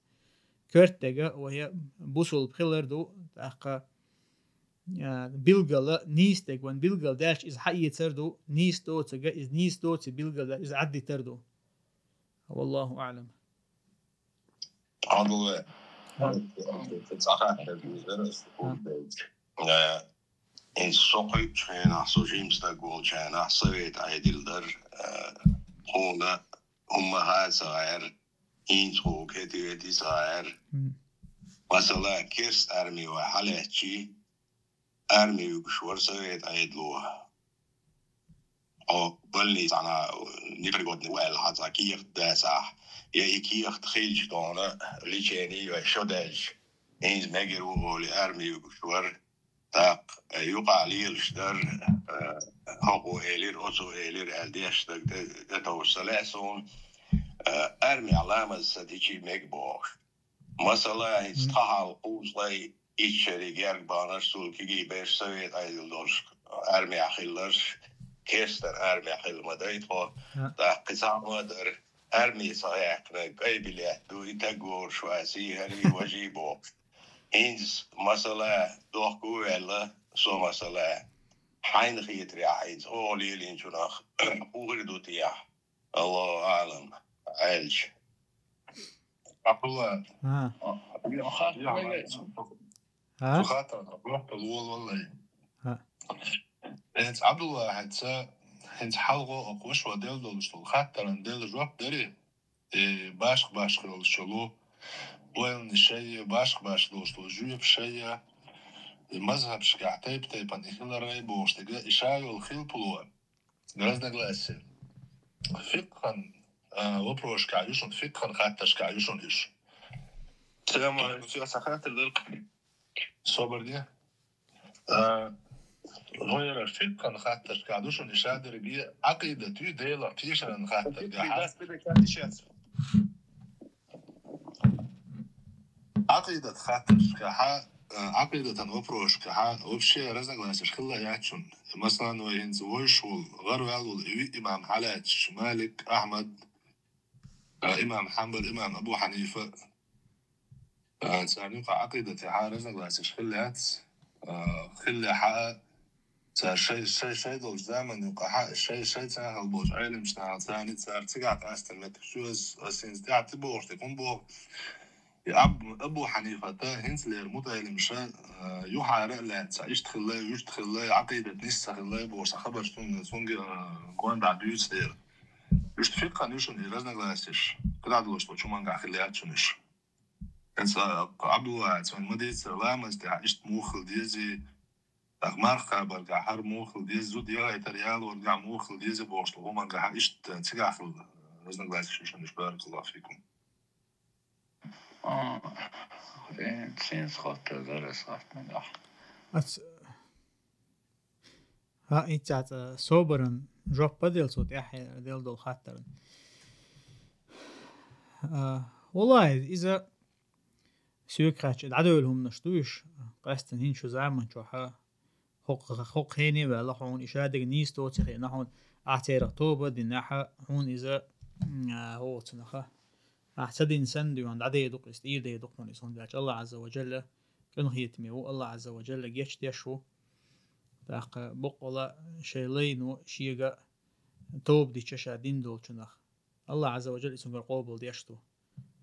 Коьртаниг вай бусулба хилар ду, тӀаккха, а, билггала, нийса дерг вайн билггал даьлча иза хьаэцар ду, нийса доцург иза нийса доций билггал даьлча иза Ӏаддитар ду. Валлаху аӀлам. Хьадулла. Цхьа хаттар дийр дара ас. Э, иза со кхуьучу хенахь, со жима стаг волчу хенахь, совет Ӏедал дара, э, тхуна хӀумма хаа ца гӀера, хӀинца хӀума хетий-ветий ца гӀера. Масала, керста арми вай хьалаьцчи, арми вуьгуш вара совет Ӏедало. Хьо больницана непригодный ву аьлла, хьан цхьа кехат дацахь, я и кехат хилча тхуна лечение я шо даьлча, хӀинца мегар ву олий, арми вуьгуш вара. ТӀаккха, э, юкъахь лелаш дара, э, хӀокхо элира, оцо элира аьлла деш стаг тӀе, тӀетовжа ца лаьа суна, э, армехь ламаз ца дичий мега бохуш. Масала, хӀинца тхан хьалха кхузткъе итт шериг герга баханарш, цул кегий берш совет Ӏедал долуш армехь хилларш, керстанан армехь хилла ма дай тхо, тӀаккха кхин цхьа а ма дара, арми ца яьккхина, кӀай билет ду, и таг вовраш вац, и хӀара, и важа бохуш. ХӀинца, масала, дохко а ваьлла, со, масала, хьайна хетарехь, хӀинца оха лелийначунах хӀун хир ду техьа? Аллаху аӀлам, аьлча. Абдулла. А. Цу хаттарна жоп дала волаваллай. А. ХӀинца Абдулла хӀинца, хӀинца хьалхо а кхуш ван делла долуш долу хаттаран делла жоп дарий? И башха-башха йолуш йолу ойланаш шайя, башха-башха долуш долу жоьпаш шайя, и мазхабашкахь тайп-тайпана и хиларай бохуш дерг, и ша йолу хилпало, разногласие. Фикъхан, а, вопросашкахь ю шуна, фикъхан хаттаршкахь ю шуна уьш. Салам алейкум, я сан хаттар дара. Собар де. А, гӀайра фикъхан хаттаршкахь ду шуна и ша дерриге, Ӏакъидат ю, Делах тешаран хаттаргахьа. Ӏакъидат хаттаршкахьа, а, Ӏакъидатан вопросашкахьа вообще разногласияш хилла яц шуна. Масалан, вай хӀинца вовшах волу, гӀараваьлла волу и виъ имам хьалаьцча, Малик, Ахьмад, а, имам Хьанбал, имам Абу Хьанифа, а, царна юкъахь Ӏакъидатехьа разногласияш хилла яц. А, хиллехьа, цара шай, шай, шай долчу заманна юкъахьа, шай, шай царал болчу Ӏеламчу нахал царна, цара цигахь къаьстина меттиг ю, ас, ас хӀинца тӀаьхьа тӀебогӀуш дерг хӀун боху? И Аб-, Абу Хьанифата хӀинцалера мутаӀеламаша, а, юхьара а лаьцна, иштта хилла, вуьшта хилла, Ӏакъидат нийса ца хилла бохуш, сан хабарш цунна, цуьнга, а, гондахь дуьйцу дера. Уьш фикъхан ю шуна и разногласияш, кхидӀа долуш долчу хӀумангахь хилла яц шуна уьш. ХӀинца, а, Абдулла, вайн ма дийцара, ламаз тӀехь иштта муха хила дезий, тӀаккха марха кхабаргахь хӀара муха хила деза, зуда яхайтар ялоргахь муха хила деза бохуш долу хӀумангахьа иштта цигахь хилла разногласияш ю шуна уьш, баракаллаху фикум. А, э, цхьа хаттар дара ас хаттаргахь. Ас, хӀа, иццаца собаран жоп паделла цо тӀаьххье делла долу хаттарна. А, валлахӀи, иза соьга хаьттича дӀадевлла хӀуманаш ду уьш, къаьстина хӀинца шу заман чохьа, хӀокху, хӀокху хене а ваьлла хьуна, и шадерг нийса доций хиъна хьуна, ахь церах тоба а динехьа, хьуна иза, м, а, хӀоцунаха. Ахь ца дина санна дуьйна дӀадер ду-кх иза, тӀера дер ду-кх хьуна иза, хӀунда аьлча АллахӀ Ӏазза ва Джалла кӀанхетаме ву, АллахӀ Ӏазза ва Джалла гечдеш ву. ТӀаккха боккъала шайн лайно шега тоба дича ша дин долчунах, Аллах Азза ва Джалла цунгара къобал деш ду.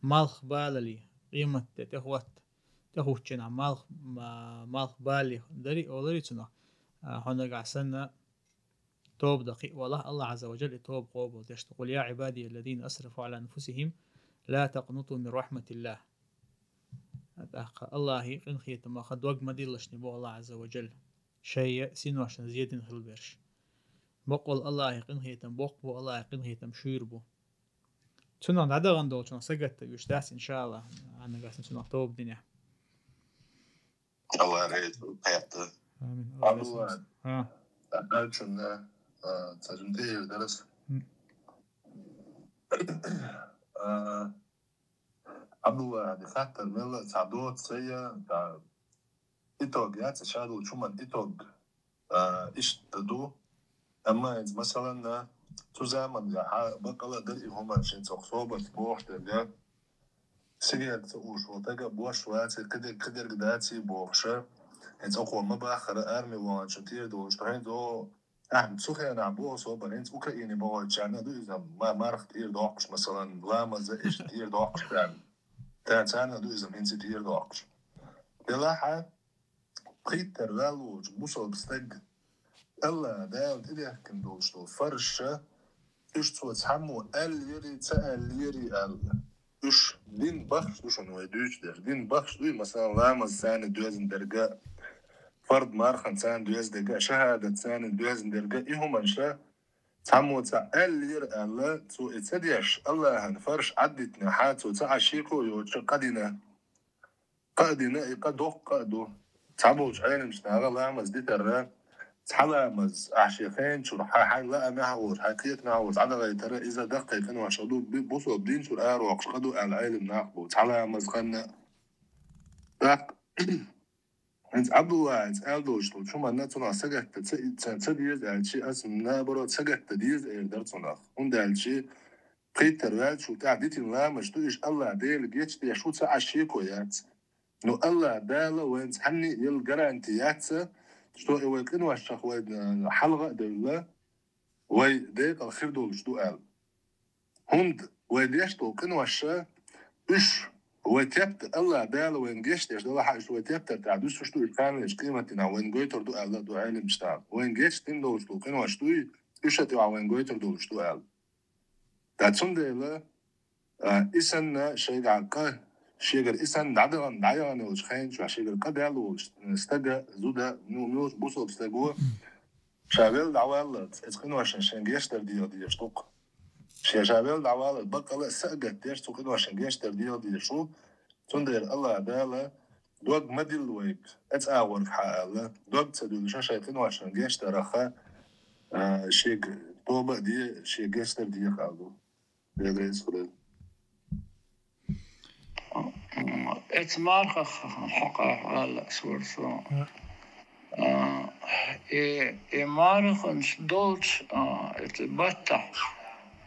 Малх балали, къематде тӀехӀотта, тӀехӀуттучу хенахь малх, ма-, малх бале дари олари цунах, а, хьо нагахь санна тоба дан кхиавалахь, Аллах Азза ва Джалла тоба къобал деш ду. «Къул я Ӏибадия аллазина асрафу Ӏала анфусихим, ла такънуту мин рахматиллах». ТӀаккха Аллахьи къинхетамаха дог ма диллалаш, боху Аллах Азза ва Джалла, шайн синошна зе дина хилла берш. Бакъволу Аллахьи къинхетам боккха бу, Аллахьи къинхетам шуьйра бу. Цунах дӀадахана долчунах сагатта вуьш дац, иншааллах, Ӏаннагахь санна цунах тоба динехь. Аллах реза хаьтта. Амин. Аллах реза хуьлда. А. Дальше, да, а, цхьа жимма тӀе эр дара ас. М. А, Абдулла, хӀара хаттар мелла а цхьа доцу ца я, да, итог яц, ша долчу хӀуман итог, а, иштта ду. Амма иза, масалан, цу заманга хьан бакъала а дара и хӀуманаш, хӀинца оха собарца бохуш дерг, сигерт ца уш волу тага бош ваций, кхидерг, кхидерг даций бохуша, хӀинца оха ма баххара арми ваханчун тӀера долуш ду, хӀинца оха Ахьа цу хенахь боху собар, хӀинца Украине бохучарна ду иза ма-, марха тӀера доккхуш, масалан, ламаза иштта тӀера доккхуш царна. Та царна ду иза хӀинца тӀера доккхуш. Делахьа, пхийттара ваьлла волчу бусалба стаг, Аллах Дала тӀедехкина долуш долу фарзаш, уьш цо цхьаммо аьллера, ца аьллера аьлла. Уьш дин бахаш ду шуна вай дуьйцу дерг. Дин бахаш дуй, масалан, ламаз царна доьзна дерг а, фард мархан царна доьзна дерг а, шахӀадат царна доьзна дерг а, и хӀуманаш цхьаммо ца аьллера аьлла, цо и ца деш, Аллахьан фарзаш Ӏаддитинехь, цо ца Ӏаш шеко йоцуш къа дина. Къа а дина, и къа доккха къа а ду. Цхьаболчу Ӏеламчу наха ламаз дитарра, цхьа ламаз ахь шен хенчуьра, хьан, хьайн лаамехь а волуш, хьайн кхетамехь а волуш, Ӏадагайтара, иза даккхий къинош а ду, би-, бусалба дин чуьра арохуш къа ду аьлла Ӏелам нах бу. Цхьа ламаз ханна. ТӀаккха, хӀинца Ӏабдулла хӀинца аьлла долуш долчу хӀуманна цунах сагатта ца, ца, ца деза аьлчи, аса, наоборот, сагатта деза эр дара цунах. ХӀунда аьлчи, пхийттара ваьллачул тӀаьхьа дитина ламазаш ду, уьш Аллах Делан гечдеш ву, ца Ӏаш шеко яц. Ну, Аллах Дала вайна цхьанне а елла гаранти яц, что и вай къиношчех вай, э, хьалха а девлла, вай декъала хир долуш ду аьлла. ХӀунда вай деш долу къинош, уьш вай тептар, Аллах Дала вайна гечдеш делахь а, уьш вай тептар тӀехь дуьсуш ду, уьш кхана леш къематдийнахь вайна гойтур ду аьлла а ду Ӏеламчу наха. Вайна гечдина долуш долу къинош дуй, уьш а тӀехь вайна гойтур долуш ду аьлла. Ткъа цундела, а, и санна шайгахь къа, шегара и санна дӀадахана, дӀаяхана йолчу хенчохь шегара къа даьлла волчу стага, зуда, ну, муьлхачу бусалба стаго, ша велла дӀаваллалц, эцу къиношна шайн гечдар дегӀа дезаш ду-кх. Шен ша велла дӀаваллалц, баккъала а са а гатдеш, цу къиношна гечдар дегӀа дезаш ву. Цундела Аллах Дала дог ма дилла вайга, эцу агӀорга хьан аьлла, дог ца дуьллуш, шайн къиношна гечдарах, а, шега тоба а де, шен гечдар деха аьлла ду. Дела реза хуьлда. Эцу мархах хьокъехь аьлла ас вара со. А, и, и марханаш долчу, а, эцу баттахь,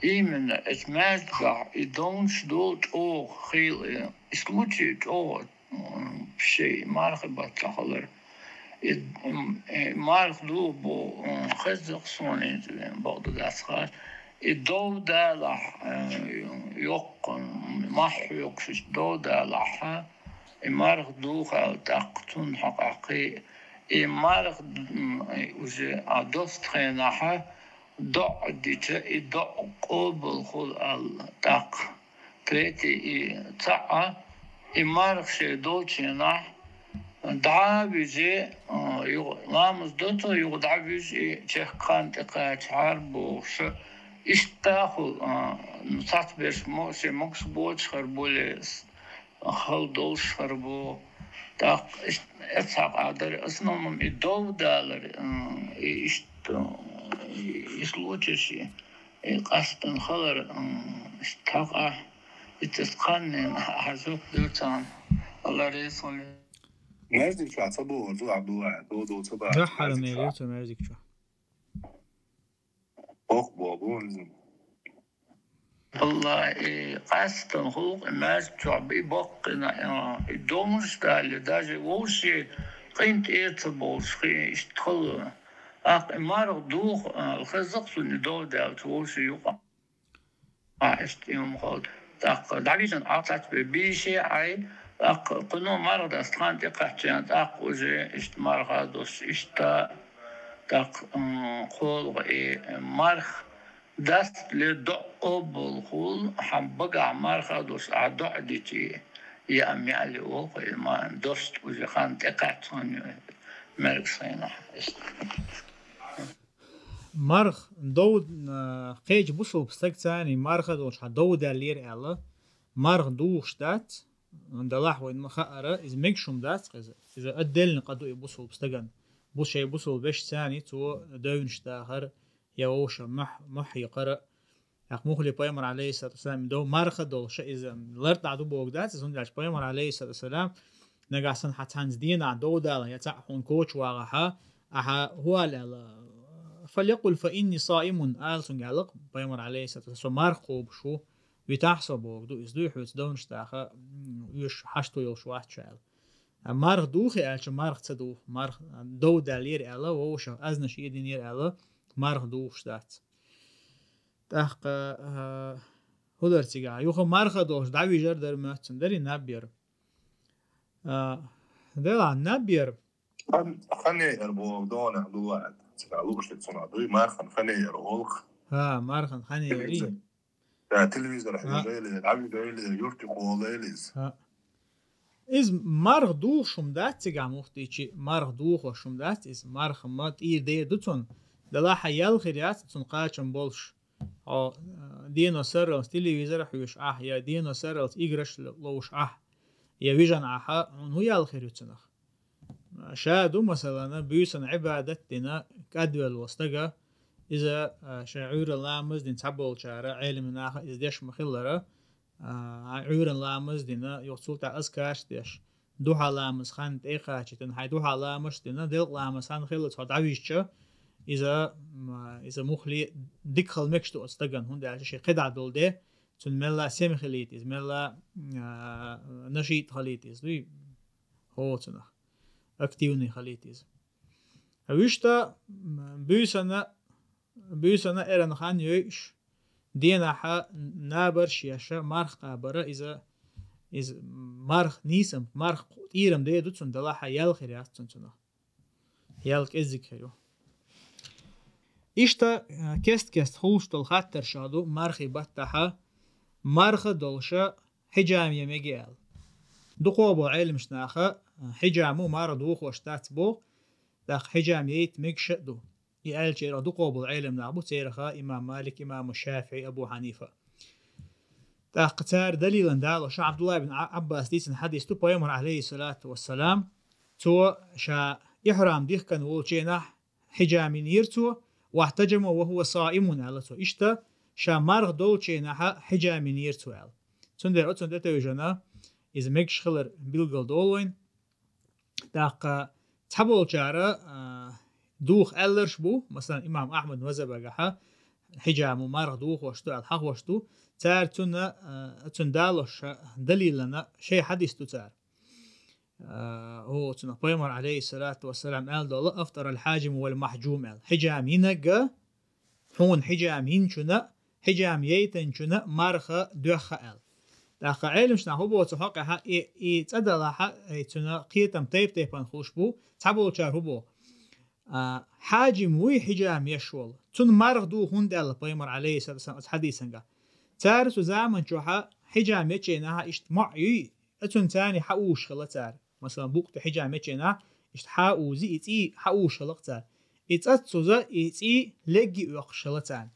именно эцу маьждигахь и довнаш долу чӀогӀа хийла, и случай чӀогӀа, м, шен мархи баттахь хилар. И, м, и марха дугӀу бу, м, хезза-кх суна иза, бакъду дац хаа. И дов далахь, э, йоккха, мах хьоькхуш, дов далахь, и марха духьал тӀаккха цунна хьокъехь кхин. И марха, м, уже а доста хенахь, доӀа дича, и доӀа къобал хуьлу аьлла тӀаккха. Третий и цхьаъ, и марха шен долчу хенахь, дӀа а вижи, а, юха ламаз до цо, юха дӀа а вижи, и чехка хан тӀекхачахьара бохуш, иштта а хуьлу, а, ну, цхьацца берш мо-, шен могуш боцуш хир бу, хала долуш хир бу. ТӀаккха иштта эцхьакъ а дара, в основном и дов далар, а, и иштта, и, и случайш, и къастан хилар, а, иштта хьакъ а. Иштта кханнен хьажух дуьйцан, Алла реза хуьлда. Маьждиг чохь ца бохург ду, Абдулла, дов-дов ца бахьаш. Дуьххьара маьждиг чохь. Боккха боху иза. Алла, и къастан хуьлу-кх и маьждиг чохь, и баккхина, а, и довнаш дале, даже вовшийн къинтӀера ца бовлуш, кхин иштта хала. ТӀаккха и марха духу, а, хезза-кх цунна и дов даьлча вовшийн юкъа. А, иштта и хӀума хилла. ТӀаккха дӀавижина Ӏа цхьацца бе бийши Ӏай, тӀаккха кхуьно марха даста хан тӀекхаьчча, тӀаккха уже иштта марха досуш, иштта, тӀаккха, м, кхоалгӀа и марха даста ле доӀа къобалхула, хьан багахь марха досуш ахь доӀа дичи, я меали воху, и ма доста уже хан тӀекхаьчча хан ю, мерг сайна. Марха дов, а, кхечу бусулба стаг царний марха долуш хьан дов даьллера аьлла, марха духуш дац, делахь вайна ма хаара, иза мегаш хӀума дац иза. Иза отдельно къа ду и бусулба стагана. Бу шайн бусулба вешан царний цо девнаш дахар, я вовшах мохь-, мохь якхар. ТӀаккха муххале пайхамар, алейхиссалату вассалам, дов марха долуш иза лартӀахь ду бохург дац иза, хӀунда аьлча пайхамар, алейхиссалату вассалам, нагахь санна хьан цхьаьнца дийнахь дов дала, я цхьаъ хьуна коча вагӀахь, ахьа хӀу ала аьлла, «Фалякъул фа инни саимун», ала цуьнга аьлла-кх пайхамар, алейхиссалату вассалам, со марха кхобуш ву, витахь со бохург ду, иза дуй хьоьца девнаш даха, м, оьшуш хьашто йолуш вац ша аьлла. А марха духий аьлча, марха ца духу, марха дов даьллера аьлла, вовшах азнаш единера аьлла, марха духуш дац. ТӀаккха, а, хӀу дара цигахь? Юха марха долуш дӀавижар дара моьтту цунна, дарий наб яр? А, делахь, наб яр. Хан, хан яйар боху донах ду ваьа. Цигахь лууш ду цунах дуй, мархан хан яйар олу-кх. ХӀа, мархан хан яйарий? Телевизор. Да, телевизор хьежа или, дӀавижа или, юртиг кхола или иза. ХӀа. Иза марха духуш хӀума дац цигахь, муфтийчи, марха духуш хӀума дац иза, марха ма тӀера дер ду цунна. Делахь хьан ял хир яц цунна кхачам болуш. Хьо, а, дено сарралц телевизор хьоьжуш ахь, я дено сарралц играш ло-, ловуш ахь, я вижина ахьа, хьуна хӀун ял хир ю цунах? Ша ду, масалана, буьйсанна Ӏибадат дина, кӀадвелла волу стага, иза, а, шайн Ӏуьйранна ламаз дина цхьаболчара, Ӏелам наха иза деш ма-хиллара, а, Ӏуьйранна ламаз дина, юха цул тӀаьхьа азкарш деш, духьа ламаз хан тӀе а кхачийтина, хьайн духьа ламазаш дина, делкъа ламаз хан хилла цхьа дӀавижча, иза, м, иза муххале дика хила мегаш ду оцу стагана, хӀунда аьлча шен кхидӀа долу де, цуьнан мелла сема хилийта иза, мелла, а, нашийта хилийта иза, дуй, хӀо цунах, активный хилийта иза. А вуьшта, м, буьйсанна, буьйсанна эрна хан йойуш, денахьа набарш еша, марха кхабара иза, иза марха нийсам, марха тӀерам де ду цунна, делахь ял хир яц цунна цунах. Ял кӀеззиг хир ю. Иштта, а, кест-кеста хуьлуш долу хаттарш а ду мархи баттахьа, марха долуша хьижам ян мега аьлла. Дукхо бо Ӏеламаш наха, а, хьижаму марха духуш дац боху, тӀаккха хьижам яйта мегаш а ду. И аьллачерах дукхо болу Ӏелам нах бу, цераха имам Малик, имам ШафиӀи, Абу Хьанифа. ТӀаккха цара далилан далош Ӏабдулла бин Ӏа-, Ӏаббас дийцина хьадис ду, пайхамар, алейхиссалату вассалам, цо ша ихьрам дихкан волченахь хьижам йинера цо, «Вахтаджама ва хува саимун», аьлла цо. Иштта, ша марха долченахьа хьижам йинера цо аьлла. Цундела оцунна тӀетевжана, иза мегаш хилар билгал долу вайн. ТӀаккха цхьаболчара, а, духа аьлларш бу, масалан, имам Ахьмад мазхабагахьа, хьижаму марха духуш ду аьлла хьахош ду, цара цунна, а, цунна далош далилана шайн хьадис ду цара. А, о, цунах пайхамар, алейхиссалату вассалам, аьлла долу, «Афтар аль-хьаджиму валь-махьджум», аьлла. Хьижам йинага, хьуна хьижам йинчуна, хьижам яйтанчуна марха доьхха аьлла. ТӀаккха Ӏеламаш нах хӀу боху цу хьокъехьа, и, и цӀа далахьа, и цуьнан кхетам тайп-тайпана хуш бу, цхьаболчара хӀу боху. А, хьаджим вуй хьижам еш волу. Цунна марха ду хӀунда аьлла пайхамар, алейхиссалату вассалам, оцу хьадисанга. Цара цу заман чохьа хьижам ечийнахьа иштта моӀ юй, оцунна царний хьаууш хила цара. Масалан, букъ тӀе хьижам ечийнахьа, иштта хьауузи, и цӀий хьаууш хила цара. И цӀаццуза, и цӀий легги оькхуш хила царна.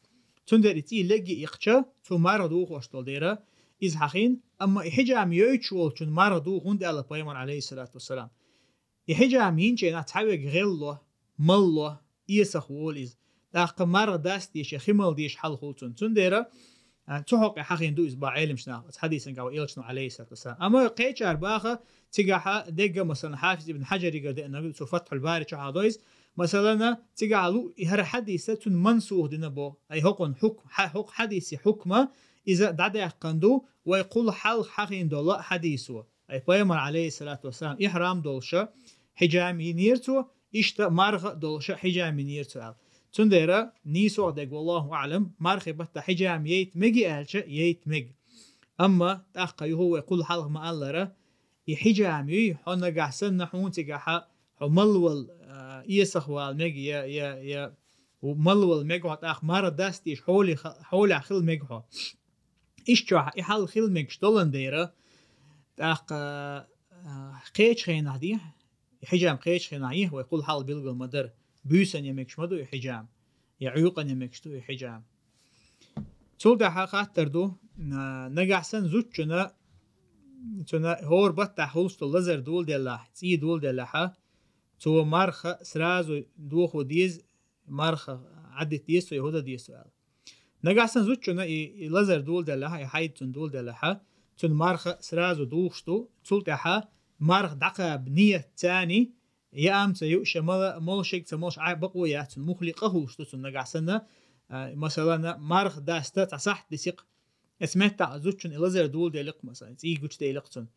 Цундела и цӀий легги икхча, цу марха духуш долу дера, иза хьахийна, амма и хьижам йойтуш волчун марха ду хӀунда аьлла пайхамар, алейхиссалату вассалам. И хьижам йинчийнахь цхьаверг гӀелло, малло, эсах волу иза. ТӀаккха марха даста дийша, хи мала дийша хьал хуьлу цунна. Цундела, а, цу хьокъе хьахийна ду иза боху Ӏеламаш наха, оцу хьадисанга ва элчано, алейхиссалату вассалам. Амма кхечара баха, цигахьа дегга, масалан, Хьафиз ибн Хьаджаригара деана, цу Фатхьул Бари чохь а до иза. Масалана, цигахьа лу, и хӀара хьадиса цунна мансух дина бо. Ай хӀокхун хьукм, хьа-, хӀокху хьадиси хьукма, иза дӀадаьккхина ду, вай кхул хьалха хьахийна долу хьадисо. Ай пайхамар, алейхиссалату вассалам, ихьрам долуша, хьижам йинера цо, Иштта марха а долуша хьижам йинера цо аьлла. Цундела нийсогӀа дерг, валлаху аӀлам, мархи баттахь хьижам яйта мега аьлча, яйта мега. Амма тӀаккха юха вай кхул хьалха ма-аллара, и хьижам юй, хьо нагахь санна хьуна цигахьа, хьо малвал, а, эсах вала мега, я, я, я, малвал мега хьо тӀаккха марха дастийша хьоле-, хьолехь хила мега хьо. Ишчохь и хьал хила мегаш долан дера, тӀаккха, а, кхечу хенахь дехьа, и хьижам кхечу хенахь дехьа, вай кхул хьал билгал ма дара, буьйсанна мегаш ма ду и хьижам, я Ӏуьйкъанна мегаш ду и хьижам. Цул тӀаьхьа хаттар ду, а, нагахь санна зудчунна, цунна хӀора баттахь хуьлуш долу лазар доладеллахь, цӀий доладеллахьа, цо марха сразу дохо деза, марха Ӏаддита деза цо, я хӀода деза цо аьлла. Нагахь санна зудчунна и, и лазар доладеллахьа, и хьайд цунна доладеллахьа, цунна марха сразу духуш ду, цул тӀаьхьа марха дӀакхаба ният царний, я амца юуш, я мала, молшиг ца молуш Ӏа бакъо яц цунна, муххале къа хуьлуш ду цунна нагахь санна, а, масалана, марха даста цхьа сахьт дисикх, эцу меттахь а зудчунна и лазар доладеликх, масалан, цӀий гучуделикх цунна.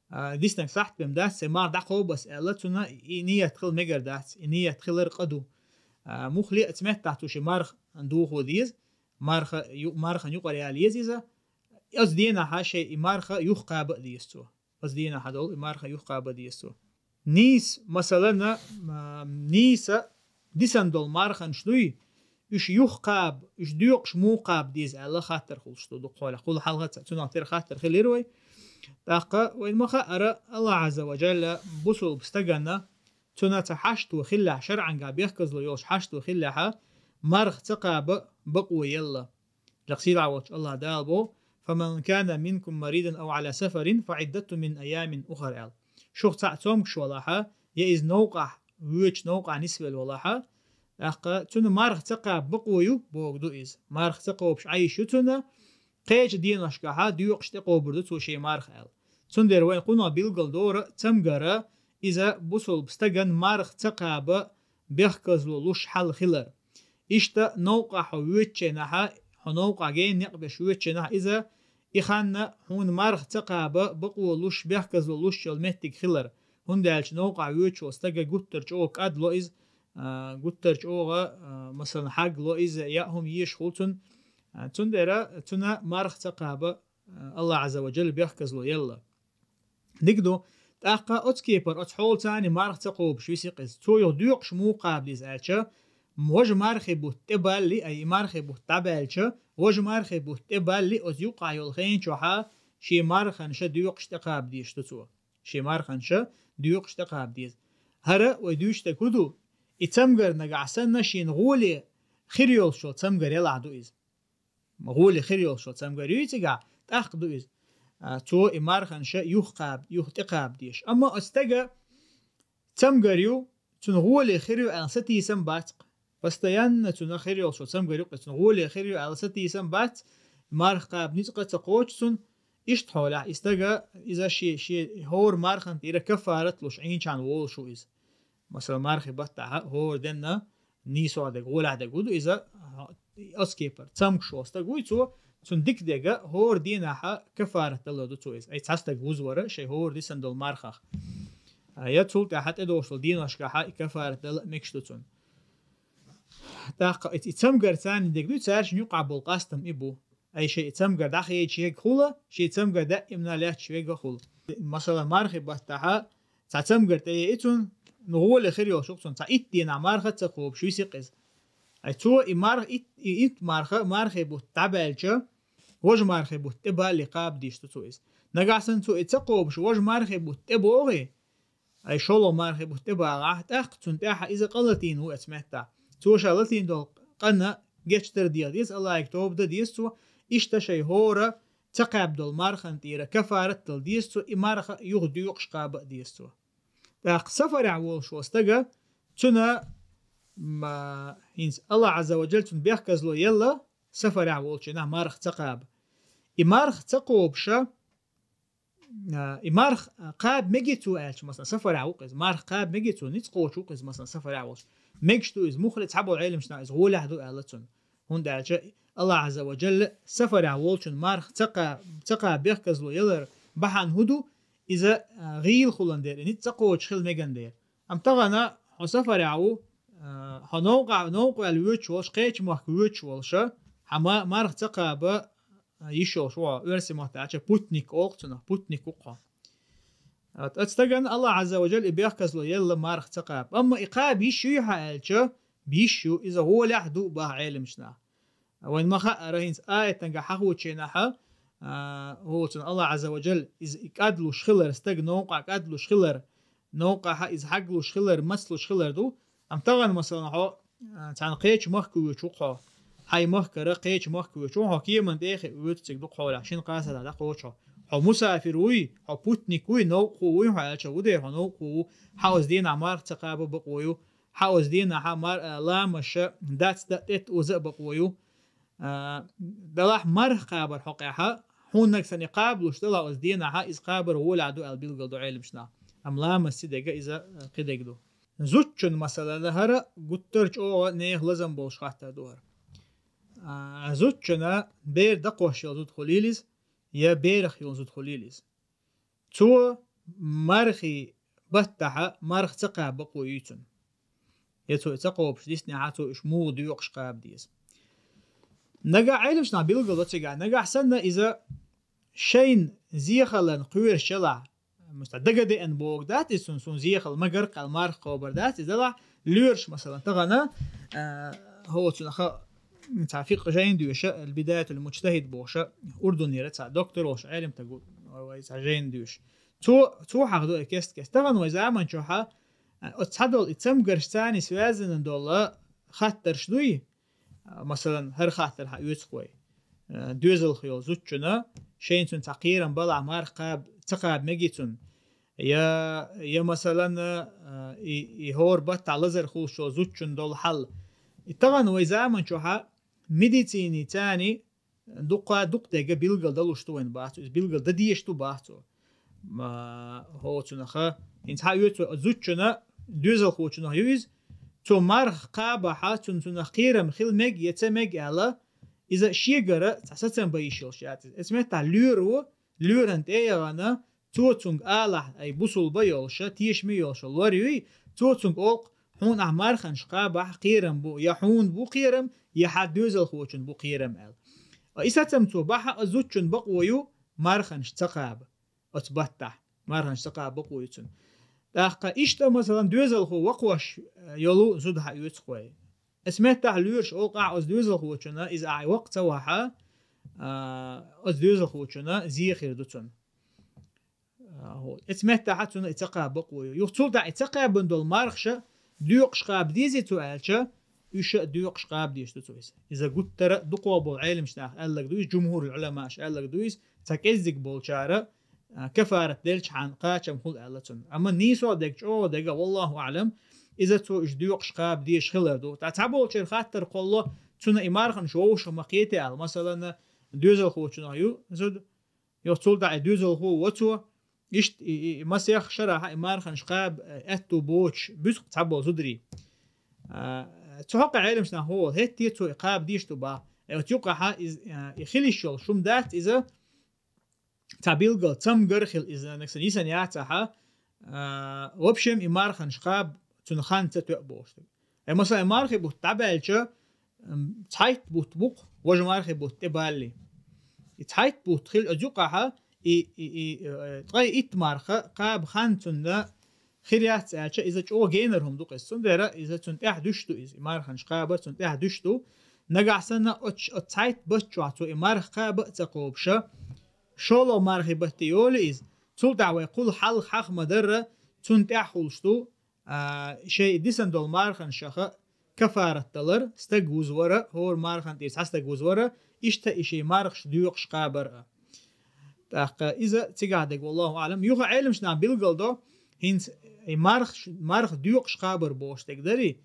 А, диснарг сахьт бен дац, сайн марха дӀакхобу ас аьлла, цунна и ният хила мегар дац, и ният хилар къа ду. А, муххале а цу меттахь цо ши марха духо деза, марха ю-, мархан юкъара яла еза иза, оцу денахьа шайн и марха юхакхаба а деза цо. Оцу денахьа долу и марха юхакхаба а деза цо. Нийса, масалана, а, нийса дисан долу марханаш дуй, уьш юхакхаба, уьш доькъуш муха кхаба деза аьлла хаттар хуьлуш ду дукха хьолехь. Кхул хьалха ца, цунах тера хаттар хилира вай. ТӀаккха вайна ма хаъара, Аллахь Ӏазза ва Джалла бусулба стаганна, цунна цхьа хьашто хиллехь, шарӀангахь бехказло йолуш хьашто хиллехьа, марха ца кхаба бакъо елла. Лекха сийлахь волчу Аллахь Дала боху: «Фаман кана минкум маридун ау Ӏала сафарин, фа Ӏиддатун мин айямин ухар», – аьлла. Шух цхьаъ цомгуш валахьа, я иза новкъахь, воьдучу новкъахь нисвелла валахьа, тӀаккха цунна марха ца кхаба бакъо ю, бохург ду иза. Марха ца кхобуш Ӏайш ю цунна, кхечу деношкахьа доькъуш тӀекхобур ду цо шен марха аьлла. Цундела вайн кхунах билгал дора цамгара иза бусулба стаган марха ца кхаба бехказло луш хьал хилар. Иштта новкъахь хьо воьдученахьа, хьо новкъахь гена некъ беш воьдученахь иза, и ханна хьуна марха ца кхаба бакъо луш, бехказло луш йолу меттиг хилар, хӀунда аьлча новкъахь воьдучу стага гуттар чӀогӀа кӀад ло иза, а, гуттар чӀогӀа, а, масалан, хьаг ло иза, яа хӀума езаш хуьлу цунна. А, цундела цунна марха ца кхаба, а, Аллахь Ӏазза ва Джалла бехказло елла. Дика ду, тӀаккха оцу кепара, оцу хьолаца марха ца кхобуш висикх иза. Цо юха доькъуш муха кхаба деза аьлча, важа мархи бутт тӀебалли, ай, и мархи бутт дӀабаьлча, важа мархи бутт тӀебалли, оцу юккъахь йолу хен чохьа шен марханша доькъуш тӀекхаба дезаш ду цо. Шен марханша доькъуш тӀекхаба деза. ХӀара вай дуьйцург хӀун ду? И цамгар нагахь санна шена гӀоле хир йолуш йолу цамгар ялахь ду иза. ГӀоле хир йолуш йолу цамгар юй цигахь, тӀаккха ду иза. А, цо и марханша юха кхаба, юха тӀекхаба дезаш. Амма оцу стага цамгар ю, цунна гӀоле хир ю аьлла сатийсам бац-кх. Постоянно цунна хир йолуш йолу цамгар ю-кх, цунна гӀоле хир ю аьлла сатийсам бац, марха кхаба ницкъ а ца кхочу цунна. Иштта хьолехь и стага, иза шен, шен хӀора мархан тӀера каффарат луш Ӏийначарна волуш ву иза. Масала, мархи баттахьа хӀора денна нийсогӀа дерг, гӀолехь дерг ву ду иза, оцу кепара цамгуш волу стаг вуй цо, цунна дика дерг хӀора денахьа каффарат дала ду цо иза. Ай, цхьа стаг вузвара шайн хӀора дисан долу мархах. А, я цул тӀаьхьа тӀедогӀуш долу деношкахьа и каффарат дала а мегаш ду цунна. ТӀаккха и, и цамгар царна дерг дуй, цаьршинна юкъахь болу къастам и бу. Ай, шайн и цамгар дӀахедаш ерг хула, шен цамгар даимна лаьтташ верг а хула. Масала, мархи баттахьа цхьа цамгар тӀееи цунна, ну, гӀоле хир йолуш ву-кх цунна, цхьа итт дийнахь марха а ца кхобуш висикх иза. Ай, цо и марха, ит-, и итт марха, мархи бутт дӀабаьлча, важа мархи бутт тӀебалли кхаба дезаш ду цо иза. Нагахь санна цо и ца кхобуш, важа мархи бутт тӀебогӀий, ай, шолгӀа мархи бутт тӀебагӀахь, тӀаккха цунна тӀаьхьа иза къа латийна ву оцу меттахь. Цо ша латийна долу къанна гечдар деха деза, Аллахьига тоба дан деза цо, иштта шайн хӀора ца кхаьбна долу мархан тӀера каффарат дала деза цо, и марха юха доькъуш кхаба а деза цо. ТӀаккха сафарехь волуш волу стага, цуьнан, м, а, хӀинца Аллахь Ӏазза ва Джалла цунна бехказло елла, сафарехь волчу хенахь марха ца кхаба. И марха ца кхобуша, а, и марха кхаба мегий цо аьлча, масалан, сафарехь ву-кх иза, марха кхаба мегий цо, ницкъ кхочуш ву-кх иза, масалан, сафарехь волуш. Мегаш ду иза, муххале а цхьаболу Ӏеламнаха иза гӀолехь ду аьлла цунна. ХӀунда аьлча Аллахь Ӏазза ва Джалла сафарехь волчун марха ца кха-, ца кхаба бехказло ялар бахьана хӀун ду, иза, а, гӀийла хулан дера, и ницкъ ца кхочуш хила меган дера. Амма тахана хьо сафарехь ву, а, хьо новкъа, новкъа ваьлла воьдуш волуш, кхечу махка воьдуш волуш, хьан ма-, марха ца кхаба, а, йиш йолуш ву хьо, оьрсийн маттахь аьлча путник олу цунах, путник ву хьо. Ат, ат стагана Аллах Азза ва Джалла и бехказло елла марха ца кхаба. Амма и кхаба йиш юй хьан аьлча, йиш ю, иза гӀолехь а ду баха Ӏеламчу наха. Вайн ма хаъара хӀинца аятанга хьахочийнахьа, а, хӀоцун Аллах Азза ва Джалла иза и кӀадлуш хилар, стаг новкъа кӀадлуш хилар, новкъахьа иза хьаглуш хилар, мацлуш хилар ду. Амма тахана, масалан, хьо, а, цхьана кхечу махка воьдуш ву хьо, хьайн махкара кхечу махка воьдуш ву хьо, кеман тӀехе воьду цига ду хьолахь, шина кхасарахь дӀакхочу хьо. Хьо мусафир вуй, хьо путник вуй, новкъахо вуй, хьо аьлча ву дера, хьо новкъахо ву, хьан оцу дийнахь марха ца кхаба бакъо ю, хьан оцу дийнахьа мар-, а, ламаша дац да тӀетта оза а бакъо ю. А, далахь марха кхабар хьокъехьа, хьуна нагахь санна и кхабалуш далахь оцу дийнахьа, иза кхабар гӀолехь ду аьлла билгал ду Ӏеламчу наха. Амма ламаз ца дега иза, а, кхидерг ду. Зудчун масала хӀара гуттар а чӀогӀа нехан лазам болуш хаттар ду хӀара. А, зудчуна бер дакхош йолу зуда хуьлийла иза, я берах йолу зуда хуьлийла иза. Цо мархи баттахьа марха ца кхаба бакъо юй цунна. Я цо и ца кхобуш диснехьа, цо уьш муха доькъуш кхаба деза. Нагахь Ӏеламчу наха билгало цигахь, нагахь санна иза шайна зехалан кхоьруш ялахь, муста дага деана боху дац иза цунна, суна зехал ма гаркъал марха кхобар дац иза далахь, лоьраш, масалан, тахана, а, хӀоцунаха цхьа фикъ жайна доьша, Ал-Бидаятул Муджтахид бохуша, Урдунера цхьа доктор волуш Ӏеламтаг ву, вай цхьа жайна доьша. Цо, цо хьахдо и кест-кест. Тахана вай заман чохьа, а, оцу цхьадолу и цамгарш царний связано долу хаттарш дуй, а, масалан, хӀара хаттар хьан оьцу вай. А, доьзалх йолу зудчуна, шайна цунна цхьа кхерам балахь марха кхаба, ца кхаба меги цунна. Я, я, масалан, а, и, и хӀора баттахь лазар хуьлуш йолу зудчун долу хьал. И тахана вай заман чохьа медицини царний дукха, дукха дега билгал далуш ду вайн бац, иза билгал дан дезаш ду бац цо. Ма, хӀоцунаха, хӀинца хьан оьцу вай, зудчуна, доьзалхочунах ю иза, цо марха кхабахьа, цунна цунах кхерам хила мег я ца мег аьлла, иза шегара цхьа сацам бан йиш йолуш яц иза. Эцу меттахь лоьро, лоьран тӀе а яхана, цо цуьнга алахь, ай, бусулба йолуша, тешаме йолуша лор юй, цо цуьнга олу, хьуна ахь марханаш кхабахь кхерам бу, я хьуна бу кхерам, я хьан доьзалхочун бу кхерам аьлла. А и сацам цо бахьа а зудчун бакъо ю, марханаш ца кхаба. Оцу баттахь, марханаш ца кхаба бакъо ю цунна. ТӀаккха иштта, масалан, доьзалхо вакхош, э, йолу зуда хьан оьцу вай. Эцу меттахь лоьраш олу ахь оцу доьзалхочунна, иза ахь вакха ца вахьа, а, оцу доьзалхочунна зе хир ду цунна. А, хӀо. Эцу меттахьа цунна и ца кхаба бакъо ю. Юха цул тӀаьхьа и ца кхаьббина долу мархаша доькъуш кхаба дезий цо аьлча, уьш а доькъуш кхаба дезаш ду цо иза. Иза гуттара а дукхо болу Ӏеламчу наха аьлларг ду иза, жумхӀурул Ӏуламаша аьлларг ду иза, цхьа кӀеззиг болчара, а, кафарат делчхьана кхачам хуьлу аьлла цунна. Амма нийсо а дега, чӀогӀа дега, валлаху аӀлам, иза цо уьш доькъуш кхаба дезаш хилар ду. ТӀаккха цхьаболчара хаттар кхолло, цунна и марханаш вовшах ма кхетий аьлла. Масалан, доьзалхочунах ю зуда, юха цул тӀаьхьа и доьзалхо во цо, иштта и, и, и масех шарахьа и марханаш кхаба, э, аьтту боцуш, буьзу цхьаболу зударий. А, цу хьокъехь Ӏеламчу наха хӀо, хӀетте цо и кхаба дезаш ду баха. Э, оцу юкъахьа иза, а, и хила йиш йолу шуна дац иза, цхьа билггал цамгар а хила иза, нагахь санна йисина яцахьа, а, в общем, и марханаш кхаба цуьнан хан ца тоьа бохуш дерг. Э, масала, мархи бутт дӀабаьлча, м, цхьайтта бутт бу-кх, важа мархи бутт тӀе балли. И цхьайтта бутт хила оцу юкъахьа, и, и, и, э, ткъе итт марха кхаба хан цунна хир яц аьлча, иза чӀогӀа генара хӀума ду-кх иза. Цундела иза цунна тӀехь дуьш ду иза. И марханаш кхабар цунна тӀехь дуьш ду. Нагахь санна оцу, оцу цхьайтта бутт чохь цо и марха кхаба а ца кхобуша, шолгӀа мархи батте йолу иза. Цул тӀаьхьа вай кхул хьалха хьаха ма-дарра, цунна тӀехь хуьлуш ду, а, шайн дисина долу марханашаха кафарат далар, стаг вузвара, хӀора мархан тӀера цхьа стаг вузвара, иштта и шайн мархаш доькъуш кхабар а. ТӀаккха иза цигахь дерг, валлаху аӀлам. Юха Ӏеламчу наха билггал до, хӀинца и мархаш, марха доькъуш кхабар бохуш дерг дарий,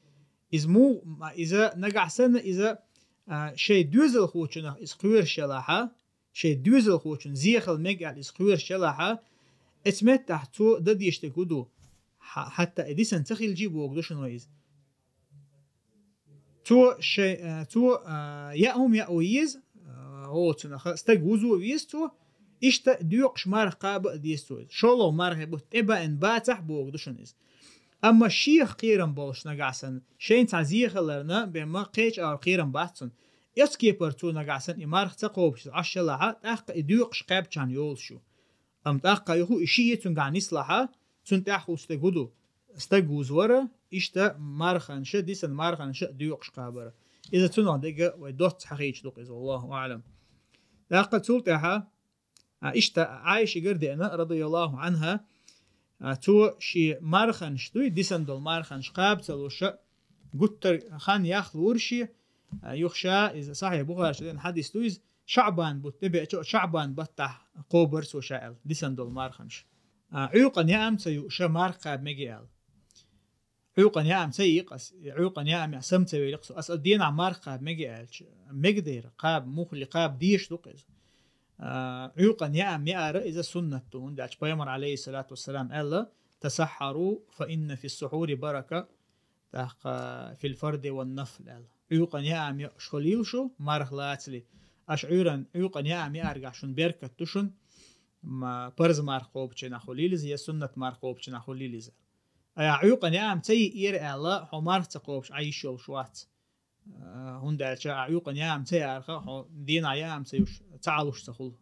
иза му-, иза нагахь санна, иза, а, шайн доьзалхочунах иза кхоьруш ялахьа, шайн доьзалхочун зехал мега аьлла иза кхоьруш ялахьа, эцу меттахь цо дан дезаш дерг хӀун ду? Хьа-, хьатта и дисина ца хилчий боху ду шуна вай иза. Цо шай-, а, цо, а, яа хӀума яа веза, а, оцунаха стаг вузо веза цо, иштта доькъуш марха кхаба а деза цо иза. ШолгӀа мархи бутт тӀе баьӀина бацахь боху ду шуна иза. Амма шех кхерам болуш нагахь санна, шайна цхьа зе хиларна, бен ма кхеча ара кхерам бац цунна. Эцу кепара цо нагахь санна и марха ца кхобуш Ӏаш ялахьа, тӀаккха и доькъуш кхаьбчарна йолуш ю. Амма тӀаккха юху и ши цуьнгахь нислахьа, цунна тӀаьхьа хӀу стаг хӀу ду? Стаг вузвара, иштта марханша, дисан марханша доькъуш кхабара. Иза цунах дега вай доцца хьахийча ду иза, Аллаху аълам. ТӀаккха цул тӀаьхьа, а, иштта Ӏайшигара деана, радияллаху анха, а, цо ши марханш дуй, дисан долу марханш кхаба ца луша, гуттар хан яхлур ши, а, юхша, иза Сахьихь Бухарчу деана хьадис ду иза, Шаъбан бутт тӀебеача, Шаъбан баттахь кхобар цо ша аьлла, дисан долу марханш. А, Ӏуьйкъан яам ца юуша марха кхаба меги аьлла. Ӏуьйкъан яам ца йийкъас, Ӏуьйкъан яам я сам ца великъ со. Ас а денахь марха кхаба меги аьлча, мегадера, кхаба, мухли кхаба деш ду-кх иза. А, Ӏуьйкъан яам яара иза суннат ду, хӀунда аьлча Пайхамар, алейхиссалату вассалам, аьлла: «Тасаххару, фа инна фи сухури барака», тӀаккха «фил фарди ван нафл», аьлла. Ӏуьйкъан яам яаш хуьлийла шу, марха лацале. Аша Ӏуьйран, Ӏуьйкъан яам яаргахь шун беркат ду шун, ма, парз марха кхобучу нах хуьлийла иза, я суннат марха кхобучу нах хуьлийла иза. Ая Ӏуьйкъан яам ца йиъера аьлла, хьо марха ца кхобуш Ӏа йиш йолуш вац. А, хӀунда аьлча а Ӏуьйкъан яам ца яарха, хьо денахь яам ца юш, ца Ӏалуш ца хуьлу.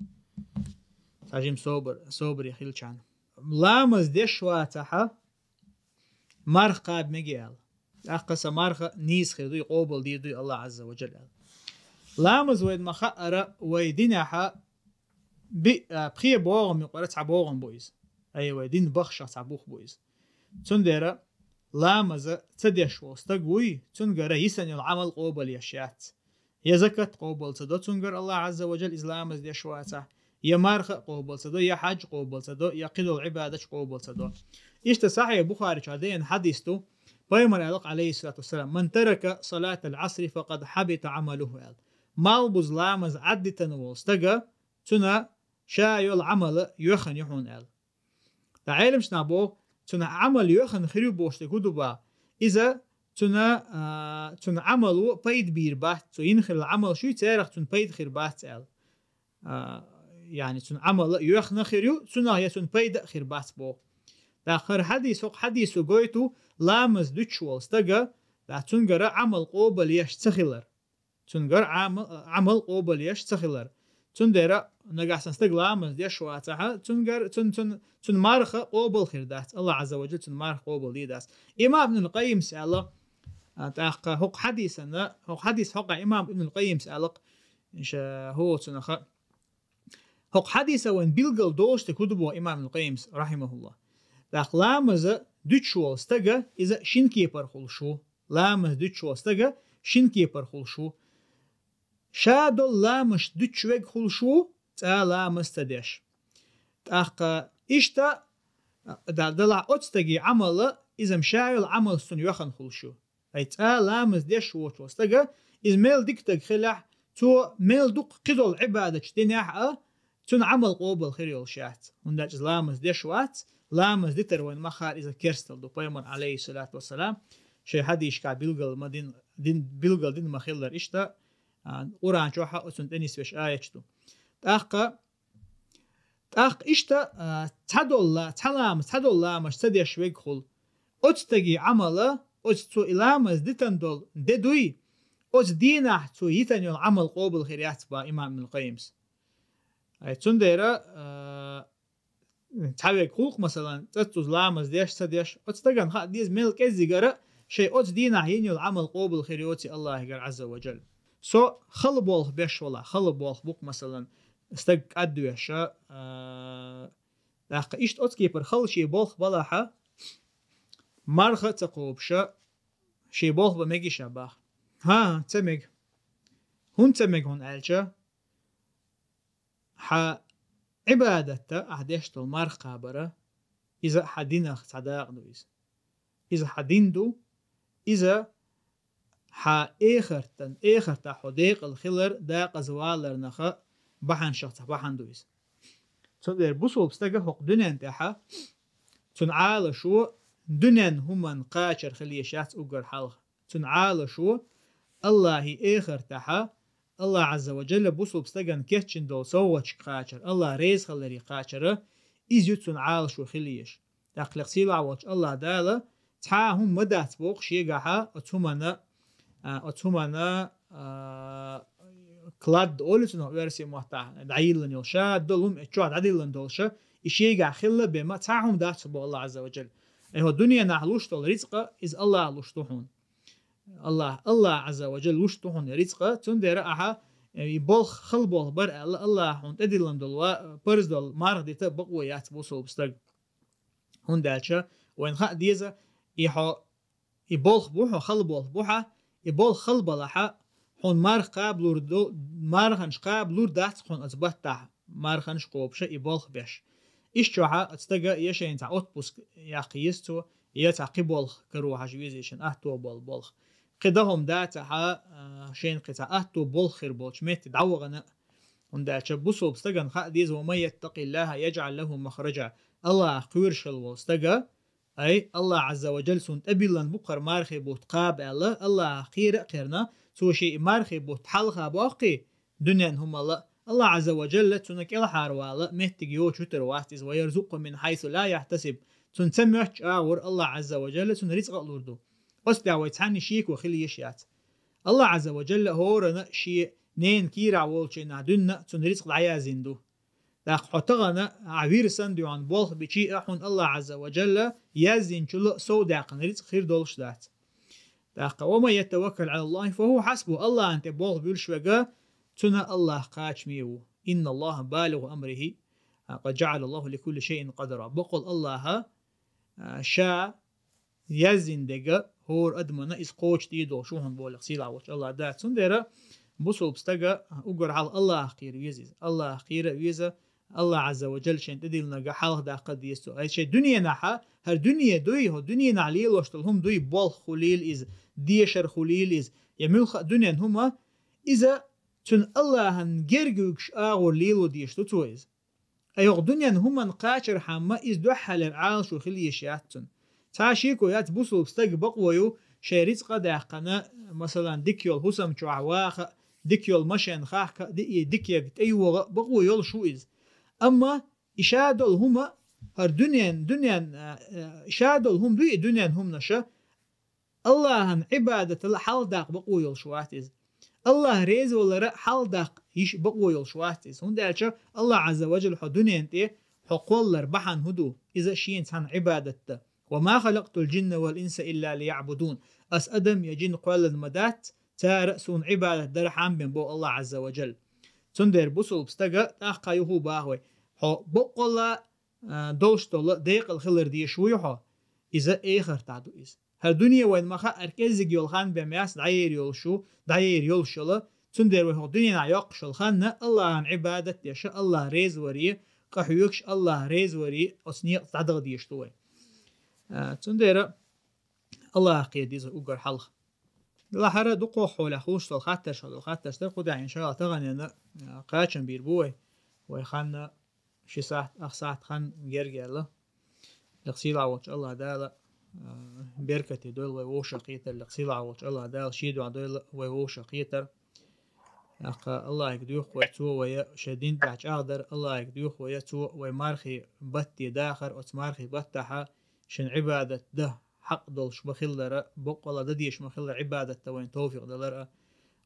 Цхьа жима собар, собаре хилчарна. Ламаз деш вацахьа, марха кхаба меги аьлла. ТӀаккха сан марха нийса хир дуй, къобал дийр дуй Аллах Азза ва Джалла аьлла. Ламаз вайна ма хаъара, вай динехьа би-, а, пхе богӀам юкъара цхьа богӀам бу иза. Ай, вай дин бахша цхьа бух бу иза. Цундела ламаза ца деш волу стаг вуй, цунгара йисан йолу Ӏамал къобал еш яц. Я закат къобал ца до цунгара Аллах Азза ва Джалла иза ламаз деш вацахь, я марха къобал ца до, я хьаджа къобал ца до, я кхидолу Ӏибадатш къобал ца до. Иштта Сахьихь Бухари чу деана хьадис ду, Пайхамар аьлла-кх, алейхиссалату вассалам: «Ман тарака салатал Ӏасри факъад хьабита Ӏамалуху», аьлла. Малбуза ламаз Ӏаддитана волу стага, цуьнан ша йолу Ӏамала йоьхна ю хьуна аьлла. Ткъа Ӏеламчу наха боху, цуьнан Ӏамал йоьхна хир ю бохуш дерг хӀун ду боху? Иза цуьнан, а, цуьнан Ӏамало пайда бийр бац, цо йина хилла Ӏамал шуй, церах цуьнан пайда хир бац аьлла. А, яъни цуьнан Ӏамал а йоьхна хир ю, цунах я цуьнан пайда а хир бац боху. ТӀаккха хӀара хьадис, хӀокху хьадисо гойту ламаз дуьтуш волу стага, тӀаккха цуьнгара Ӏамал къобал еш ца хилар. Цуьнгара Ӏама-, Ӏамал къобал еш ца хилар. Цундела нагахь сан стаг ламаз деш вацахьа, цуьнгара, цуьн-, цуьн-, цуьнан марха къобал хир дац. Аллах Азза ва Джалла цуьнан марха къобал дийр дац. Имам Ибнул Къаййимс аьлла, а, тӀаккха хӀокху хьадисана, хӀокху хьадис хьокъехь имам Ибнул Къаййимс аьлла-кх, иша хӀо цунаха. ХӀокху хьадиса вайн билггал долуш дерг хӀун ду боху имам Ибнул Къаййимс, рахьимахуллах. ТӀаккха ламаза дуьтуш волу стага иза шина кепара хуьлуш ву. Ламаз дуьтуш волу стага шина кепара хуьлуш ву. Ша долу ламазаш дуьтуш верг хуьлуш ву, цкъа ламаз ца деш. ТӀаккха иштта, да-, далахь оцу стаге Ӏамала, иза-м ша йолу Ӏамал цунна йоьхна хуьлуш ю. Ай цкъа ламаз деш воцу стага, иза мел дика стаг хилахь, цо мел дукха кхидолу Ӏибадаташ динехь а, цуьнан Ӏамал къобал хир йолуш яц. ХӀунда аьлча иза ламаз деш вац, ламаз дитар вайн махара иза керстал ду. Пайхамар, алейхиссалату вассалам, шайн хьадисашкахь билгал ма дин, дин, билгал дина ма-хиллара иштта, а, Къуръан чохь а оцунна тӀе нисвеш аяташ ду. ТӀаккха, тӀаккха иштта, а, цхьадолла, цхьа ламаз, цхьадолла ламаз ца деш верг хуьлу. Оцу стаге Ӏамала, оцу цо и ламаз дитан долу де дуй, оцу дийнахь цо йитан йолу Ӏамал къобал хир яц боху имам Ибнул Къаййимс. Ай, цундела, а, цхьа верг хуьлу-кх, масалан, цӀаццуза ламаз деш, ца деш, оцу стагана хаа деза мел кӀеззигара, шайн оцу дийнахь йина йолу Ӏамал къобал хир йоций Аллахьигара Азза ва Джалла. Со хала болх беш валахь, хала болх бу-кх, масалан, стаг кӀадвеша, а, тӀаккха иштта оцу кепара хала шен болх балахьа, марха а ца кхобуша, шен болх бан мегий ша боху? ХӀан, ца мега. ХӀунда ца мега хьуна аьлча, хьан Ӏибадатта ахьа деш долу марха кхабара, иза хьан динах цхьа дакъа ду иза. Иза хьан дин ду, иза хьан эхартан, эхартахь хьо декъала хилар, дакъаза валарнаха бахьанашах цхьа бахьана ду иза. Цундела бусулба стага хӀокху дуьнен тӀехьа, цуьнан Ӏалашо дуьненан хӀуманна кхачар хила еш яц уггар хьалха. Цуьнан Ӏалашо Аллахьий эхартахьа, Аллахь Азза ва Джалла бусулба стагана кечйина долу совгӀаташка кхачар, Аллахь реза хиларе кхачара, иза ю цуьнан Ӏалашо хила еш. ТӀаккха лекха сийлахь волчу Аллахь Дала цхьа хӀума ма дац боху шегахьа оцу хӀумана, а, оцу хӀумана, а, клад олу цунах оьрсийн маттахь, дӀайиллина йолу, ша долу хӀума чохь дӀадиллина долуша, и шегахь хилла бен ма цхьа хӀума дац боху Аллах Азза ва Джалла. Айхьа дуьненахь луш долу рицкъа, иза Аллах луш ду хьуна. Аллах, Аллах Азза ва Джалла луш ду хьуна рицкъа, цундела ахьа, э, и болх, хала болх бар аьлла, Аллах хьуна тӀедиллина долу ва, парз долу марха дита бакъо яц бусулба стаг. ХӀунда аьлча вайна хаа деза, и хьо, и болх бу хьо, хала болх бу хьа, и болх хала балахьа, хьуна марха кхаба лур ду, марханаш кхаба лур дац хьуна оцу баттахь, марханаш кхобуша и болх беш. Иштта чохьа оцу стага я шайна цхьа отпуск яккха еза цо, я цхьа кхин болх каро хьажа веза, шен атто болу болх. Кхин дан хӀума дацахьа, а, шайна кхин цхьа атто болх хир болчу метте дӀавахана. ХӀунда аьлча бусулба стагана хаа деза: «Ва ман яттакъиллаха яджӀал лаху махраджа». Аллах кхоьруш хила волу стага, ай, Аллах Азза ва Джалла цунна тӀебиллина бу хӀара мархи бутт кхаба аьлла, Аллах кхера а кхерна, цо шен и мархи бутт хьалха боккхий, дуьнен хӀумала, Аллах Азза ва Джалла цунна кӀелхьарвала меттиг йоцуш вуьтур вац иза, «ва ярзукъху мин хьайсу ла яхьтасиб». Цунна ца моьттучу агӀор Аллах Азза ва Джалла цунна рицкъа а лур ду. Оцу тӀехь вай цхьанна шеко хила еш яц. Аллах Азза ва Джалла хӀоранна шен ненан кийрахь волчийнахь дуьнна цунна рицкъа дӀаяздина ду. ТӀаккха хьо тахана, ахьа вир санна дуьхьал болх бичи а, хьуна Аллах Азза ва Джалла яздинчул а сов даьккхина рицкъа хир долуш дац. ТӀаккха: «Ва ман ятаваккал Ӏала Аллахи фа хӀува хьасбу». Аллахьан тӀе болх буьлуш верг, цунна Аллах кхачаме ву. «Инна Аллаха балигӀу амрихи». А, «къад жаӀала Аллаху ликулли шайин къадара». Бакъал Аллаха, а, ша яздина дерг хӀора адамана иза кхочушдийр долуш ву хьуна боху сийлахь волчу Аллах Дала. Цундела бусулба стага уггар хьалха Аллах кхера веза иза. Аллах кхера а веза, Аллах Азза ва Джалла шен тӀедиллинарг хьалха даккха а деза цо. Ай шайн дуьненахьа, хӀара дуьне дуй, хӀо дуьненахь лелош долу хӀума дуй, болх хуьлийла иза, дешар хуьлийла иза, я муьлхха а дуьнен хӀума, иза цуьнан Аллахьан герга вуьгуш агӀор лело дезаш ду цо иза. Айхьа дуьнен хӀуманна кхачархьама иза дуьххьалера Ӏалашо хила еш яц цунна. Цхьа шеко яц, бусулба стаг бакъо ю, шайн рицкъа а даьккхина, масалан, дика йолу хӀусам чохь ваха а, дика йолу машен хахка а, ди-, и дикаерг тӀейогӀа а бакъо йолуш ву иза. Амма и ша долу хӀума, хӀара дуьнен, дуьнен, а, а, ша долу хӀума дуй и дуьнен хӀуманаша, Аллахьан Ӏибадатал хьалдаккха бакъо йолуш вац иза. Аллах реза валара хьалдаккха йиш бакъо йолуш вац иза. ХӀунда аьлча Аллах Азза ва Джалла хьо дуьнен тӀе хьо кхоллар бахьана хӀун ду? Иза шена цхьана Ӏибадат дан. «Ва ма халакътул джинна вал инса илла лияъбудун». Ас адам я джин кхоьллина ма дац, цара а суна Ӏибадат дархьама бен боху Аллах Азза ва Джалла. Цундела бусулба стага тӀаккха юху баха вай. Хьо бакъалла, а, долуш долу декъала хилар дезаш вуй хьо? Иза эхартахь ду иза. ХӀара дуьне вайна ма хаара кӀеззиг йолу хан бен яц дӀаер йолуш ву, дӀаер йолуш йолу, цундела вай хӀокху дуьненахь йоккхуш йолу ханна Аллахьан Ӏибадат деш, Аллах реза варе, къахьоьгуш Аллах реза варе, оцу некъаца дӀадаха дезаш ду вай. А, цундела Аллах кхера деза уггар хьалха. Лахьара дукхох хьолехь хуьлуш долу хаттарш, хьо долу хаттарш дара, кху тӀехь, иншаллах, таханена, а, кхачам бийр бу вай. Вай ханна ши сахьт, ах сахьт хан герга яьлла. Лекха сийлахь волчу Аллах Дала, а, беркате дойла вай вовшах кхетар, лекха сийлахь волчу Аллах Дала шен дуьхьа дойла вай вовшах кхетар. ТӀаккха Аллахьига доьху вай, цо вай шайн дин тӀехь чӀагӀдар, Аллахьига доьху вай, цо вай мархи батте дахар, оцу мархи баттахьа шен Ӏибадат дан хьакъ долуш ма-хиллара, боккъала дан дезаш ма-хиллара Ӏибадат дан вайна товфикъ далар а.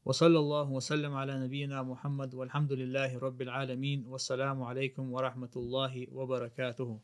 Ва саллаллаху ва саллам Ӏала набийина Мухьаммад, валхьамдулиллахи раббил Ӏаламин, вассаламу Ӏалайкум ва рахматуллахи ва баракатуху.